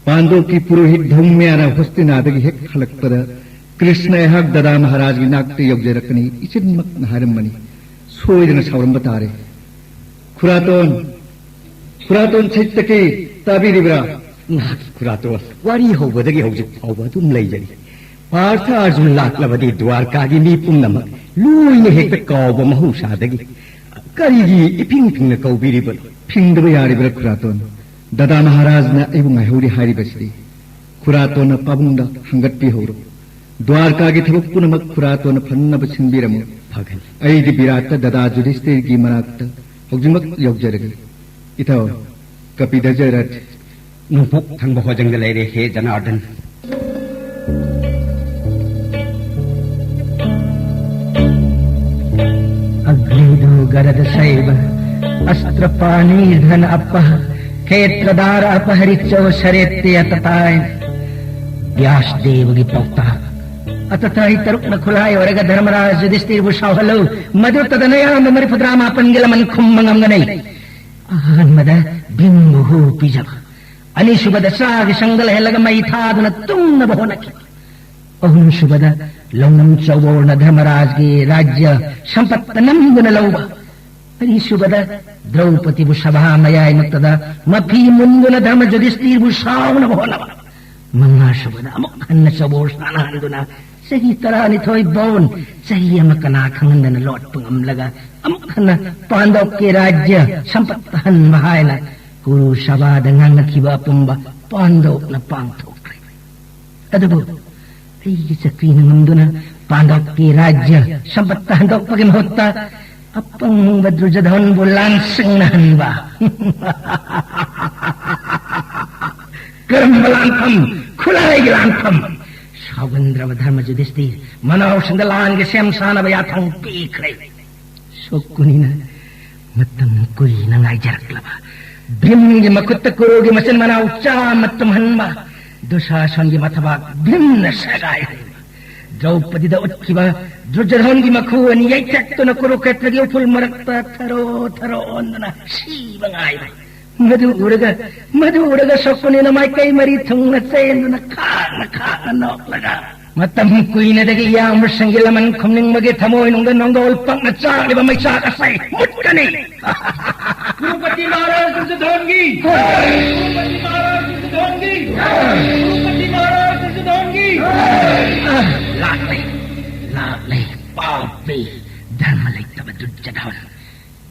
ꯄꯥꯟꯗꯣꯞꯀꯤ ꯄꯨꯔꯣꯍꯤꯠ ꯙꯧꯃ꯭ꯌꯥꯅ ꯍꯣꯁꯇꯤꯅꯥꯗꯒꯤ ꯍꯦꯛ ꯍꯜꯂꯛꯄꯗ ꯀ꯭ꯔꯤꯁꯅ ꯑꯩꯍꯥꯛ ꯗꯥꯗꯥ ꯃꯍꯥꯔꯥꯖꯒꯤ ꯅꯥꯛꯇ ꯌꯧꯖꯔꯛꯀꯅꯤ ꯏꯆꯤꯟꯃꯛꯅ ꯍꯥꯏꯔꯝꯕꯅꯤ꯫ ꯁꯣꯏꯗꯅ ꯁꯥꯎꯔꯝꯕ ꯇꯥꯔꯦ꯫ ꯈꯨꯔꯥꯇꯣꯟ, ꯈꯨꯔꯥꯇꯣꯟ ꯁꯩꯇꯀꯤ, ꯇꯥꯕꯤꯔꯤꯕ꯭ꯔꯥ? ꯉꯥꯏꯍꯥꯛꯀꯤ ꯈꯨꯔꯥꯇꯣꯟ, ꯋꯥꯔꯤ ꯍꯧꯕꯗꯒꯤ ꯍꯧꯖꯤꯛ ꯐꯥꯎꯕ ꯑꯗꯨꯝ ꯂꯩꯖꯔꯤ꯫ ꯄꯥꯔꯊ ꯑꯥꯔꯖꯨꯟ ꯂꯥꯛꯂꯕꯗꯤ ꯗ꯭ꯋꯥꯔꯀꯥꯒꯤ ꯃꯤ ꯄꯨꯝꯅꯃꯛ ꯂꯣꯏꯅ ꯍꯦꯛꯇ ꯀꯥꯎꯕ ꯃꯍꯧꯁꯥꯗꯒꯤ ꯀꯔꯤꯒꯤ ꯏꯐꯤꯡ ꯐꯤꯡꯅ ꯀꯧꯕꯤꯔꯤꯕꯅꯣ? ꯐꯤꯡꯗꯕ ꯌꯥꯔꯤꯕ꯭ꯔꯥ ꯈꯨꯔꯥꯇꯣꯟ? ꯗꯥꯗꯥ ꯃꯍꯥꯔꯥꯖꯅ ꯑꯩꯕꯨ ꯉꯥꯏꯍꯧꯔꯤ ꯍꯥꯏꯔꯤꯕꯁꯤꯗꯤ꯫ ꯈꯨꯔꯥꯇꯣꯟꯅ ꯄꯥꯕꯨꯡꯗ ꯍꯪꯒꯠꯄꯤꯍꯧꯔꯣ꯫ ꯗ꯭ꯋꯥꯔꯀꯥꯒꯤ ꯊꯕꯛ ꯄꯨꯝꯅꯃꯛ ꯈꯨꯔꯥꯇꯣꯟꯅ ꯐꯅꯅꯕ ꯁꯤꯟꯕꯤꯔꯝꯃꯨ꯫ ꯐꯒꯅꯤ꯫ ꯑꯩꯗꯤ ꯕꯤꯔꯥꯠꯇ ꯗꯥꯗꯥ ꯖꯨꯙꯤꯁꯇꯤꯔꯒꯤ ꯃꯅꯥꯛꯇ ꯍꯧꯖꯤꯛꯃꯛ ꯌꯧꯖꯔꯒꯦ꯫ ꯏꯇꯥꯎ, ꯀꯄꯤꯗꯖꯔꯠ꯫ ꯅꯣꯡꯄꯣꯛ ꯊꯪꯕ ꯍꯣꯖꯪꯗ ꯂꯩꯔꯦ, ꯍꯦ ꯖꯅꯥꯔꯗꯟ꯫ अग्निधो गरद सैव अस्त्र पाणि धन अपह, क्षेत्रदार अपहरिचो शरेत्य अतताय। ꯕ꯭ꯌꯥꯁ ꯗꯦꯕꯒꯤ ꯄꯥꯎꯇꯥꯛ꯫ ꯑꯇꯇꯥꯏ ꯇꯔꯨꯛꯅ ꯈꯨꯠꯂꯥꯏ ꯑꯣꯏꯔꯒ ꯙꯔꯃꯔꯥꯖ ꯌꯨꯙꯤꯁꯇꯤꯔꯕꯨ ꯁꯥꯎꯍꯜꯂꯨ꯫ ꯃꯗꯨ ꯇꯗꯅ ꯑꯌꯥꯝꯕ ꯃꯔꯤꯐꯨꯇꯔꯥ ꯃꯥꯄꯟꯒꯤ ꯂꯃꯟ ꯈꯨꯝꯕ ꯉꯝꯒꯅꯤ꯫ ꯑꯍꯥꯟꯕꯗ ꯚꯤꯝꯕꯨ ꯍꯨ ꯄꯤꯖꯕ꯫ ꯑꯅꯤꯁꯨꯕꯗ ꯆꯥꯒꯤ ꯁꯪꯗ ꯂꯩꯍꯜꯂꯒ ꯃꯩ ꯊꯥꯗꯨꯅ ꯇꯨꯝꯅꯕ ꯍꯣꯠꯅꯈꯤ꯫ ꯑꯍꯨꯝꯁꯨꯕꯗ ꯂꯧꯅꯝ ꯆꯧꯕꯣꯔꯅ ꯙꯔꯃꯔꯥꯖꯒꯤ ꯔꯥꯖ꯭ꯌ ꯁꯝꯄꯠꯇ ꯅꯝꯗꯨꯅ ꯂꯧꯕ꯫ ꯃꯔꯤꯁꯨꯕꯗ ꯗ꯭ꯔꯧꯄꯗꯤꯕꯨ ꯁꯚꯥ ꯃꯌꯥꯏꯃꯛꯇꯗ ꯃꯐꯤ ꯃꯨꯟꯗꯨꯅ ꯙꯔꯃ ꯌꯨꯙꯤꯁꯇꯤꯔꯕꯨ ꯁꯥꯎꯅꯕ ꯍꯣꯠꯅꯕ꯫ ꯃꯉꯥꯁꯨꯕꯗ ꯑꯃꯨꯛ ꯍꯟꯅ ꯆꯧꯕꯣꯔ ꯁꯥꯟꯅꯍꯟꯗꯨꯅ ꯆꯍꯤ ꯇꯔꯥꯅꯤꯊꯣꯏ ꯕꯣꯟ, ꯆꯍꯤ ꯑꯃ ꯀꯅꯥ ꯈꯪꯍꯟꯗꯅ ꯂꯣꯠꯄ ꯉꯝꯂꯒ ꯑꯃꯨꯛ ꯍꯟꯅ ꯄꯥꯟꯗꯣꯞꯀꯤ ꯔꯥꯖ꯭ꯌ ꯁꯝꯄꯠꯇ ꯍꯟꯕ ꯍꯥꯏꯅ ꯀꯨꯔꯨ ꯁꯚꯥꯗ ꯉꯥꯡꯅꯈꯤꯕ ꯑꯄꯨꯝꯕ ꯄꯥꯟꯗꯣꯞꯅ ꯄꯥꯡꯊꯣꯛꯈ꯭ꯔꯦ꯫ ꯑꯗꯨꯕꯨ ꯑꯩꯒꯤ ꯆꯀ꯭ꯔꯤꯅ ꯉꯝꯗꯨꯅ ꯄꯥꯟꯗꯣꯞꯀꯤ ꯔꯥꯖ꯭ꯌ ꯁꯝꯄꯠꯇ ꯍꯟꯗꯣꯛꯄꯒꯤ ꯃꯍꯨꯠꯇ ꯑꯄꯪꯕ ꯗꯨꯔꯖꯣꯙꯟꯕꯨ ꯂꯥꯟꯁꯤꯡꯅꯍꯟꯕ꯫ ꯀꯔꯝꯕ ꯂꯥꯟꯐꯝ? ꯈꯨꯠꯂꯥꯏꯒꯤ ꯂꯥꯟꯐꯝ꯫ ꯁꯥꯎꯒꯟꯗ꯭ꯔꯕ ꯙꯔꯃ ꯌꯨꯙꯤꯁꯇꯤꯔ ꯃꯅꯥꯎꯁꯤꯡꯗ ꯂꯥꯟꯒꯤ ꯁꯦꯝ ꯁꯥꯅꯕ ꯌꯥꯊꯪ ꯄꯤꯈ꯭ꯔꯦ꯫ ꯁꯣꯛꯀꯨꯅꯤꯅ ꯃꯇꯝ ꯀꯨꯏꯅ ꯉꯥꯏꯖꯔꯛꯂꯕ ꯚꯤꯝꯒꯤ ꯃꯈꯨꯠꯇ ꯀꯨꯔꯨꯒꯤ ꯃꯆꯤꯟ ꯃꯅꯥꯎ ꯆꯥꯝꯃ ꯇꯨꯝꯍꯟꯕ, ꯗꯨꯁꯥꯁꯟꯒꯤ ꯃꯊꯕꯥꯛ ꯚꯤꯝꯅ ꯁꯦꯒꯥꯏꯍꯟꯕ, ꯗ꯭ꯔꯧꯄꯗꯤꯗ ꯎꯠꯈꯤꯕ ꯗꯨꯔꯖꯣꯙꯟꯒꯤ ꯃꯈꯨ ꯑꯅꯤ ꯌꯩꯊꯠꯇꯨꯅ ꯀꯨꯔꯨꯀ꯭ꯔꯦꯇ꯭ꯔꯒꯤ ꯎꯐꯨꯜ ꯃꯔꯛꯇ ꯊꯔꯣ ꯊꯔꯣ ꯑꯣꯟꯗꯨꯅ ꯁꯤꯕ ꯉꯥꯏꯕ꯫ ꯃꯗꯨ ꯎꯔꯒ, ꯃꯗꯨ ꯎꯔꯒ ꯁꯀꯨꯅꯤꯅ ꯃꯥꯏꯀꯩ ꯃꯔꯤ ꯊꯨꯡꯅ ꯆꯦꯟꯗꯨꯅ ꯈꯥꯡꯅ ꯈꯥꯡꯅ ꯅꯣꯛꯂꯒ, ꯃꯇꯝ ꯀꯨꯏꯅꯗꯒꯤ ꯏꯌꯥꯝꯕꯁꯤꯡꯒꯤ ꯂꯃꯟ ꯈꯨꯝꯅꯤꯡꯕꯒꯤ ꯊꯃꯣꯏꯅꯨꯡꯗ ꯅꯣꯡꯗꯣꯜ ꯄꯛꯅ ꯆꯥꯛꯂꯤꯕ ꯃꯩꯆꯥꯛ ꯑꯁꯤ ꯃꯨꯠꯀꯅꯤ꯫ ꯀ꯭ꯔꯨꯄꯇꯤ ꯃꯍꯥꯔꯥꯖ ꯗꯨꯔꯖꯣꯙꯟꯒꯤ! ꯀ꯭ꯔꯨꯄꯇꯤ ꯃꯍꯥꯔꯥꯖ ꯗꯨꯔꯖꯣꯙꯟꯒꯤ! ꯀ꯭ꯔꯨꯄꯇꯤ ꯃꯍꯥꯔꯥꯖ ꯗꯨꯔꯖꯣꯙꯟꯒꯤ! ꯂꯥꯛꯂꯦ, ꯂꯥꯛꯂꯦ, ꯄꯥꯄꯤ, ꯙꯔꯃ ꯂꯩꯇꯕ ꯗꯨꯔꯖꯣꯙꯟ꯫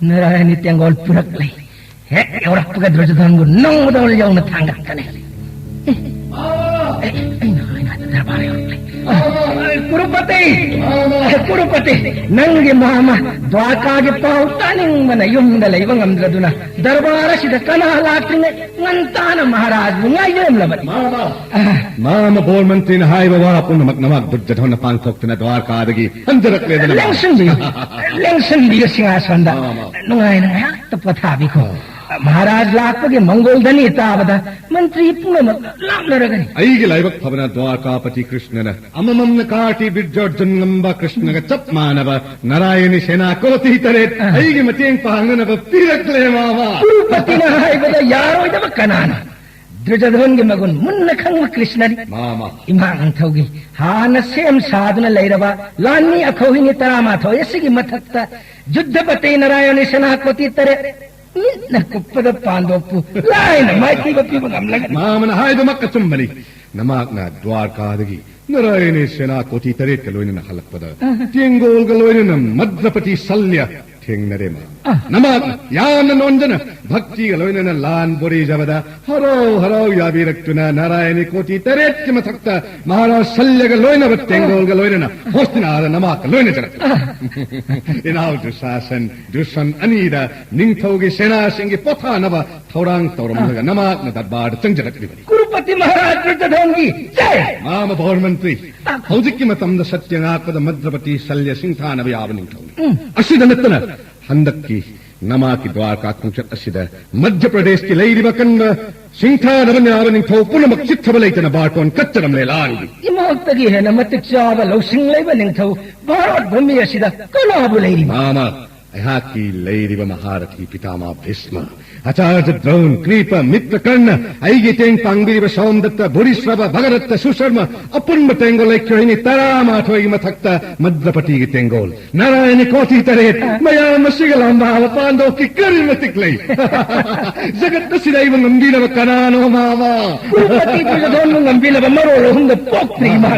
ꯅꯥꯔꯥꯌꯅꯤ ꯇꯦꯡꯒꯣꯜ ꯄꯨꯔꯛꯂꯦ꯫ ꯍꯦꯛ ꯌꯧꯔꯛꯄꯒ ꯗꯨꯔꯖꯣꯙꯟꯕꯨ ꯅꯣꯡꯃꯗꯣꯜ ꯌꯧꯅ ꯊꯥꯡꯒꯠꯀꯅꯤ꯫ ꯑꯦ, ꯑꯦ, ꯑꯩꯅ ꯍꯥꯏꯅ ꯗꯔꯕꯥꯔ ꯌꯧꯔꯛꯂꯦ꯫ ꯑꯦ, ꯀꯨꯔꯨꯄꯇꯤ! ꯑꯦ, ꯀꯨꯔꯨꯄꯇꯤ! ꯅꯪꯒꯤ ꯃꯥꯃ ꯗ꯭ꯋꯥꯔꯀꯥꯒꯤ ꯄꯥꯎ ꯇꯥꯅꯤꯡꯕꯅ ꯌꯨꯝꯗ ꯂꯩꯕ ꯉꯝꯗ꯭ꯔꯗꯨꯅ ꯗꯔꯕꯥꯔ ꯑꯁꯤꯗ ꯀꯅꯥ ꯂꯥꯛꯇ꯭ꯔꯤꯉꯩ ꯉꯟꯇꯥꯅ ꯃꯍꯥꯔꯥꯖꯕꯨ ꯉꯥꯏꯖꯔꯝꯂꯕꯅꯤ꯫ ꯃꯥꯃ! ꯑ, ꯃꯥꯃ ꯕꯣꯔ ꯃꯟꯇ꯭ꯔꯤꯅ ꯍꯥꯏꯕ ꯋꯥ ꯄꯨꯝꯅꯃꯛ ꯅꯃꯥꯛ ꯗꯨꯔꯖꯣꯙꯟꯅ ꯄꯥꯡꯊꯣꯛꯇꯨꯅ ꯗ꯭ꯋꯥꯔꯀꯥꯗꯒꯤ ꯍꯟꯖꯔꯛꯂꯦꯗꯅ꯫ ꯂꯦꯡꯁꯤꯟꯕꯤꯌꯨ, ꯂꯦꯡꯁꯤꯟꯕꯤꯌꯨ ꯁꯤꯡꯍꯥꯁꯟꯗ꯫ ꯑꯥ, ꯑꯥ꯫ ꯅꯨꯡꯉꯥꯏꯅ ꯉꯥꯏꯍꯥꯛꯇ ꯄꯣꯊꯥꯕꯤꯈꯣ꯫ ꯃꯍꯥꯔꯥꯖ ꯂꯥꯛꯄꯒꯤ ꯃꯪꯒꯣꯜꯗꯅꯤ ꯇꯥꯕꯗ ꯃꯟꯇ꯭ꯔꯤ ꯄꯨꯝꯅꯃꯛ ꯂꯥꯛꯅꯔꯒꯅꯤ꯫ ꯑꯩꯒꯤ ꯂꯥꯏꯕꯛ ꯐꯕꯅ ꯗ꯭ꯋꯥꯔꯀꯥꯄꯇꯤ ꯀ꯭ꯔꯤꯁꯅꯅ ꯑꯃꯃꯝꯅ ꯀꯥꯔꯇꯤ ꯕꯤꯔꯖꯣꯔꯖꯟ ꯉꯝꯕ ꯀ꯭ꯔꯤꯁꯅꯒ ꯆꯞ ꯃꯥꯟꯅꯕ ꯅꯥꯔꯥꯌꯅꯤ ꯁꯦꯅꯥ ꯀꯣꯇꯤ ꯇꯔꯦꯠ ꯑꯥ꯫ ꯑꯩꯒꯤ ꯃꯇꯦꯡ ꯄꯥꯡꯅꯅꯕ ꯄꯤꯔꯛꯂꯦ, ꯃꯥꯃ꯫ ꯀꯨꯔꯨꯄꯇꯤꯅ ꯍꯥꯏꯕꯗ ꯌꯥꯔꯣꯏꯗꯕ ꯀꯅꯥꯅꯣ? ꯗꯨꯔꯖꯣꯙꯟꯒꯤ ꯃꯒꯨꯟ ꯃꯨꯟꯅ ꯈꯪꯕ ꯀ꯭ꯔꯤꯁꯅꯅꯤ꯫ ꯃꯥꯃ꯫ ꯏꯃꯥ ꯅꯤꯡꯊꯧꯒꯤ ꯍꯥꯟꯅ ꯁꯦꯝ ꯁꯥꯗꯨꯅ ꯂꯩꯔꯕ ꯂꯥꯟꯃꯤ ꯑꯈꯧꯍꯤꯅꯤ ꯇꯔꯥꯃꯥꯊꯣꯏ ꯑꯁꯤꯒꯤ ꯃꯊꯛꯇ ꯖꯨꯗꯙꯄꯇꯤ ꯅꯥꯔꯥꯌꯅꯤ ꯁꯦꯅꯥꯄꯇꯤ ꯇꯔꯦꯠ ꯃꯤꯠꯅ ꯀꯨꯞꯄꯗ ꯄꯥꯟꯗꯣꯛꯄꯨ ꯂꯥꯏꯅ ꯃꯥꯏꯊꯤꯕ ꯄꯤꯕ ꯉꯝꯂꯒꯅꯤ꯫ ꯃꯥꯃꯅ ꯍꯥꯏꯕꯃꯛ ꯑꯆꯨꯝꯕꯅꯤ꯫ ꯅꯃꯥꯛꯅ ꯗ꯭ꯋꯥꯔꯀꯥꯗꯒꯤ ꯅꯥꯔꯥꯌꯅꯤ ꯁꯦꯅꯥ ꯀꯣꯇꯤ ꯇꯔꯦꯠꯀ ꯂꯣꯏꯅꯅ ꯍꯜꯂꯛꯄꯗ ꯑꯍ꯫ ꯇꯦꯡꯒꯣꯜꯒ ꯂꯣꯏꯅꯅ ꯃꯗ꯭ꯔꯄꯇꯤ ꯁꯜꯌ ꯊꯦꯡꯅꯔꯦ, ꯃꯥꯃ꯫ ꯑ꯫ ꯅꯃꯥꯛꯅ ꯌꯥꯝꯅ ꯅꯣꯟꯖꯅ ꯚꯛꯇꯤꯒ ꯂꯣꯏꯅꯅ ꯂꯥꯟ ꯕꯣꯔꯤꯖꯕꯗ ꯍꯔꯥꯎ ꯍꯔꯥꯎ ꯌꯥꯕꯤꯔꯛꯇꯨꯅ ꯅꯥꯔꯥꯌꯅꯤ ꯀꯣꯇꯤ ꯇꯔꯦꯠꯀꯤ ꯃꯊꯛꯇ ꯃꯍꯥꯔꯥꯖ ꯁꯜꯌꯒ ꯂꯣꯏꯅꯕ ꯇꯦꯡꯒꯣꯜꯒ ꯂꯣꯏꯅꯅ ꯍꯣꯁꯇꯤꯅꯥꯗ ꯅꯃꯥꯛꯀ ꯂꯣꯏꯅꯖꯔꯛꯂꯦ꯫ ꯏꯅꯥꯎ ꯗꯨꯁꯥꯁꯟ, ꯗꯨꯁꯟ ꯑꯅꯤꯗ ꯅꯤꯡꯊꯧꯒꯤ ꯁꯦꯅꯥꯁꯤꯡꯒꯤ ꯄꯣꯊꯥꯅꯕ ꯊꯧꯔꯥꯡ ꯇꯧꯔꯝꯂꯒ ꯅꯃꯥꯛꯅ ꯗꯔꯕꯥꯔꯗ ꯆꯪꯖꯔꯛꯂꯤꯕꯅꯤ꯫ ꯀꯨꯔꯨꯄꯇꯤ ꯃꯍꯥꯔꯥꯖ ꯗꯨꯔꯖꯣꯙꯟꯒꯤ ꯖꯩ! ꯃꯥꯃ ꯕꯣꯔ ꯃꯟꯇ꯭ꯔꯤ, ꯍꯧꯖꯤꯛꯀꯤ ꯃꯇꯝꯗ ꯁꯠꯌ ꯉꯥꯛꯄꯗ ꯃꯗ꯭ꯔꯄꯇꯤ ꯁꯜꯌ ꯁꯤꯡꯊꯥꯅꯕ ꯌꯥꯕ ꯅꯤꯡꯊꯧꯅꯤ꯫ ꯎꯝ꯫ ꯑꯁꯤꯗ ꯅꯠꯇꯅ ꯍꯟꯗꯛꯀꯤ ꯅꯃꯥꯛꯀꯤ ꯗ꯭ꯋꯥꯔꯀꯥ ꯈꯣꯡꯆꯠ ꯑꯁꯤꯗ ꯃꯙ꯭ꯌ ꯄ꯭ꯔꯗꯦꯁꯀꯤ ꯂꯩꯔꯤꯕ ꯑꯀꯟꯕ ꯁꯤꯡꯊꯥꯅꯕ ꯌꯥꯕ ꯅꯤꯡꯊꯧ ꯄꯨꯝꯅꯃꯛ ꯆꯤꯠꯊꯕ ꯂꯩꯇꯅ ꯕꯥꯔꯇꯣꯟ ꯀꯠꯆꯔꯝꯂꯦ ꯂꯥꯟꯒꯤ꯫ ꯏꯃꯥꯛꯇꯒꯤ ꯍꯦꯟꯅ ꯃꯇꯤꯛ ꯆꯥꯕ ꯂꯧꯁꯤꯡ ꯂꯩꯕ ꯅꯤꯡꯊꯧ ꯚꯥꯔꯠ ꯚꯨꯃꯤ ꯑꯁꯤꯗ ꯀꯅꯥꯕꯨ ꯂꯩꯔꯤꯕ? ꯃꯥꯃ, ꯑꯩꯍꯥꯛꯀꯤ ꯂꯩꯔꯤꯕ ꯃꯍꯥꯔꯊꯤ ꯄꯤꯇꯥꯃꯥ ꯚꯤꯁꯃ, ꯑꯆꯥꯔꯖ ꯗ꯭ꯔꯣꯟ, ꯀ꯭ꯔꯤꯄ, ꯃꯤꯇ꯭ꯔ ꯀꯔꯅ, ꯑꯩꯒꯤ ꯇꯦꯡ ꯄꯥꯡꯕꯤꯔꯤꯕ ꯁꯣꯝꯗꯠꯇ, ꯕꯣꯔꯤꯁ꯭ꯔꯕ, ꯚꯒꯔꯠꯇ, ꯁꯨꯁꯔꯃ, ꯑꯄꯨꯟꯕ ꯇꯦꯡꯒꯣꯜ ꯂꯩꯈ꯭ꯔꯣꯏꯅꯤ ꯇꯔꯥꯃꯥꯊꯣꯏꯒꯤ ꯃꯊꯛꯇ ꯃꯗ꯭ꯔꯄꯇꯤꯒꯤ ꯇꯦꯡꯒꯣꯜ꯫ ꯅꯥꯔꯥꯌꯅꯤ ꯀꯣꯊꯤ ꯇꯔꯦꯠ, ꯃꯌꯥꯝ ꯑꯁꯤꯒ ꯂꯥꯝꯕꯥꯕ ꯄꯥꯟꯗꯣꯞꯀꯤ ꯀꯔꯤ ꯃꯇꯤꯛ ꯂꯩ? ꯖꯒꯠ ꯑꯁꯤꯗ ꯑꯩꯕꯨ ꯉꯝꯕꯤꯅꯕ ꯀꯅꯥꯅꯣ, ꯃꯥꯃ? ꯀꯨꯔꯨꯄꯇꯤ ꯗꯨꯔꯖꯣꯙꯟꯕꯨ ꯉꯝꯕꯤꯅꯕ ꯃꯔꯣꯜ ꯑꯍꯨꯝꯗ ꯄꯣꯛꯇ꯭ꯔꯤ ꯃꯥ꯫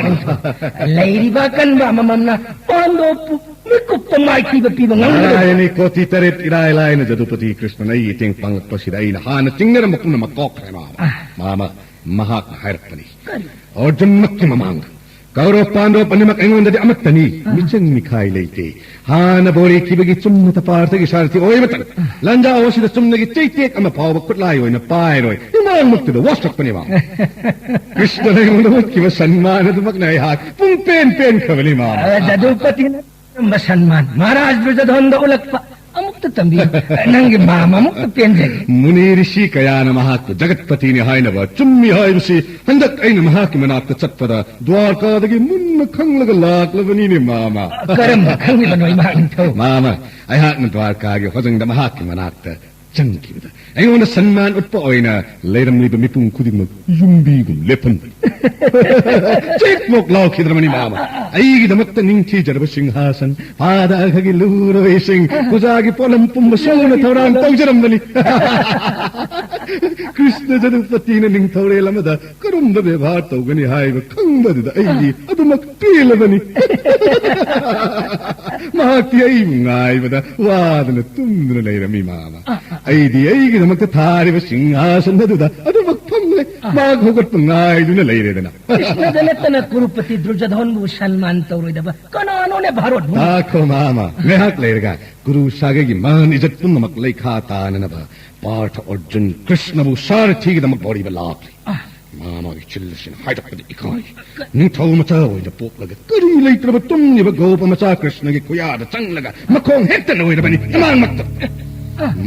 ꯂꯩꯔꯤꯕ ꯑꯀꯟꯕ ꯑꯃꯃꯝꯅ ꯄꯥꯟꯗꯣꯞꯄꯨ ꯃꯤꯀꯨꯞꯇ ꯃꯥꯏꯊꯤꯕ ꯄꯤꯕ ꯉꯝꯒꯗꯕ꯫ ꯅꯥꯔꯥꯌꯅꯤ ꯀꯣꯊꯤ ꯇꯔꯦꯠ ꯏꯔꯥꯏ ꯂꯥꯏꯅ ꯖꯗꯨꯄꯇꯤ ꯀ꯭ꯔꯤꯁꯅꯅ ꯑꯩꯒꯤ ꯇꯦꯡ ꯄꯥꯡꯂꯛꯄꯁꯤꯗ ꯑꯩꯅ ꯍꯥꯟꯅ ꯆꯤꯡꯅꯔꯝꯕ ꯄꯨꯝꯅꯃꯛ ꯀꯣꯛꯈ꯭ꯔꯦ, ꯃꯥꯃ꯫ ꯑꯥ꯫ ꯃꯥꯃ, ꯃꯍꯥꯛꯅ ꯍꯥꯏꯔꯛꯄꯅꯤ꯫ ꯀꯔꯤ? ꯑꯔꯖꯨꯟꯃꯛꯀꯤ ꯃꯃꯥꯡꯗ ꯀꯧꯔꯕ ꯄꯥꯟꯗꯕ ꯑꯅꯤꯃꯛ ꯑꯩꯉꯣꯟꯗꯗꯤ ꯑꯃꯠꯇꯅꯤ꯫ ꯑꯥ꯫ ꯃꯤꯆꯪ ꯃꯤꯈꯥꯏ ꯂꯩꯇꯦ꯫ ꯍꯥꯟꯅ ꯕꯣꯔꯤ ꯈꯤꯕꯒꯤ ꯆꯨꯝꯅ ꯇꯄꯥꯔꯊꯒꯤ ꯁꯥꯔꯊꯤ ꯑꯣꯏꯕꯇꯪ꯫ ꯑꯥ꯫ ꯂꯥꯟꯖꯥꯎ ꯑꯁꯤꯗ ꯆꯨꯝꯅꯒꯤ ꯆꯩꯇꯦꯛ ꯑꯃ ꯐꯥꯎꯕ ꯈꯨꯠꯂꯥꯏ ꯑꯣꯏꯅ ꯄꯥꯏꯔꯣꯏ꯫ ꯏꯃꯥꯡꯃꯛꯇꯨꯗ ꯋꯥꯁꯛꯄꯅꯤ, ꯃꯥ꯫ ꯀ꯭ꯔꯤꯁꯅꯅ ꯑꯩꯉꯣꯟꯗ ꯎꯠꯈꯤꯕ ꯁꯟꯃꯥꯟ ꯑꯗꯨꯃꯛꯅ ꯑꯩꯍꯥꯛ ꯄꯨꯡ ꯄꯦꯟ ꯄꯦꯟꯈ꯭ꯔꯕꯅꯤ, ꯃꯥ꯫ ꯑ, ꯖꯗꯨꯄꯇꯤꯅ ꯀꯔꯝꯕ ꯁꯟꯃꯥꯟ? ꯃꯍꯥꯔꯥꯖ ꯗꯨꯔꯖꯣꯙꯟꯗ ꯎꯠꯂꯛꯄ ꯑꯃꯨꯛꯇ ꯇꯝꯕꯤꯌꯨ꯫ ꯅꯪꯒꯤ ꯃꯥꯃ ꯑꯃꯨꯛꯇ ꯄꯦꯟꯖꯒꯦ꯫ ꯃꯨꯅꯤ ꯔꯤꯁꯤ ꯀꯌꯥꯅ ꯃꯍꯥꯛꯄꯨ ꯖꯒꯠꯄꯇꯤꯅꯤ ꯍꯥꯏꯅꯕ ꯆꯨꯝꯃꯤ ꯍꯥꯏꯕꯁꯤ ꯍꯟꯗꯛ ꯑꯩꯅ ꯃꯍꯥꯛꯀꯤ ꯃꯅꯥꯛꯇ ꯆꯠꯄꯗ ꯗ꯭ꯋꯥꯔꯀꯥꯗꯒꯤ ꯃꯨꯟꯅ ꯈꯪꯂꯒ ꯂꯥꯛꯂꯕꯅꯤꯅꯦ, ꯃꯥꯃ꯫ ꯀꯔꯝꯅ ꯈꯪꯂꯤꯕꯅꯣ, ꯏꯃꯥ ꯅꯤꯡꯊꯧ? ꯃꯥꯃ, ꯑꯩꯍꯥꯛꯅ ꯗ꯭ꯋꯥꯔꯀꯥꯒꯤ ꯍꯣꯖꯪꯗ ꯃꯍꯥꯛꯀꯤ ꯃꯅꯥꯛꯇ ꯆꯪꯈꯤꯕꯗ ꯑꯩꯉꯣꯟꯗ ꯁꯟꯃꯥꯟ ꯎꯠꯄ ꯑꯣꯏꯅ ꯂꯩꯔꯝꯂꯤꯕ ꯃꯤꯄꯨꯝ ꯈꯨꯗꯤꯡꯃꯛ ꯌꯨꯝꯕꯤꯒꯨꯝ ꯂꯦꯞꯍꯟꯕꯅꯤ꯫ ꯆꯤꯛ ꯃꯣꯛ ꯂꯥꯎꯈꯤꯗ꯭ꯔꯕꯅꯤ, ꯃꯥꯃ꯫ ꯑꯩꯒꯤꯗꯃꯛꯇ ꯅꯤꯡꯊꯤꯖꯔꯕ ꯁꯤꯡꯍꯥꯁꯟ, ꯄꯥꯗ ꯑꯈꯒꯤ ꯂꯨꯔꯣꯏꯁꯤꯡ, ꯄꯨꯖꯥꯒꯤ ꯄꯣꯠꯂꯝ ꯄꯨꯝꯕ ꯁꯨꯅ ꯊꯧꯔꯥꯡ ꯇꯧꯖꯔꯝꯕꯅꯤ꯫ ꯀ꯭ꯔꯤꯁꯅ ꯖꯗꯨꯄꯇꯤꯅ ꯅꯤꯡꯊꯧꯔꯦꯜ ꯑꯃꯗ ꯀꯔꯝꯕ ꯕꯦꯕꯥꯔ ꯇꯧꯒꯅꯤ ꯍꯥꯏꯕ ꯈꯪꯕꯗꯨꯗ ꯑꯩꯗꯤ ꯑꯗꯨꯃꯛ ꯄꯦꯜꯂꯕꯅꯤ꯫ ꯃꯍꯥꯛꯇꯤ ꯑꯩꯕꯨ ꯉꯥꯏꯕꯗ ꯋꯥꯗꯅ ꯇꯨꯝꯗꯨꯅ ꯂꯩꯔꯝꯃꯤ, ꯃꯥꯃ꯫ ꯑꯩꯗꯤ ꯑꯩꯒꯤꯗꯃꯛꯇ ꯊꯥꯔꯤꯕ ꯁꯤꯡꯍꯥꯁꯟ ꯑꯗꯨꯗ ꯑꯗꯨꯃꯛ ꯐꯝꯂꯦ꯫ ꯃꯍꯥꯛ ꯍꯧꯒꯠꯄ ꯉꯥꯏꯗꯨꯅ ꯂꯩꯔꯦꯗꯅ꯫ ꯀ꯭ꯔꯤꯁꯅꯗ ꯅꯠꯇꯅ ꯀꯨꯔꯨꯄꯇꯤ ꯗꯨꯔꯖꯣꯙꯟꯕꯨ ꯁꯟꯃꯥꯟ ꯇꯧꯔꯣꯏꯗꯕ ꯀꯅꯥꯅꯣꯅꯦ ꯚꯥꯔꯠ ꯚꯨꯃꯤ? ꯇꯥꯈꯣ, ꯃꯥꯃ, ꯉꯥꯏꯍꯥꯛ ꯂꯩꯔꯒ ꯀꯨꯔꯨ ꯁꯥꯒꯩꯒꯤ ꯃꯥꯟ ꯏꯖꯠ ꯄꯨꯝꯅꯃꯛ ꯂꯩꯈꯥ ꯇꯥꯅꯅꯕ ꯄꯥꯔꯊ ꯑꯔꯖꯨꯟ ꯀ꯭ꯔꯤꯁꯅꯕꯨ ꯁꯥꯔꯊꯤꯒꯤꯗꯃꯛ ꯕꯣꯔꯤꯕ ꯂꯥꯛꯂꯤ꯫ ꯑꯥ꯫ ꯃꯥꯃꯒꯤ ꯆꯤꯜ ꯑꯁꯤꯅ ꯍꯥꯏꯗꯣꯛꯄꯗꯤ ꯏꯀꯥꯏ꯫ ꯅꯤꯡꯊꯧ ꯃꯆꯥ ꯑꯣꯏꯅ ꯄꯣꯛꯂꯒ ꯀꯔꯤ ꯂꯩꯇ꯭ꯔꯕ ꯇꯨꯝꯂꯤꯕ ꯒꯣꯄ ꯃꯆꯥ ꯀ꯭ꯔꯤꯁꯅꯒꯤ ꯈꯨꯌꯥꯗ ꯆꯪꯂꯒ ꯃꯈꯣꯡ ꯍꯦꯛꯇ ꯂꯣꯏꯔꯕꯅꯤ ꯏꯃꯥꯡꯃꯛꯇ꯫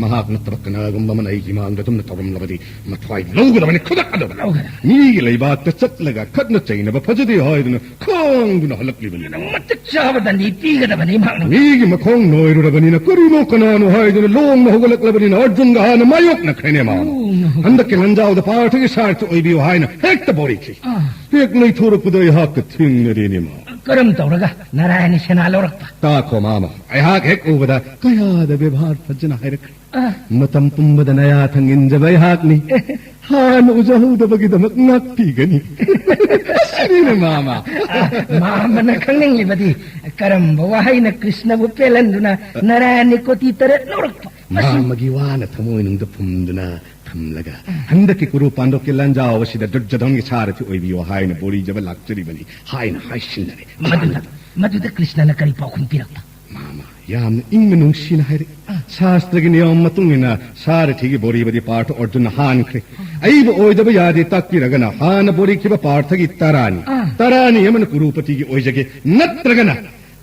ꯃꯍꯥꯛ ꯅꯠꯇꯕ ꯀꯅꯥꯒꯨꯝꯕ ꯑꯃꯅ ꯑꯩꯒꯤ ꯃꯥꯡꯗ ꯑꯗꯨꯝꯅ ꯇꯧꯔꯝꯂꯕꯗꯤ ꯃꯊ꯭ꯋꯥꯏ ꯂꯧꯒꯗꯕꯅꯤ, ꯈꯨꯗꯛ ꯑꯗꯨꯗ꯫ ꯂꯧꯒꯗꯕꯅꯤ꯫ ꯃꯤꯒꯤ ꯂꯩꯕꯥꯛꯇ ꯆꯠꯂꯒ ꯈꯠꯅ ꯆꯩꯅꯕ ꯐꯖꯗꯦ ꯍꯥꯏꯗꯨꯅ ꯈꯥꯡꯗꯨꯅ ꯍꯜꯂꯛꯂꯤꯕꯅꯤ꯫ ꯃꯇꯤꯛ ꯆꯥꯕꯗꯅꯤ ꯄꯤꯒꯗꯕꯅꯤ ꯃꯍꯥꯛꯅ꯫ ꯃꯤꯒꯤ ꯃꯈꯣꯡ ꯅꯣꯏꯔꯨꯔꯕꯅꯤꯅ ꯀꯔꯤꯅꯣ ꯀꯅꯥꯅꯣ ꯍꯥꯏꯗꯨꯅ ꯂꯣꯡꯅ ꯍꯧꯒꯠꯂꯛꯂꯕꯅꯤꯅ ꯑꯔꯖꯨꯟꯒ ꯍꯥꯟꯅ ꯃꯥꯌꯣꯛꯅꯈ꯭ꯔꯦꯅꯦ ꯃꯥ꯫ ꯂꯣꯡꯅ ꯍꯧꯒꯠ- ꯍꯟꯗꯛꯀꯤ ꯂꯥꯟꯖꯥꯎꯗ ꯄꯥꯔꯊꯒꯤ ꯁꯥꯔꯊꯤ ꯑꯣꯏꯕꯤꯌꯨ ꯍꯥꯏꯅ ꯍꯦꯛꯇ ꯕꯣꯔꯤꯈꯤ꯫ ꯑꯥ꯫ ꯍꯦꯛ ꯂꯩꯊꯣꯔꯛꯄꯗ ꯑꯩꯍꯥꯛꯀ ꯊꯦꯡꯅꯔꯦꯅꯦ ꯃꯥ꯫ ꯀꯔꯝ ꯇꯧꯔꯒ ꯅꯥꯔꯥꯌꯅꯤ ꯁꯦꯅꯥ ꯂꯧꯔꯛꯄ? ꯇꯥꯈꯣ ꯃꯥꯃ, ꯑꯩꯍꯥꯛ ꯍꯦꯛ ꯎꯕꯗ ꯀꯌꯥꯗ ꯕꯦꯕꯥꯔ ꯐꯖꯅ ꯍꯥꯏꯔꯛꯈ꯭ꯔꯦ꯫ ꯑꯥ꯫ ꯃꯇꯝ ꯄꯨꯝꯕꯗ ꯅꯌꯥ ꯊꯪ ꯏꯟꯖꯕ ꯑꯩꯍꯥꯛꯅꯤ꯫ ꯍꯥꯟꯅ ꯎꯖꯍꯧꯗꯕꯒꯤꯗꯃꯛ ꯉꯥꯛꯄꯤꯒꯅꯤ꯫ ꯑꯁꯤꯅꯤꯅꯦ ꯃꯥꯃ꯫ ꯑꯥ, ꯃꯥꯃꯅ ꯈꯪꯅꯤꯡꯂꯤꯕꯗꯤ ꯀꯔꯝꯕ ꯋꯥꯍꯩꯅ ꯀ꯭ꯔꯤꯁꯅꯕꯨ ꯄꯦꯜꯍꯟꯗꯨꯅ ꯅꯥꯔꯥꯌꯅꯤ ꯀꯣꯇꯤ ꯇꯔꯦꯠ ꯂꯧꯔꯛꯄ? ꯃꯁꯤ ꯃꯥꯃꯒꯤ ꯋꯥꯅ ꯊꯃꯣꯏꯅꯨꯡꯗ ꯐꯨꯝꯗꯨꯅ ꯊꯝꯂꯒ, ꯍꯟꯗꯛꯀꯤ ꯀꯨꯔꯨ ꯄꯥꯟꯗꯣꯞꯀꯤ ꯂꯥꯟꯖꯥꯎ ꯑꯁꯤꯗ ꯗꯨꯔꯖꯣꯙꯟꯒꯤ ꯁꯥꯔꯊꯤ ꯑꯣꯏꯕꯤꯌꯨ ꯍꯥꯏꯅ ꯕꯣꯔꯤꯖꯕ ꯂꯥꯛꯆꯔꯤꯕꯅꯤ ꯍꯥꯏꯅ ꯍꯥꯏꯁꯤꯟꯅꯔꯦ꯫ ꯃꯗꯨꯗ, ꯃꯗꯨꯗ ꯀ꯭ꯔꯤꯁꯅꯅ ꯀꯔꯤ ꯄꯥꯎꯈꯨꯝ ꯄꯤꯔꯛꯄ? ꯃꯥꯃ, ꯌꯥꯝꯅ ꯏꯪꯅ ꯅꯨꯡꯁꯤꯅ ꯍꯥꯏꯔꯛꯏ꯫ ꯑꯥ꯫ ꯁꯥꯁꯇ꯭ꯔꯒꯤ ꯅꯤꯌꯣꯝ ꯃꯇꯨꯡ ꯏꯟꯅ ꯁꯥꯔꯊꯤꯒꯤ ꯕꯣꯔꯤꯕꯗꯤ ꯄꯥꯔꯊ ꯑꯔꯖꯨꯟꯅ ꯍꯥꯟꯈ꯭ꯔꯦ꯫ ꯑꯏꯕ ꯑꯣꯏꯗꯕ ꯌꯥꯗꯦ ꯇꯥꯛꯄꯤꯔꯒꯅ ꯍꯥꯟꯅ ꯕꯣꯔꯤꯈꯤꯕ ꯄꯥꯔꯊꯒꯤ ꯇꯔꯥꯅꯤ꯫ ꯑꯥ꯫ ꯇꯔꯥꯅꯤ ꯑꯃꯅ ꯀꯨꯔꯨꯄꯇꯤꯒꯤ ꯑꯣꯏꯖꯒꯦ, ꯅꯠꯇ꯭ꯔꯒꯅ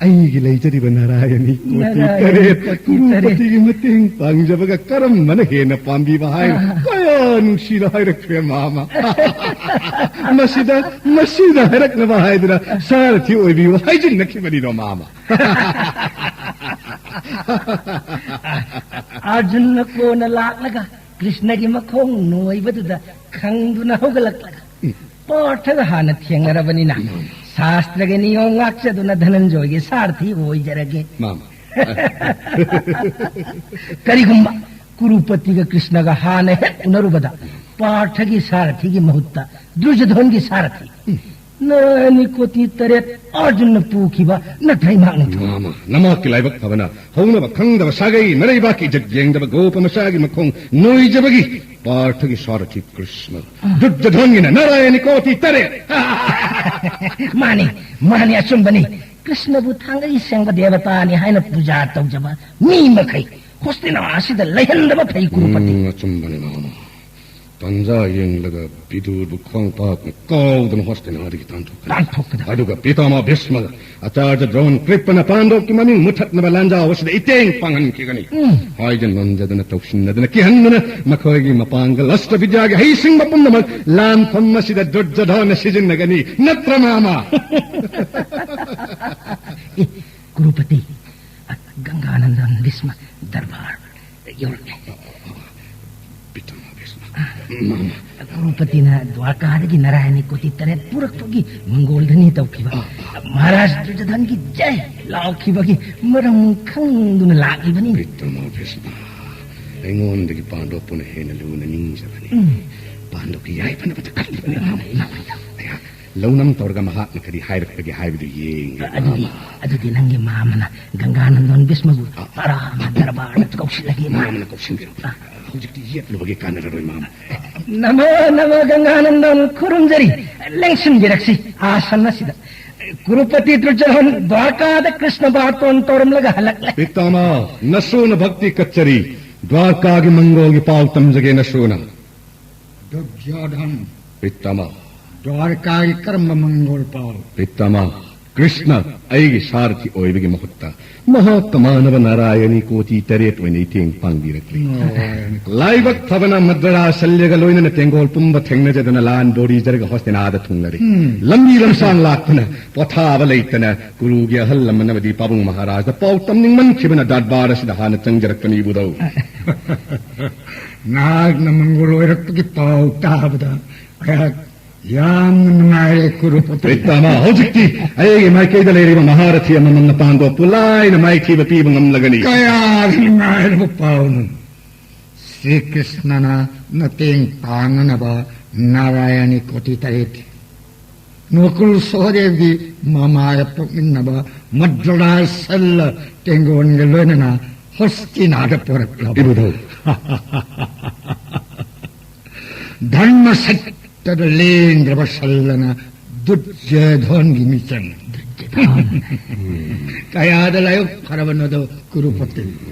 ꯑꯩꯒꯤ ꯂꯩꯖꯔꯤꯕ ꯅꯥꯔꯥꯌꯅꯤ ꯀꯣꯇꯤ ꯅꯥꯔꯥꯌꯅꯤ ꯇꯔꯦꯠ ꯀꯣꯇꯤ ꯇꯔꯦꯠ꯫ ꯀꯨꯔꯨꯄꯇꯤꯒꯤ ꯃꯇꯦꯡ ꯄꯥꯡꯖꯕꯒ ꯀꯔꯝꯕꯅ ꯍꯦꯟꯅ ꯄꯥꯝꯕꯤꯕ ꯍꯥꯏꯅ ꯑꯥ꯫ ꯀꯌꯥ ꯅꯨꯡꯁꯤꯅ ꯍꯥꯏꯔꯛꯈ꯭ꯔꯦ ꯃꯥꯃ꯫ ꯃꯁꯤꯗ, ꯃꯁꯤꯗ ꯍꯥꯏꯔꯛꯅꯕ ꯍꯥꯏꯗꯨꯅ ꯁꯥꯔꯊꯤ ꯑꯣꯏꯕꯤꯌꯨ ꯍꯥꯏꯖꯤꯟꯅꯈꯤꯕꯅꯤꯗꯣ ꯃꯥꯃ꯫ ꯑꯔꯖꯨꯟꯅ ꯀꯣꯟꯅ ꯂꯥꯛꯂꯒ ꯀ꯭ꯔꯤꯁꯅꯒꯤ ꯃꯈꯣꯡ ꯅꯣꯏꯕꯗꯨꯗ ꯈꯪꯗꯨꯅ ꯍꯧꯒꯠꯂꯛꯂꯒ ꯄꯥꯔꯊꯒ ꯍꯥꯟꯅ ꯊꯦꯡꯅꯔꯕꯅꯤꯅ ꯁꯥꯁꯇ꯭ꯔꯒꯤ ꯅꯤꯌꯣꯝ ꯉꯥꯛꯆꯗꯨꯅ ꯙꯅꯟꯖꯣꯏꯒꯤ ꯁꯥꯔꯊꯤ ꯑꯣꯏꯖꯔꯒꯦ꯫ ꯃꯥꯃ꯫ ꯀꯔꯤꯒꯨꯝꯕ ꯀꯨꯔꯨꯄꯇꯤꯒ ꯀ꯭ꯔꯤꯁꯅꯒ ꯍꯥꯟꯅ ꯍꯦꯛ ꯎꯅꯔꯨꯕꯗ ꯄꯥꯔꯊꯒꯤ ꯁꯥꯔꯊꯤꯒꯤ ꯃꯍꯨꯠꯇ ꯗꯨꯔꯖꯣꯙꯟꯒꯤ ꯁꯥꯔꯊꯤ ꯅꯥꯔꯥꯌꯅꯤ ꯀꯣꯇꯤ ꯇꯔꯦꯠ ꯑꯔꯖꯨꯟꯅ ꯄꯨꯈꯤꯕ ꯅꯠꯇ꯭ꯔ ꯏꯃꯥꯛ ꯅꯠꯇ꯭ꯔꯣ? ꯃꯥꯃ, ꯅꯃꯥꯛꯀꯤ ꯂꯥꯏꯕꯛ ꯐꯕꯅ ꯍꯧꯅꯕ ꯈꯪꯗꯕ ꯁꯥꯒꯩ ꯅꯔꯩꯕꯥꯛꯀꯤ ꯏꯖꯠ ꯌꯦꯡꯗꯕ ꯒꯣꯄ ꯃꯆꯥꯒꯤ ꯃꯈꯣꯡ ꯅꯣꯏꯖꯕꯒꯤ ꯄꯥꯔꯊꯒꯤ ꯁꯥꯔꯊꯤ ꯀ꯭ꯔꯤꯁꯅ, ꯗꯨꯔꯖꯣꯙꯟꯒꯤꯅ ꯅꯥꯔꯥꯌꯅꯤ ꯀꯣꯇꯤ ꯇꯔꯦꯠ꯫ ꯃꯥꯅꯤ, ꯃꯥꯅꯤ, ꯑꯆꯨꯝꯕꯅꯤ꯫ ꯀ꯭ꯔꯤꯁꯅꯕꯨ ꯊꯥꯡꯒꯩ ꯁꯦꯡꯕ ꯗꯦꯕꯇꯥꯅꯤ ꯍꯥꯏꯅ ꯄꯨꯖꯥ ꯇꯧꯖꯕ ꯃꯤ ꯃꯈꯩ ꯍꯣꯁꯇꯤꯅꯥ ꯑꯁꯤꯗ ꯂꯩꯍꯟꯗꯕ ꯐꯩ ꯀꯨꯔꯨꯄꯇꯤ꯫ ꯎꯝ, ꯑꯆꯨꯝꯕꯅꯤ ꯃꯥꯃ꯫ ꯇꯥꯟꯖꯥ ꯌꯦꯡꯂꯒ ꯕꯤꯗꯨꯔꯕꯨ ꯈꯣꯡꯄꯥꯛꯅ ꯀꯥꯎꯗꯅ ꯍꯣꯁꯇꯤꯅꯥꯗꯒꯤ ꯇꯥꯟꯊꯣꯛꯀꯅꯤ꯫ ꯇꯥꯟꯊꯣꯛꯀꯗꯕ꯫ ꯑꯗꯨꯒ ꯄꯤꯇꯥꯃꯥ ꯚꯤꯁꯃꯒ ꯑꯆꯥꯔꯖ ꯗ꯭ꯔꯣꯟ ꯀ꯭ꯔꯤꯞꯄꯅ ꯄꯥꯟꯗꯣꯞꯀꯤ ꯃꯃꯤꯡ ꯃꯨꯊꯠꯅꯕ ꯂꯥꯟꯖꯥꯎ ꯑꯁꯤꯗ ꯏꯇꯦꯡ ꯄꯥꯡꯍꯟꯈꯤꯒꯅꯤ꯫ ꯍꯥꯏꯖ ꯅꯣꯟꯖꯗꯅ, ꯇꯧꯁꯤꯟꯅꯗꯅ, ꯀꯤꯍꯟꯗꯅ ꯃꯈꯣꯏꯒꯤ ꯃꯄꯥꯡꯒꯜ ꯑꯁꯇ꯭ꯔ ꯕꯤꯗ꯭ꯌꯥꯒꯤ ꯍꯩꯁꯤꯡꯕ ꯄꯨꯝꯅꯃꯛ ꯂꯥꯟꯐꯝ ꯑꯁꯤꯗ ꯗꯨꯔꯖꯣꯙꯅ ꯁꯤꯖꯤꯟꯅꯒꯅꯤ꯫ ꯅꯠꯇ꯭ꯔ, ꯃꯥꯃ? ꯑꯦ, ꯀ꯭ꯔꯨꯄꯇꯤ, ꯑ, ꯒꯪꯒꯥꯅꯟꯗꯟ ꯚꯤꯁꯃ ꯗꯔꯕꯥꯔ ꯌꯧꯔꯛꯂꯦ꯫ ꯄꯤꯇꯥꯃꯥ ꯚꯤꯁꯃ, ꯃꯥꯃ꯫ ꯀ꯭ꯔꯨꯄꯇꯤꯅ ꯗ꯭ꯋꯥꯔꯀꯥꯗꯒꯤ ꯅꯥꯔꯥꯌꯅꯤ ꯀꯣꯇꯤ ꯇꯔꯦꯠ ꯄꯨꯔꯛꯄꯒꯤ ꯃꯪꯒꯣꯜꯗꯅꯤ ꯇꯧꯈꯤꯕ꯫ ꯃꯍꯥꯔꯥꯖ ꯗꯨꯔꯖꯣꯙꯟꯒꯤ ꯖꯩ ꯂꯥꯎꯈꯤꯕꯒꯤ ꯃꯔꯝ ꯈꯪꯗꯨꯅ ꯂꯥꯛꯂꯤꯕꯅꯤ꯫ ꯄꯤꯇꯥꯃꯥ ꯚꯤꯁꯃ, ꯑꯩꯉꯣꯟꯗꯒꯤ ꯄꯥꯟꯗꯣꯞꯄꯨꯅ ꯍꯦꯟꯅ ꯂꯨꯅ ꯅꯤꯡꯖꯕꯅꯤ꯫ ꯎꯝ꯫ ꯄꯥꯟꯗꯣꯞꯀꯤ ꯌꯥꯏꯐꯅꯕꯗ ꯈꯜꯂꯤꯕꯅꯤ꯫ ꯏꯃꯥ, ꯏꯃꯥ, ꯏꯃꯥ꯫ ꯑꯩꯍꯥꯛ ꯂꯧꯅꯝ ꯇꯧꯔꯒ ꯃꯍꯥꯛꯅ ꯀꯔꯤ ꯍꯥꯏꯔꯛꯄꯒꯦ ꯍꯥꯏꯕꯗꯨ ꯌꯦꯡꯒꯦ꯫ ꯑꯗꯨꯗꯤ, ꯑꯗꯨꯗꯤ ꯅꯪꯒꯤ ꯃꯥꯃꯅ ꯒꯪꯒꯥꯅꯟꯗꯟ ꯚꯤꯁꯃꯕꯨ ꯇꯔꯥꯝꯅ ꯗꯔꯕꯥꯔꯗ ꯀꯧꯁꯤꯜꯂꯒꯦ, ꯏꯃꯥ꯫ ꯃꯥꯃꯅ ꯀꯧꯁꯤꯟꯕꯤꯔꯣ꯫ ꯍꯧꯖꯤꯛꯇꯤ ꯌꯦꯠꯂꯨꯕꯒꯤ ꯀꯥꯟꯅꯔꯔꯣꯏ, ꯃꯥꯃ꯫ ꯅꯃ ꯅꯃ ꯒꯪꯒꯥꯅꯟꯗꯟ ꯈꯨꯔꯨꯝꯖꯔꯤ꯫ ꯂꯦꯡꯁꯤꯟꯕꯤꯔꯛꯁꯤ ꯑꯥꯁꯟ ꯑꯁꯤꯗ꯫ ꯀ꯭ꯔꯨꯄꯇꯤ ꯗꯨꯔꯖꯣꯙꯟ ꯗ꯭ꯋꯥꯔꯀꯥꯗ ꯀ꯭ꯔꯤꯁꯅ ꯕꯥꯔꯇꯣꯟ ꯇꯧꯔꯝꯂꯒ ꯍꯜꯂꯛꯂꯦ꯫ ꯄꯤꯇꯥꯃꯥ, ꯅꯁꯨꯅ ꯚꯛꯇꯤ ꯀꯠꯆꯔꯤ꯫ ꯗ꯭ꯋꯥꯔꯀꯥꯒꯤ ꯃꯪꯒꯣꯜꯒꯤ ꯄꯥꯎ ꯇꯝꯖꯒꯦ ꯅꯁꯨꯅ꯫ ꯗꯨꯔꯖꯣꯙꯟ, ꯄꯤꯇꯥꯃꯥ, ꯗ꯭ꯋꯥꯔꯀꯥꯒꯤ ꯀꯔꯝꯕ ꯃꯪꯒꯣꯜ ꯄꯥꯎ? ꯄꯤꯇꯥꯃꯥ, ꯀ꯭ꯔꯤꯁꯅ ꯑꯩꯒꯤ ꯁꯥꯔꯊꯤ ꯑꯣꯏꯕꯒꯤ ꯃꯍꯨꯠꯇ ꯃꯍꯥꯛꯀ ꯃꯥꯟꯅꯕ ꯅꯥꯔꯥꯌꯅꯤ ꯀꯣꯇꯤ ꯇꯔꯦꯠ ꯑꯣꯏꯅ ꯏꯇꯦꯡ ꯄꯥꯡꯕꯤꯔꯛꯂꯤ꯫ ꯂꯥꯏꯕꯛ ꯐꯕꯅ ꯃꯗ꯭ꯔꯥꯁꯜꯌꯒ ꯂꯣꯏꯅꯅ ꯇꯦꯡꯒꯣꯜ ꯄꯨꯝꯕ ꯊꯦꯡꯅꯖꯗꯨꯅ ꯂꯥꯟ ꯕꯣꯔꯤꯖꯔꯒ ꯍꯣꯁꯇꯤꯅꯥꯗ ꯊꯨꯡꯂꯔꯤ꯫ ꯂꯝꯕꯤ ꯂꯝꯁꯥꯡ ꯂꯥꯛꯇꯨꯅ ꯄꯣꯊꯥꯕ ꯂꯩꯇꯅ ꯀꯨꯔꯨꯒꯤ ꯑꯍꯜ ꯂꯃꯟ ꯑꯃꯗꯤ ꯄꯥꯕꯨꯡ ꯃꯍꯥꯔꯥꯖꯗ ꯄꯥꯎ ꯇꯝꯅꯤꯡꯃꯟꯈꯤꯕꯅ ꯗꯔꯕꯥꯔ ꯑꯁꯤꯗ ꯍꯥꯟꯅ ꯆꯪꯖꯔꯛꯄꯅꯤ, ꯏꯕꯨꯙꯧ꯫ ꯅꯍꯥꯛꯅ ꯃꯪꯒꯣꯜ ꯑꯣꯏꯔꯛꯄꯒꯤ ꯄꯥꯎ ꯇꯥꯕꯗ ꯑꯩꯍꯥꯛ ꯌꯥꯝꯅ ꯅꯨꯡꯉꯥꯏꯔꯦ, ꯀꯨꯔꯨꯄꯇꯤ꯫ ꯄꯤꯇꯥꯃꯥ, ꯍꯧꯖꯤꯛꯇꯤ ꯑꯩꯒꯤ ꯃꯥꯏꯀꯩꯗ ꯂꯩꯔꯤꯕ ꯃꯍꯥꯔꯊꯤ ꯑꯃꯃꯝꯅ ꯄꯥꯟꯗꯣꯞꯄꯨ ꯂꯥꯏꯅ ꯃꯥꯏꯊꯤꯕ ꯄꯤꯕ ꯉꯝꯂꯒꯅꯤ꯫ ꯀꯌꯥꯗ ꯅꯨꯡꯉꯥꯏꯔꯕ ꯄꯥꯎꯅꯣ! ꯁ꯭ꯔꯤ ꯀ꯭ꯔꯤꯁꯅꯅ ꯃꯇꯦꯡ ꯄꯥꯡꯅꯅꯕ ꯅꯥꯔꯥꯌꯅꯤ ꯀꯣꯇꯤ ꯇꯔꯦꯠ, ꯅꯣꯀꯨꯜ ꯁꯍꯗꯦꯕꯒꯤ ꯃꯃꯥꯒ ꯄꯣꯛꯃꯤꯟꯅꯕ ꯃꯗ꯭ꯔꯥꯁꯜꯂ ꯇꯦꯡꯒꯣꯟꯒ ꯂꯣꯏꯅꯅ ꯍꯣꯁꯇꯤꯅꯥꯗ ꯄꯣꯔꯛꯂꯕ꯫ ꯏꯕꯨꯙꯧ꯫ ꯙꯔꯃ ꯁꯠꯇꯗ ꯂꯦꯡꯗ꯭ꯔꯕ ꯁꯜꯂꯅ ꯗꯨꯔꯖꯣꯙꯟꯒꯤ ꯃꯤꯆꯪ꯫ ꯀꯌꯥꯗ ꯂꯥꯏꯕꯛ ꯐꯔꯕꯅꯣꯗꯣ, ꯀꯨꯔꯨꯄꯇꯤ꯫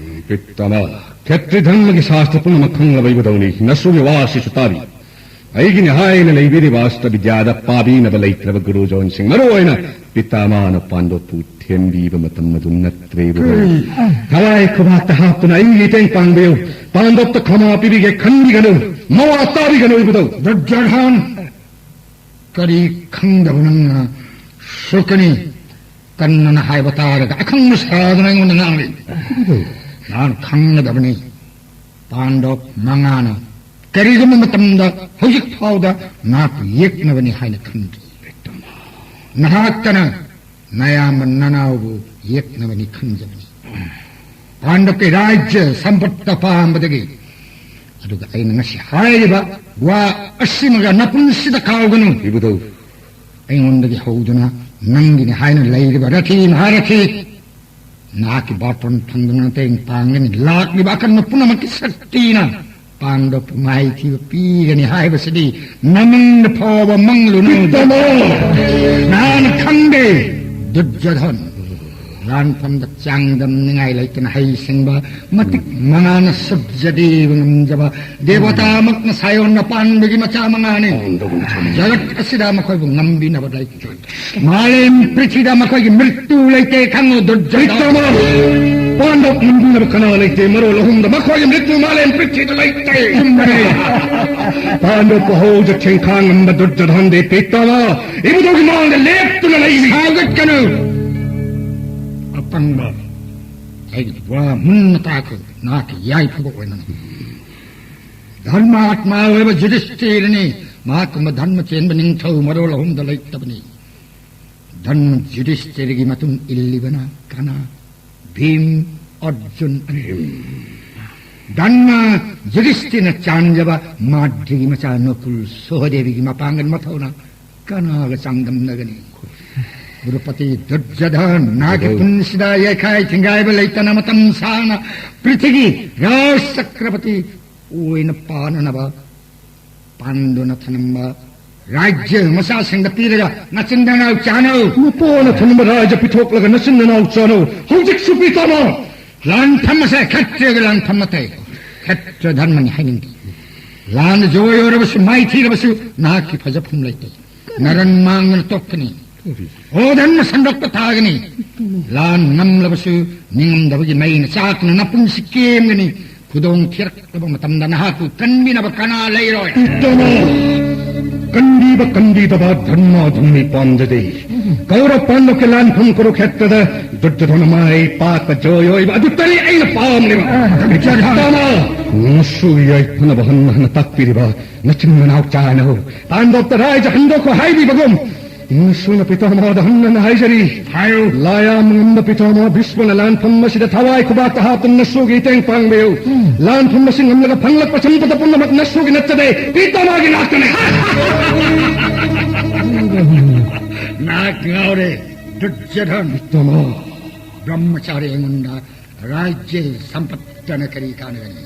ꯄꯤꯇꯥꯃꯥ, ꯈꯦꯇ꯭ꯔꯤ ꯙꯔꯃꯒꯤ ꯁꯥꯁꯇ꯭ꯔ ꯄꯨꯝꯅꯃꯛ ꯈꯪꯂꯕ ꯏꯕꯨꯙꯧꯅꯤ꯫ ꯅꯁꯨꯒꯤ ꯋꯥ ꯑꯁꯤꯁꯨ ꯇꯥꯕꯤꯌꯨ꯫ ꯑꯩꯒꯤꯅꯤ ꯍꯥꯏꯅ ꯂꯩꯕꯤꯔꯤꯕ ꯑꯁꯇ꯭ꯔ ꯕꯤꯗ꯭ꯌꯥꯗ ꯄꯥꯕꯤꯅꯕ ꯂꯩꯇ꯭ꯔꯕ ꯒꯨꯔꯨꯖꯣꯟꯁꯤꯡ, ꯃꯔꯨ ꯑꯣꯏꯅ ꯄꯤꯇꯥꯃꯥꯅ ꯄꯥꯟꯗꯣꯞꯄꯨ ꯊꯦꯝꯕꯤꯕ ꯃꯇꯝ ꯑꯗꯨ ꯅꯠꯇ꯭ꯔꯦ ꯏꯕꯨꯙꯧ꯫ ꯊꯋꯥꯏ ꯈꯨꯕꯥꯛꯇ ꯍꯥꯞꯇꯨꯅ ꯑꯩꯒꯤ ꯃꯇꯦꯡ ꯄꯥꯡꯕꯤꯌꯨ꯫ ꯄꯥꯟꯗꯣꯞꯇ ꯈꯃꯥ ꯄꯤꯕꯤꯒꯦ ꯈꯟꯕꯤꯒꯅꯨ꯫ ꯃꯋꯥ ꯇꯥꯕꯤꯒꯅꯨ ꯏꯕꯨꯙꯧ꯫ ꯗꯨꯔꯖꯣꯙꯟ! ꯀꯔꯤ ꯈꯪꯗꯕ ꯅꯪꯅ? ꯁꯨꯀꯅꯤ, ꯀꯟꯅꯅ ꯍꯥꯏꯕ ꯇꯥꯔꯒ ꯑꯈꯪꯕ ꯁꯥꯗꯨꯅ ꯑꯩꯉꯣꯟꯗ ꯉꯥꯡꯂꯤ꯫ ꯅꯍꯥꯟ ꯈꯪꯒꯗꯕꯅꯤ, ꯄꯥꯟꯗꯕ ꯃꯉꯥꯅ ꯀꯔꯤꯒꯨꯝꯕ ꯃꯇꯝꯗ ꯍꯧꯖꯤꯛ ꯐꯥꯎꯗ ꯅꯍꯥꯛꯄꯨ ꯌꯦꯛꯅꯕꯅꯤ ꯍꯥꯏꯅ ꯈꯟꯈꯤ꯫ ꯅꯍꯥꯛꯇꯅ ꯅꯌꯥꯝꯕ ꯅꯅꯥꯎꯕꯨ ꯌꯦꯛꯅꯕꯅꯤ ꯈꯟꯖꯕꯅꯤ꯫ ꯄꯥꯟꯗꯕꯀꯤ ꯔꯥꯖ꯭ꯌ ꯁꯝꯄꯠꯇ ꯄꯥꯝꯕꯗꯒꯤ꯫ ꯑꯗꯨꯒ ꯑꯩꯅ ꯉꯁꯤ ꯍꯥꯏꯔꯤꯕ ꯋꯥ ꯑꯁꯤꯃꯒ ꯅꯄꯨꯟꯁꯤꯗ ꯀꯥꯎꯒꯅꯨ꯫ ꯏꯕꯨꯙꯧ꯫ ꯑꯩꯉꯣꯟꯗꯒꯤ ꯍꯧꯗꯨꯅ ꯅꯪꯒꯤꯅꯤ ꯍꯥꯏꯅ ꯂꯩꯔꯤꯕ ꯔꯊꯤ ꯃꯍꯥꯔꯊꯤ ꯅꯍꯥꯛꯀꯤ ꯕꯥꯇꯣꯟ ꯐꯪꯗꯨꯅ ꯃꯇꯦꯡ ꯄꯥꯡꯒꯅꯤ꯫ ꯂꯥꯛꯂꯤꯕ ꯑꯀꯟꯕ ꯄꯨꯝꯅꯃꯛꯀꯤ ꯁꯛꯇꯤꯅ ꯄꯥꯟꯗꯕ ꯃꯥꯏꯊꯤꯕ ꯄꯤꯒꯅꯤ ꯍꯥꯏꯕꯁꯤꯗꯤ ꯅꯃꯪꯗ ꯐꯥꯎꯕ ꯃꯪꯂꯨꯅꯨ꯫ ꯄꯤꯇꯥꯃꯥ! ꯅꯍꯥꯛꯅ ꯈꯪꯗꯦ, ꯗꯨꯔꯖꯣꯙꯟ꯫ ꯂꯥꯟꯐꯝꯗ ꯆꯥꯡꯗꯝꯅꯤꯡꯉꯥꯏ ꯂꯩꯇꯅ ꯍꯩꯁꯤꯡꯕ, ꯃꯇꯤꯛ ꯃꯉꯥꯅ ꯁꯨꯞꯖꯗꯦꯕ ꯉꯝꯖꯕ, ꯗꯦꯕꯇꯥꯃꯛꯅ ꯁꯥꯌꯣꯟꯅ ꯄꯥꯟꯕꯒꯤ ꯃꯆꯥ ꯃꯉꯥꯅꯤ꯫ ꯄꯥꯟꯗꯕ ꯃꯆꯥ ꯃꯉꯥ꯫ ꯖꯒꯠ ꯑꯁꯤꯗ ꯃꯈꯣꯏꯕꯨ ꯉꯝꯕꯤꯅꯕ ꯂꯩꯇꯦ꯫ ꯃꯥꯂꯦꯝ ꯄ꯭ꯔꯤꯊꯤꯗ ꯃꯈꯣꯏꯒꯤ ꯃ꯭ꯔꯤꯇꯨ ꯂꯩꯇꯦ ꯈꯪꯉꯨ, ꯗꯨꯔꯖꯣꯙꯟ꯫ ꯄꯤꯇꯥꯃꯥ! ꯄꯥꯟꯗꯕ ꯉꯝꯕꯤꯅꯕ ꯀꯅꯥ ꯂꯩꯇꯦ? ꯃꯔꯣꯜ ꯑꯍꯨꯝꯗ ꯃꯈꯣꯏꯒꯤ ꯃ꯭ꯔꯤꯇꯨ ꯃꯥꯂꯦꯝ ꯄ꯭ꯔꯤꯊꯤꯗ ꯂꯩꯇꯦ꯫ ꯆꯨꯝꯕꯅꯦ꯫ ꯄꯥꯟꯗꯕ ꯍꯧꯖ ꯊꯦꯡꯈꯥ ꯉꯝꯕ ꯗꯨꯔꯖꯣꯙꯟꯗꯤ ꯄꯤꯇꯥꯃꯥ ꯏꯕꯨꯙꯧꯒꯤ ꯃꯥꯡꯗ ꯂꯦꯞꯇꯨꯅ ꯂꯩꯔꯤ꯫ ꯁꯥꯎꯒꯠꯀꯅꯨ꯫ ꯑꯄꯪꯕ, ꯑꯩꯒꯤ ꯋꯥ ꯃꯨꯟꯅ ꯇꯥꯈꯣ, ꯅꯍꯥꯛꯀꯤ ꯌꯥꯏꯐꯕ ꯑꯣꯏꯅ꯫ ꯙꯔꯃ ꯑꯥꯠꯃꯥ ꯑꯣꯏꯕ ꯌꯨꯙꯤꯁꯊꯤꯔꯅꯤ꯫ ꯃꯍꯥꯛꯀꯨꯝꯕ ꯙꯔꯃ ꯆꯦꯟꯕ ꯅꯤꯡꯊꯧ ꯃꯔꯣꯜ ꯑꯍꯨꯝꯗ ꯂꯩꯇꯕꯅꯤ꯫ ꯙꯔꯃ ꯌꯨꯙꯤꯁꯊꯤꯔꯒꯤ ꯃꯇꯨꯡ ꯏꯜꯂꯤꯕꯅ ꯀꯅꯥ? ꯚꯤꯝ, ꯑꯔꯖꯨꯟ ꯑꯅꯤ꯫ ꯙꯔꯃ ꯌꯨꯙꯤꯁꯊꯤꯔꯅ ꯆꯥꯟꯖꯕ ꯃꯥꯗ꯭ꯔꯤꯒꯤ ꯃꯆꯥ ꯅꯀꯨꯜ ꯁꯣꯍꯗꯦꯕꯤꯒꯤ ꯃꯄꯥꯡꯒꯜ ꯃꯊꯧꯅ ꯀꯅꯥꯒ ꯆꯥꯡꯗꯝꯅꯒꯅꯤ? ꯀꯨꯔꯨꯄꯇꯤ ꯗꯨꯔꯖꯣꯙꯟ, ꯅꯍꯥꯛꯀꯤ ꯄꯨꯟꯁꯤꯗ ꯌꯩꯈꯥꯏ ꯊꯤꯡꯒꯥꯏꯕ ꯂꯩꯇꯅ ꯃꯇꯝ ꯁꯥꯡꯅ ꯄ꯭ꯔꯤꯊꯤꯒꯤ ꯔꯥꯖ ꯆꯀ꯭ꯔꯄꯇꯤ ꯑꯣꯏꯅ ꯄꯥꯟꯅꯅꯕ ꯄꯥꯟꯗꯨꯅ ꯊꯅꯝꯕ ꯔꯥꯖ꯭ꯌ ꯃꯆꯥꯁꯤꯡꯗ ꯄꯤꯔꯒ ꯅꯆꯤꯟ ꯅꯅꯥꯎ ꯆꯥꯅꯧ꯫ ꯅꯨꯄꯥꯅ ꯊꯝꯕ ꯔꯥꯖ꯭ꯌ ꯄꯤꯊꯣꯛꯂꯒ ꯅꯆꯤꯟ ꯅꯅꯥꯎ ꯆꯥꯅꯧ꯫ ꯍꯧꯖꯤꯛꯁꯨ ꯄꯤꯊꯣꯛꯂꯣ꯫ ꯂꯥꯟꯐꯝ ꯑꯁꯦ ꯈꯦꯇ꯭ꯔꯒꯤ ꯂꯥꯟꯐꯝ ꯅꯠꯇꯦ꯫ ꯈꯦꯇ꯭ꯔ ꯙꯔꯃꯅꯤ ꯍꯥꯏꯅꯤꯡꯗꯦ꯫ ꯂꯥꯟꯅ ꯖꯣꯏ ꯑꯣꯏꯔꯕꯁꯨ, ꯃꯥꯏꯊꯤꯔꯕꯁꯨ, ꯅꯍꯥꯛꯀꯤ ꯐꯖꯐꯝ ꯂꯩꯇꯦ꯫ ꯅꯔꯟ ꯃꯥꯡꯗꯅ ꯇꯣꯛꯀꯅꯤ꯫ ꯑꯣ ꯙꯔꯃ ꯁꯟꯗꯣꯛꯄ ꯇꯥꯒꯅꯤ꯫ ꯂꯥꯟ ꯉꯝꯂꯕꯁꯨ ꯅꯤꯡꯉꯝꯗꯕꯒꯤ ꯃꯩꯅ ꯆꯥꯛꯇꯨꯅ ꯅꯄꯨꯟꯁꯤ ꯀꯦꯝꯒꯅꯤ꯫ ꯈꯨꯗꯣꯡ ꯊꯤꯔꯛꯂꯕ ꯃꯇꯝꯗ ꯅꯍꯥꯛꯄꯨ ꯀꯟꯕꯤꯅꯕ ꯀꯅꯥ ꯂꯩꯔꯣꯏ? ꯏꯇꯥꯃ, ꯀꯟꯕꯤꯕ ꯀꯟꯕꯤꯗꯕ ꯙꯔꯃ ꯙꯔꯃꯤ ꯄꯥꯝꯖꯗꯦ꯫ ꯀꯧꯔꯕ ꯄꯥꯟꯗꯕꯀꯤ ꯂꯥꯟꯐꯝ ꯀꯨꯔꯨꯈꯦꯇ꯭ꯔꯗ ꯗꯨꯔꯖꯣꯙꯅ ꯃꯥꯏ ꯄꯥꯛꯄ ꯖꯣꯏ ꯑꯣꯏꯕ ꯑꯗꯨꯇꯅꯤ ꯑꯩꯅ ꯄꯥꯝꯂꯤꯕ꯫ ꯏꯇꯥꯃ, ꯅꯁꯨ ꯌꯥꯏꯐꯅꯕ ꯍꯟꯅ ꯍꯟꯅ ꯇꯥꯛꯄꯤꯔꯤꯕ ꯅꯆꯤꯟ ꯅꯅꯥꯎ ꯆꯥꯅꯧ꯫ ꯄꯥꯟꯗꯕꯇ ꯔꯥꯏꯖ ꯍꯟꯗꯣꯛꯈꯣ ꯍꯥꯏꯕꯤꯕꯒꯨꯝ ꯅꯁꯨꯅ ꯄꯤꯇꯥꯃꯍꯗ ꯍꯟꯅ ꯍꯟꯅ ꯍꯥꯏꯖꯔꯤ꯫ ꯍꯥꯏꯌꯨ꯫ ꯂꯥꯌꯥꯝ ꯉꯝꯕ ꯄꯤꯇꯥꯃꯍ ꯚꯤꯁꯃꯅ ꯂꯥꯟꯐꯝ ꯑꯁꯤꯗ ꯊꯋꯥꯏ ꯈꯨꯕꯥꯛꯇ ꯍꯥꯞꯇꯨꯅ ꯅꯁꯨꯒꯤ ꯏꯇꯦꯡ ꯄꯥꯡꯕꯤꯌꯨ꯫ ꯂꯥꯟꯐꯝ ꯑꯁꯤ ꯉꯝꯂꯒ ꯐꯪꯂꯛꯄ ꯁꯝꯄꯗ ꯄꯨꯝꯅꯃꯛ ꯅꯁꯨꯒꯤ ꯅꯠꯆꯗꯦ, ꯄꯤꯇꯥꯃꯍꯒꯤ ꯉꯥꯛꯇꯅꯤ꯫ ꯅꯍꯥꯛ ꯉꯥꯎꯔꯦ, ꯗꯨꯔꯖꯣꯙꯟ꯫ ꯄꯤꯇꯥꯃꯍ꯫ ꯕ꯭ꯔꯍ꯭ꯃꯆꯥꯔꯤ ꯑꯩꯉꯣꯟꯗ ꯔꯥꯖ꯭ꯌ ꯁꯝꯄꯠꯇꯅ ꯀꯔꯤ ꯀꯥꯟꯅꯒꯅꯤ?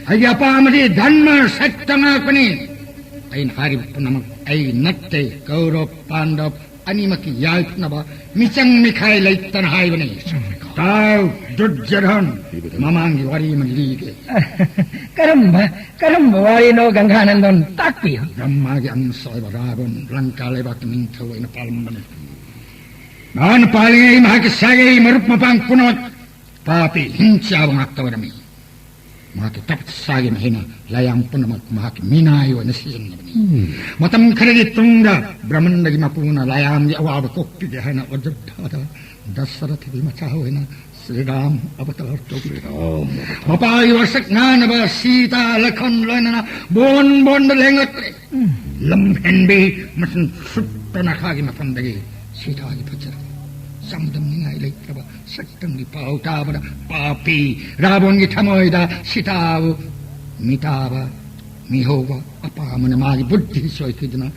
ꯑꯩꯒꯤ ꯑꯄꯥꯝꯕꯗꯤ ꯙꯔꯃ ꯁꯠꯇ ꯉꯥꯛꯄꯅꯤ꯫ ꯑꯩꯅ ꯍꯥꯏꯔꯤꯕ ꯄꯨꯝꯅꯃꯛ ꯑꯩ ꯅꯠꯇꯦ, ꯀꯧꯔꯕ ꯄꯥꯟꯗꯕ ꯑꯅꯤꯃꯛꯀꯤ ꯌꯥꯏꯐꯅꯕ ꯃꯤꯆꯪ ꯃꯤꯈꯥꯏ ꯂꯩꯇꯅ ꯍꯥꯏꯕꯅꯤ꯫ ꯇꯥꯎ, ꯗꯨꯔꯖꯣꯙꯟ, ꯃꯃꯥꯡꯒꯤ ꯋꯥꯔꯤ ꯑꯃ ꯂꯤꯒꯦ꯫ ꯀꯔꯝꯕ, ꯀꯔꯝꯕ ꯋꯥꯔꯤꯅꯣ, ꯒꯪꯒꯥꯅꯟꯗꯟ? ꯇꯥꯛꯄꯤꯌꯨ꯫ ꯕ꯭ꯔꯍ꯭ꯃꯥꯒꯤ ꯑꯪꯁ ꯑꯣꯏꯕ ꯔꯥꯕꯟ ꯂꯪꯀꯥ ꯂꯩꯕꯥꯛꯀꯤ ꯅꯤꯡꯊꯧ ꯑꯣꯏꯅ ꯄꯥꯜꯂꯝꯕꯅꯤ꯫ ꯃꯍꯥꯛꯅ ꯄꯥꯜꯂꯤꯉꯩ ꯃꯍꯥꯛꯀꯤ ꯁꯥꯒꯩ ꯃꯔꯨꯞ ꯃꯄꯥꯡ ꯄꯨꯝꯅꯃꯛ ꯄꯥꯄꯤ ꯍꯤꯡꯆꯥꯕ ꯉꯥꯛꯇ ꯑꯣꯏꯔꯝꯃꯤ꯫ ꯃꯍꯥꯛꯀꯤ ꯇꯄꯁꯥꯒꯤ ꯃꯍꯩꯅ ꯂꯥꯌꯥꯝ ꯄꯨꯝꯅꯃꯛ ꯃꯍꯥꯛꯀꯤ ꯃꯤꯅꯥꯏ ꯑꯣꯏꯅ ꯁꯤꯖꯤꯟꯅꯕꯅꯤ꯫ ꯃꯇꯝ ꯈꯔꯒꯤ ꯇꯨꯡꯗ ꯕ꯭ꯔꯍꯃꯟꯗꯒꯤ ꯃꯄꯨꯅ ꯂꯥꯌꯥꯝꯒꯤ ꯑꯋꯥꯕ ꯀꯣꯛꯄꯤꯒꯦ ꯍꯥꯏꯅ ꯑꯣꯖꯣꯙ꯭ꯌꯥꯗ ꯗꯁꯔꯊꯒꯤ ꯃꯆꯥ ꯑꯣꯏꯅ ꯁ꯭ꯔꯤꯔꯥꯝ ꯑꯕꯇꯥꯔ ꯇꯧꯈꯤ꯫ ꯃꯄꯥꯒꯤ ꯋꯥꯁꯛ ꯉꯥꯅꯕ ꯁꯤꯇꯥ ꯂꯈꯟ ꯂꯣꯏꯅꯅ ꯕꯣꯟ ꯕꯣꯟꯗ ꯂꯦꯡꯂꯛꯂꯦ꯫ ꯂꯝꯍꯦꯟꯕꯤ ꯃꯁꯤꯡ ꯁꯨꯠꯇ ꯅꯥꯈꯥꯒꯤ ꯃꯐꯝꯗꯒꯤ ꯁꯤꯇꯥꯒꯤ ꯐꯖꯔꯕ ꯆꯥꯡꯗꯝꯅꯤꯡꯉꯥꯏ ꯂꯩꯇ꯭ꯔꯕ ꯁꯛꯇꯝꯒꯤ ꯄꯥꯎ ꯇꯥꯕꯗ ꯄꯥꯄꯤ ꯔꯥꯕꯣꯟꯒꯤ ꯊꯃꯣꯏꯗ ꯁꯤꯇꯥꯕꯨ ꯃꯤꯇꯥꯕ ꯃꯤꯍꯧꯕ ꯑꯄꯥꯝꯕꯅ ꯃꯥꯒꯤ ꯕꯨꯗ꯭ꯙꯤ ꯁꯣꯏꯈꯤꯗꯨꯅ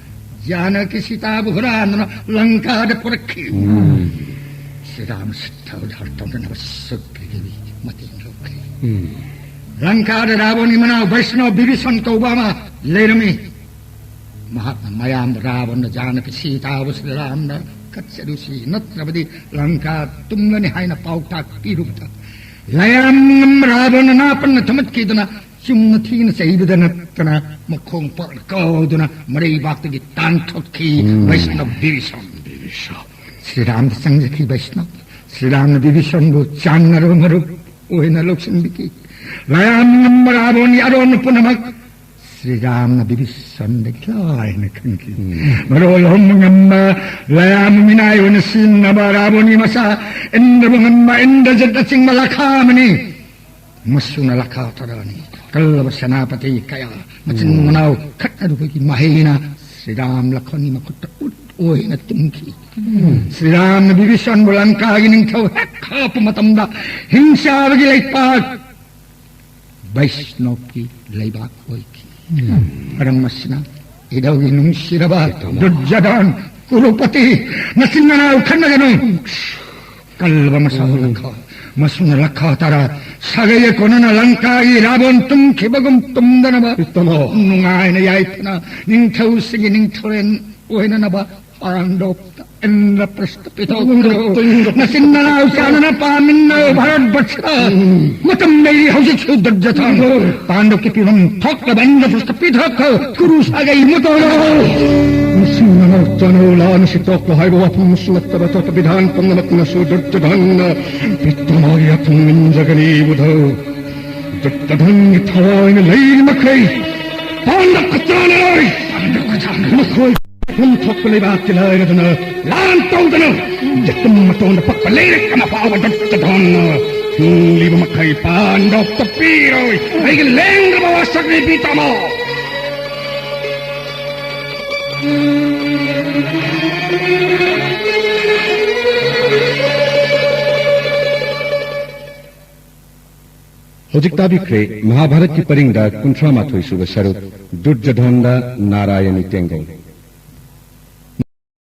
ꯖꯥꯅꯀꯤ ꯁꯤꯇꯥꯕꯨ ꯍꯨꯔꯥꯟꯗꯨꯅ ꯂꯪꯀꯥꯗ ꯄꯨꯔꯛꯈꯤ꯫ ꯁꯤꯔꯥꯝ ꯁꯤꯠꯇ ꯎꯗꯥꯔ ꯇꯧꯅꯅꯕ ꯁꯛꯄꯤꯒꯤ ꯃꯇꯦꯡ ꯂꯧꯈꯤ꯫ ꯂꯪꯀꯥꯗ ꯔꯥꯕꯣꯟꯒꯤ ꯃꯅꯥꯎ ꯕꯩꯁꯅꯣ ꯕꯤꯕꯤꯁꯟ ꯀꯧꯕ ꯑꯃ ꯂꯩꯔꯝꯃꯤ꯫ ꯃꯍꯥꯛꯅ ꯃꯌꯥꯝꯕ ꯔꯥꯕꯟꯅ ꯖꯥꯅꯀꯤ ꯁꯤꯇꯥꯕꯨ ꯁ꯭ꯔꯤꯔꯥꯝꯅ ꯀꯠꯆꯔꯨꯁꯤ, ꯅꯠꯇ꯭ꯔꯕꯗꯤ ꯂꯪꯀꯥ ꯇꯨꯝꯂꯅꯤ ꯍꯥꯏꯅ ꯄꯥꯎꯇꯥꯛ ꯄꯤꯔꯨꯕꯗ, ꯂꯌꯥꯝꯉꯝ ꯔꯥꯕꯟꯅ ꯅꯥꯄꯟꯅ ꯊꯨꯝꯃꯠꯈꯤꯗꯨꯅ, ꯆꯨꯝꯅ ꯊꯤꯅ ꯆꯩꯕꯗ ꯅꯠꯇꯅ ꯃꯈꯣꯡ ꯄꯥꯛꯅ ꯀꯥꯎꯗꯨꯅ ꯃꯔꯩꯕꯥꯛꯇꯒꯤ ꯇꯥꯟꯊꯣꯛꯈꯤ꯫ ꯎꯝ꯫ ꯕꯩꯁꯅꯕ ꯕꯤꯚꯤꯁꯟ꯫ ꯕꯤꯚꯤꯁꯟ꯫ ꯁ꯭ꯔꯤꯔꯥꯝꯗ ꯆꯪꯖꯈꯤ ꯕꯩꯁꯅꯕ꯫ ꯁ꯭ꯔꯤꯔꯥꯝꯅ ꯕꯤꯚꯤꯁꯟꯕꯨ ꯆꯥꯟꯅꯔꯕ ꯃꯔꯨꯞ ꯑꯣꯏꯅ ꯂꯧꯁꯤꯟꯕꯤꯈꯤ꯫ ꯂꯌꯥꯝꯉꯝ ꯔꯥꯕꯟꯒꯤ ꯑꯔꯣꯟꯕ ꯄꯨꯝꯅꯃꯛ ꯁ꯭ꯔꯤꯔꯥꯝꯅ ꯕꯤꯚꯤꯁꯟꯗꯒꯤ ꯂꯥꯏꯅ ꯈꯪꯈꯤ꯫ ꯎꯝ꯫ ꯃꯔꯣꯜ ꯍꯨꯝꯕ ꯉꯝꯕ, ꯂꯌꯥꯝ ꯃꯤꯅꯥꯏ ꯑꯣꯏꯅ ꯁꯤꯖꯤꯟꯅꯕ ꯔꯥꯕꯟꯒꯤ ꯃꯆꯥ, ꯏꯟꯗ꯭ꯔꯕꯨ ꯉꯝꯕ ꯏꯟꯗ꯭ꯔꯖꯤꯠꯅꯆꯤꯡꯕ ꯂꯈꯥ ꯑꯃꯅꯤ꯫ ꯃꯁꯨꯅ ꯂꯈꯥ ꯇꯔꯥꯅꯤ꯫ ꯀꯜꯂꯕ ꯁꯦꯅꯥꯄꯇꯤ ꯀꯌꯥ, ꯃꯆꯤꯟ ꯎꯝ꯫ ꯃꯅꯥꯎ ꯈꯠꯅꯔꯨꯕꯒꯤ ꯃꯍꯩꯅ ꯁ꯭ꯔꯤꯔꯥꯝ ꯂꯈꯟꯒꯤ ꯃꯈꯨꯠꯇ ꯎꯠ ꯑꯣꯏꯅ ꯇꯨꯝꯈꯤ꯫ ꯎꯝ꯫ ꯁ꯭ꯔꯤꯔꯥꯝꯅ ꯕꯤꯚꯤꯁꯟꯕꯨ ꯂꯪꯀꯥꯒꯤ ꯅꯤꯡꯊꯧ ꯍꯦꯛ ꯍꯥꯞꯄ ꯃꯇꯝꯗ ꯍꯤꯡꯆꯥꯕꯒꯤ ꯂꯩꯄꯥꯛ ꯕꯩꯁꯅꯣꯞꯀꯤ ꯂꯩꯕꯥꯛ ꯑꯣꯏꯈꯤ꯫ ꯎꯝ꯫ ꯃꯔꯝ ꯑꯁꯤꯅ ꯏꯙꯧꯒꯤ ꯅꯨꯡꯁꯤꯔꯕ ꯗꯨꯔꯖꯣꯙꯟ, ꯀꯨꯔꯨꯄꯇꯤ, ꯅꯆꯤꯟ ꯅꯅꯥꯎ ꯈꯠꯅꯒꯅꯨ꯫ ꯀꯜꯂꯕ ꯃꯁꯥ ꯎꯝ꯫ ꯂꯈꯥ, ꯃꯁꯨꯅ ꯂꯈꯥ ꯇꯔꯥ, ꯁꯥꯒꯩ ꯀꯣꯟꯅꯅ ꯂꯪꯀꯥꯒꯤ ꯔꯥꯕꯟ ꯇꯨꯝꯈꯤꯕꯒꯨꯝ ꯇꯨꯝꯗꯅꯕ ꯄꯤꯇꯃ꯫ ꯅꯨꯡꯉꯥꯏꯅ ꯌꯥꯏꯐꯅ ꯅꯤꯡꯊꯧꯁꯤꯡꯒꯤ ꯅꯤꯡꯊꯧꯔꯦꯜ ꯑꯣꯏꯅꯅꯕ ꯄꯥꯟꯗꯣꯞꯇ ꯏꯟꯗ꯭ꯔꯄ꯭ꯔꯁꯇ ꯄꯤꯊꯣꯛꯈ꯭ꯔꯣ꯫ ꯏꯟꯗ꯭ꯔꯄ꯭ꯔꯁꯇ ꯅꯆꯤꯟ ꯅꯅꯥꯎ ꯆꯥꯟꯅꯅ ꯄꯥꯃꯤꯟꯅꯧ ꯚꯥꯔꯠꯕꯔꯁꯇ꯫ ꯎꯝ꯫ ꯃꯇꯝ ꯂꯩꯔꯤ ꯍꯧꯖꯤꯛꯁꯨ ꯗꯨꯔꯖꯣꯙꯟ꯫ ꯎꯝ꯫ ꯄꯥꯟꯗꯣꯞꯀꯤ ꯄꯤꯐꯝ ꯊꯣꯛꯂꯕ ꯏꯟꯗ꯭ꯔꯄ꯭ꯔꯁꯇ ꯄꯤꯊꯣꯛꯈ꯭ꯔꯣ꯫ ꯀꯨꯔꯨ ꯁꯥꯒꯩ ꯃꯨꯠꯇꯧꯔꯣ꯫ ꯅꯆꯤꯟ ꯅꯅꯥꯎ ꯆꯥꯟꯅꯧ, ꯂꯥꯟ ꯑꯁꯤ ꯇꯣꯛꯂꯣ ꯍꯥꯏꯕ ꯋꯥꯐꯝꯁꯨ ꯅꯠꯇꯕ ꯑꯇꯣꯞꯄ ꯕꯤꯙꯥꯟ ꯄꯨꯝꯅꯃꯛꯅꯁꯨ ꯗꯨꯔꯖꯣꯙꯟꯅ ꯄꯤꯇꯃꯒꯤ ꯌꯥꯊꯪ ꯏꯟꯖꯒꯅꯤ ꯎꯙꯧ꯫ ꯗꯨꯔꯖꯣꯙꯟꯒꯤ ꯊꯋꯥꯏꯅ ꯂꯩꯔꯤ ꯃꯈꯩ ꯄꯥꯟꯗꯣꯞꯀ ꯆꯥꯟꯅꯔꯣꯏ꯫ ꯃꯈꯣꯏ ꯄꯨꯝ ꯊꯣꯛꯄ ꯂꯩꯕꯥꯛꯀꯤ ꯂꯥꯏꯔꯗꯅ ꯂꯥꯟ ꯇꯧꯗꯅ ꯌꯦꯇꯨꯝ ꯃꯇꯣꯟꯗ ꯄꯛꯄ ꯂꯩꯔꯤꯛ ꯑꯃ ꯐꯥꯎꯕ ꯗꯨꯔꯖꯣꯙꯟꯅ ꯍꯤꯡꯂꯤꯕ ꯃꯈꯩ ꯄꯥꯟꯗꯣꯞꯇ ꯄꯤꯔꯣꯏ꯫ ꯑꯩꯒꯤ ꯂꯦꯡꯗ꯭ꯔꯕ ꯋꯥꯁꯛꯅꯤ ꯄꯤꯇꯃ꯫ ꯍꯧꯖꯤꯛ ꯇꯥꯕꯤꯈ꯭ꯔꯦ ꯃꯍꯥꯚꯥꯔꯠꯀꯤ ꯄꯔꯤꯡꯗ ꯀꯨꯟꯊ꯭ꯔꯥ ꯃꯥꯊꯣꯏ ꯁꯨꯕ ꯁꯔꯨꯛ, ꯗꯨꯔꯖꯣꯙꯟꯗ ꯅꯥꯔꯥꯌꯅꯤ ꯇꯦꯡꯒꯣꯜ꯫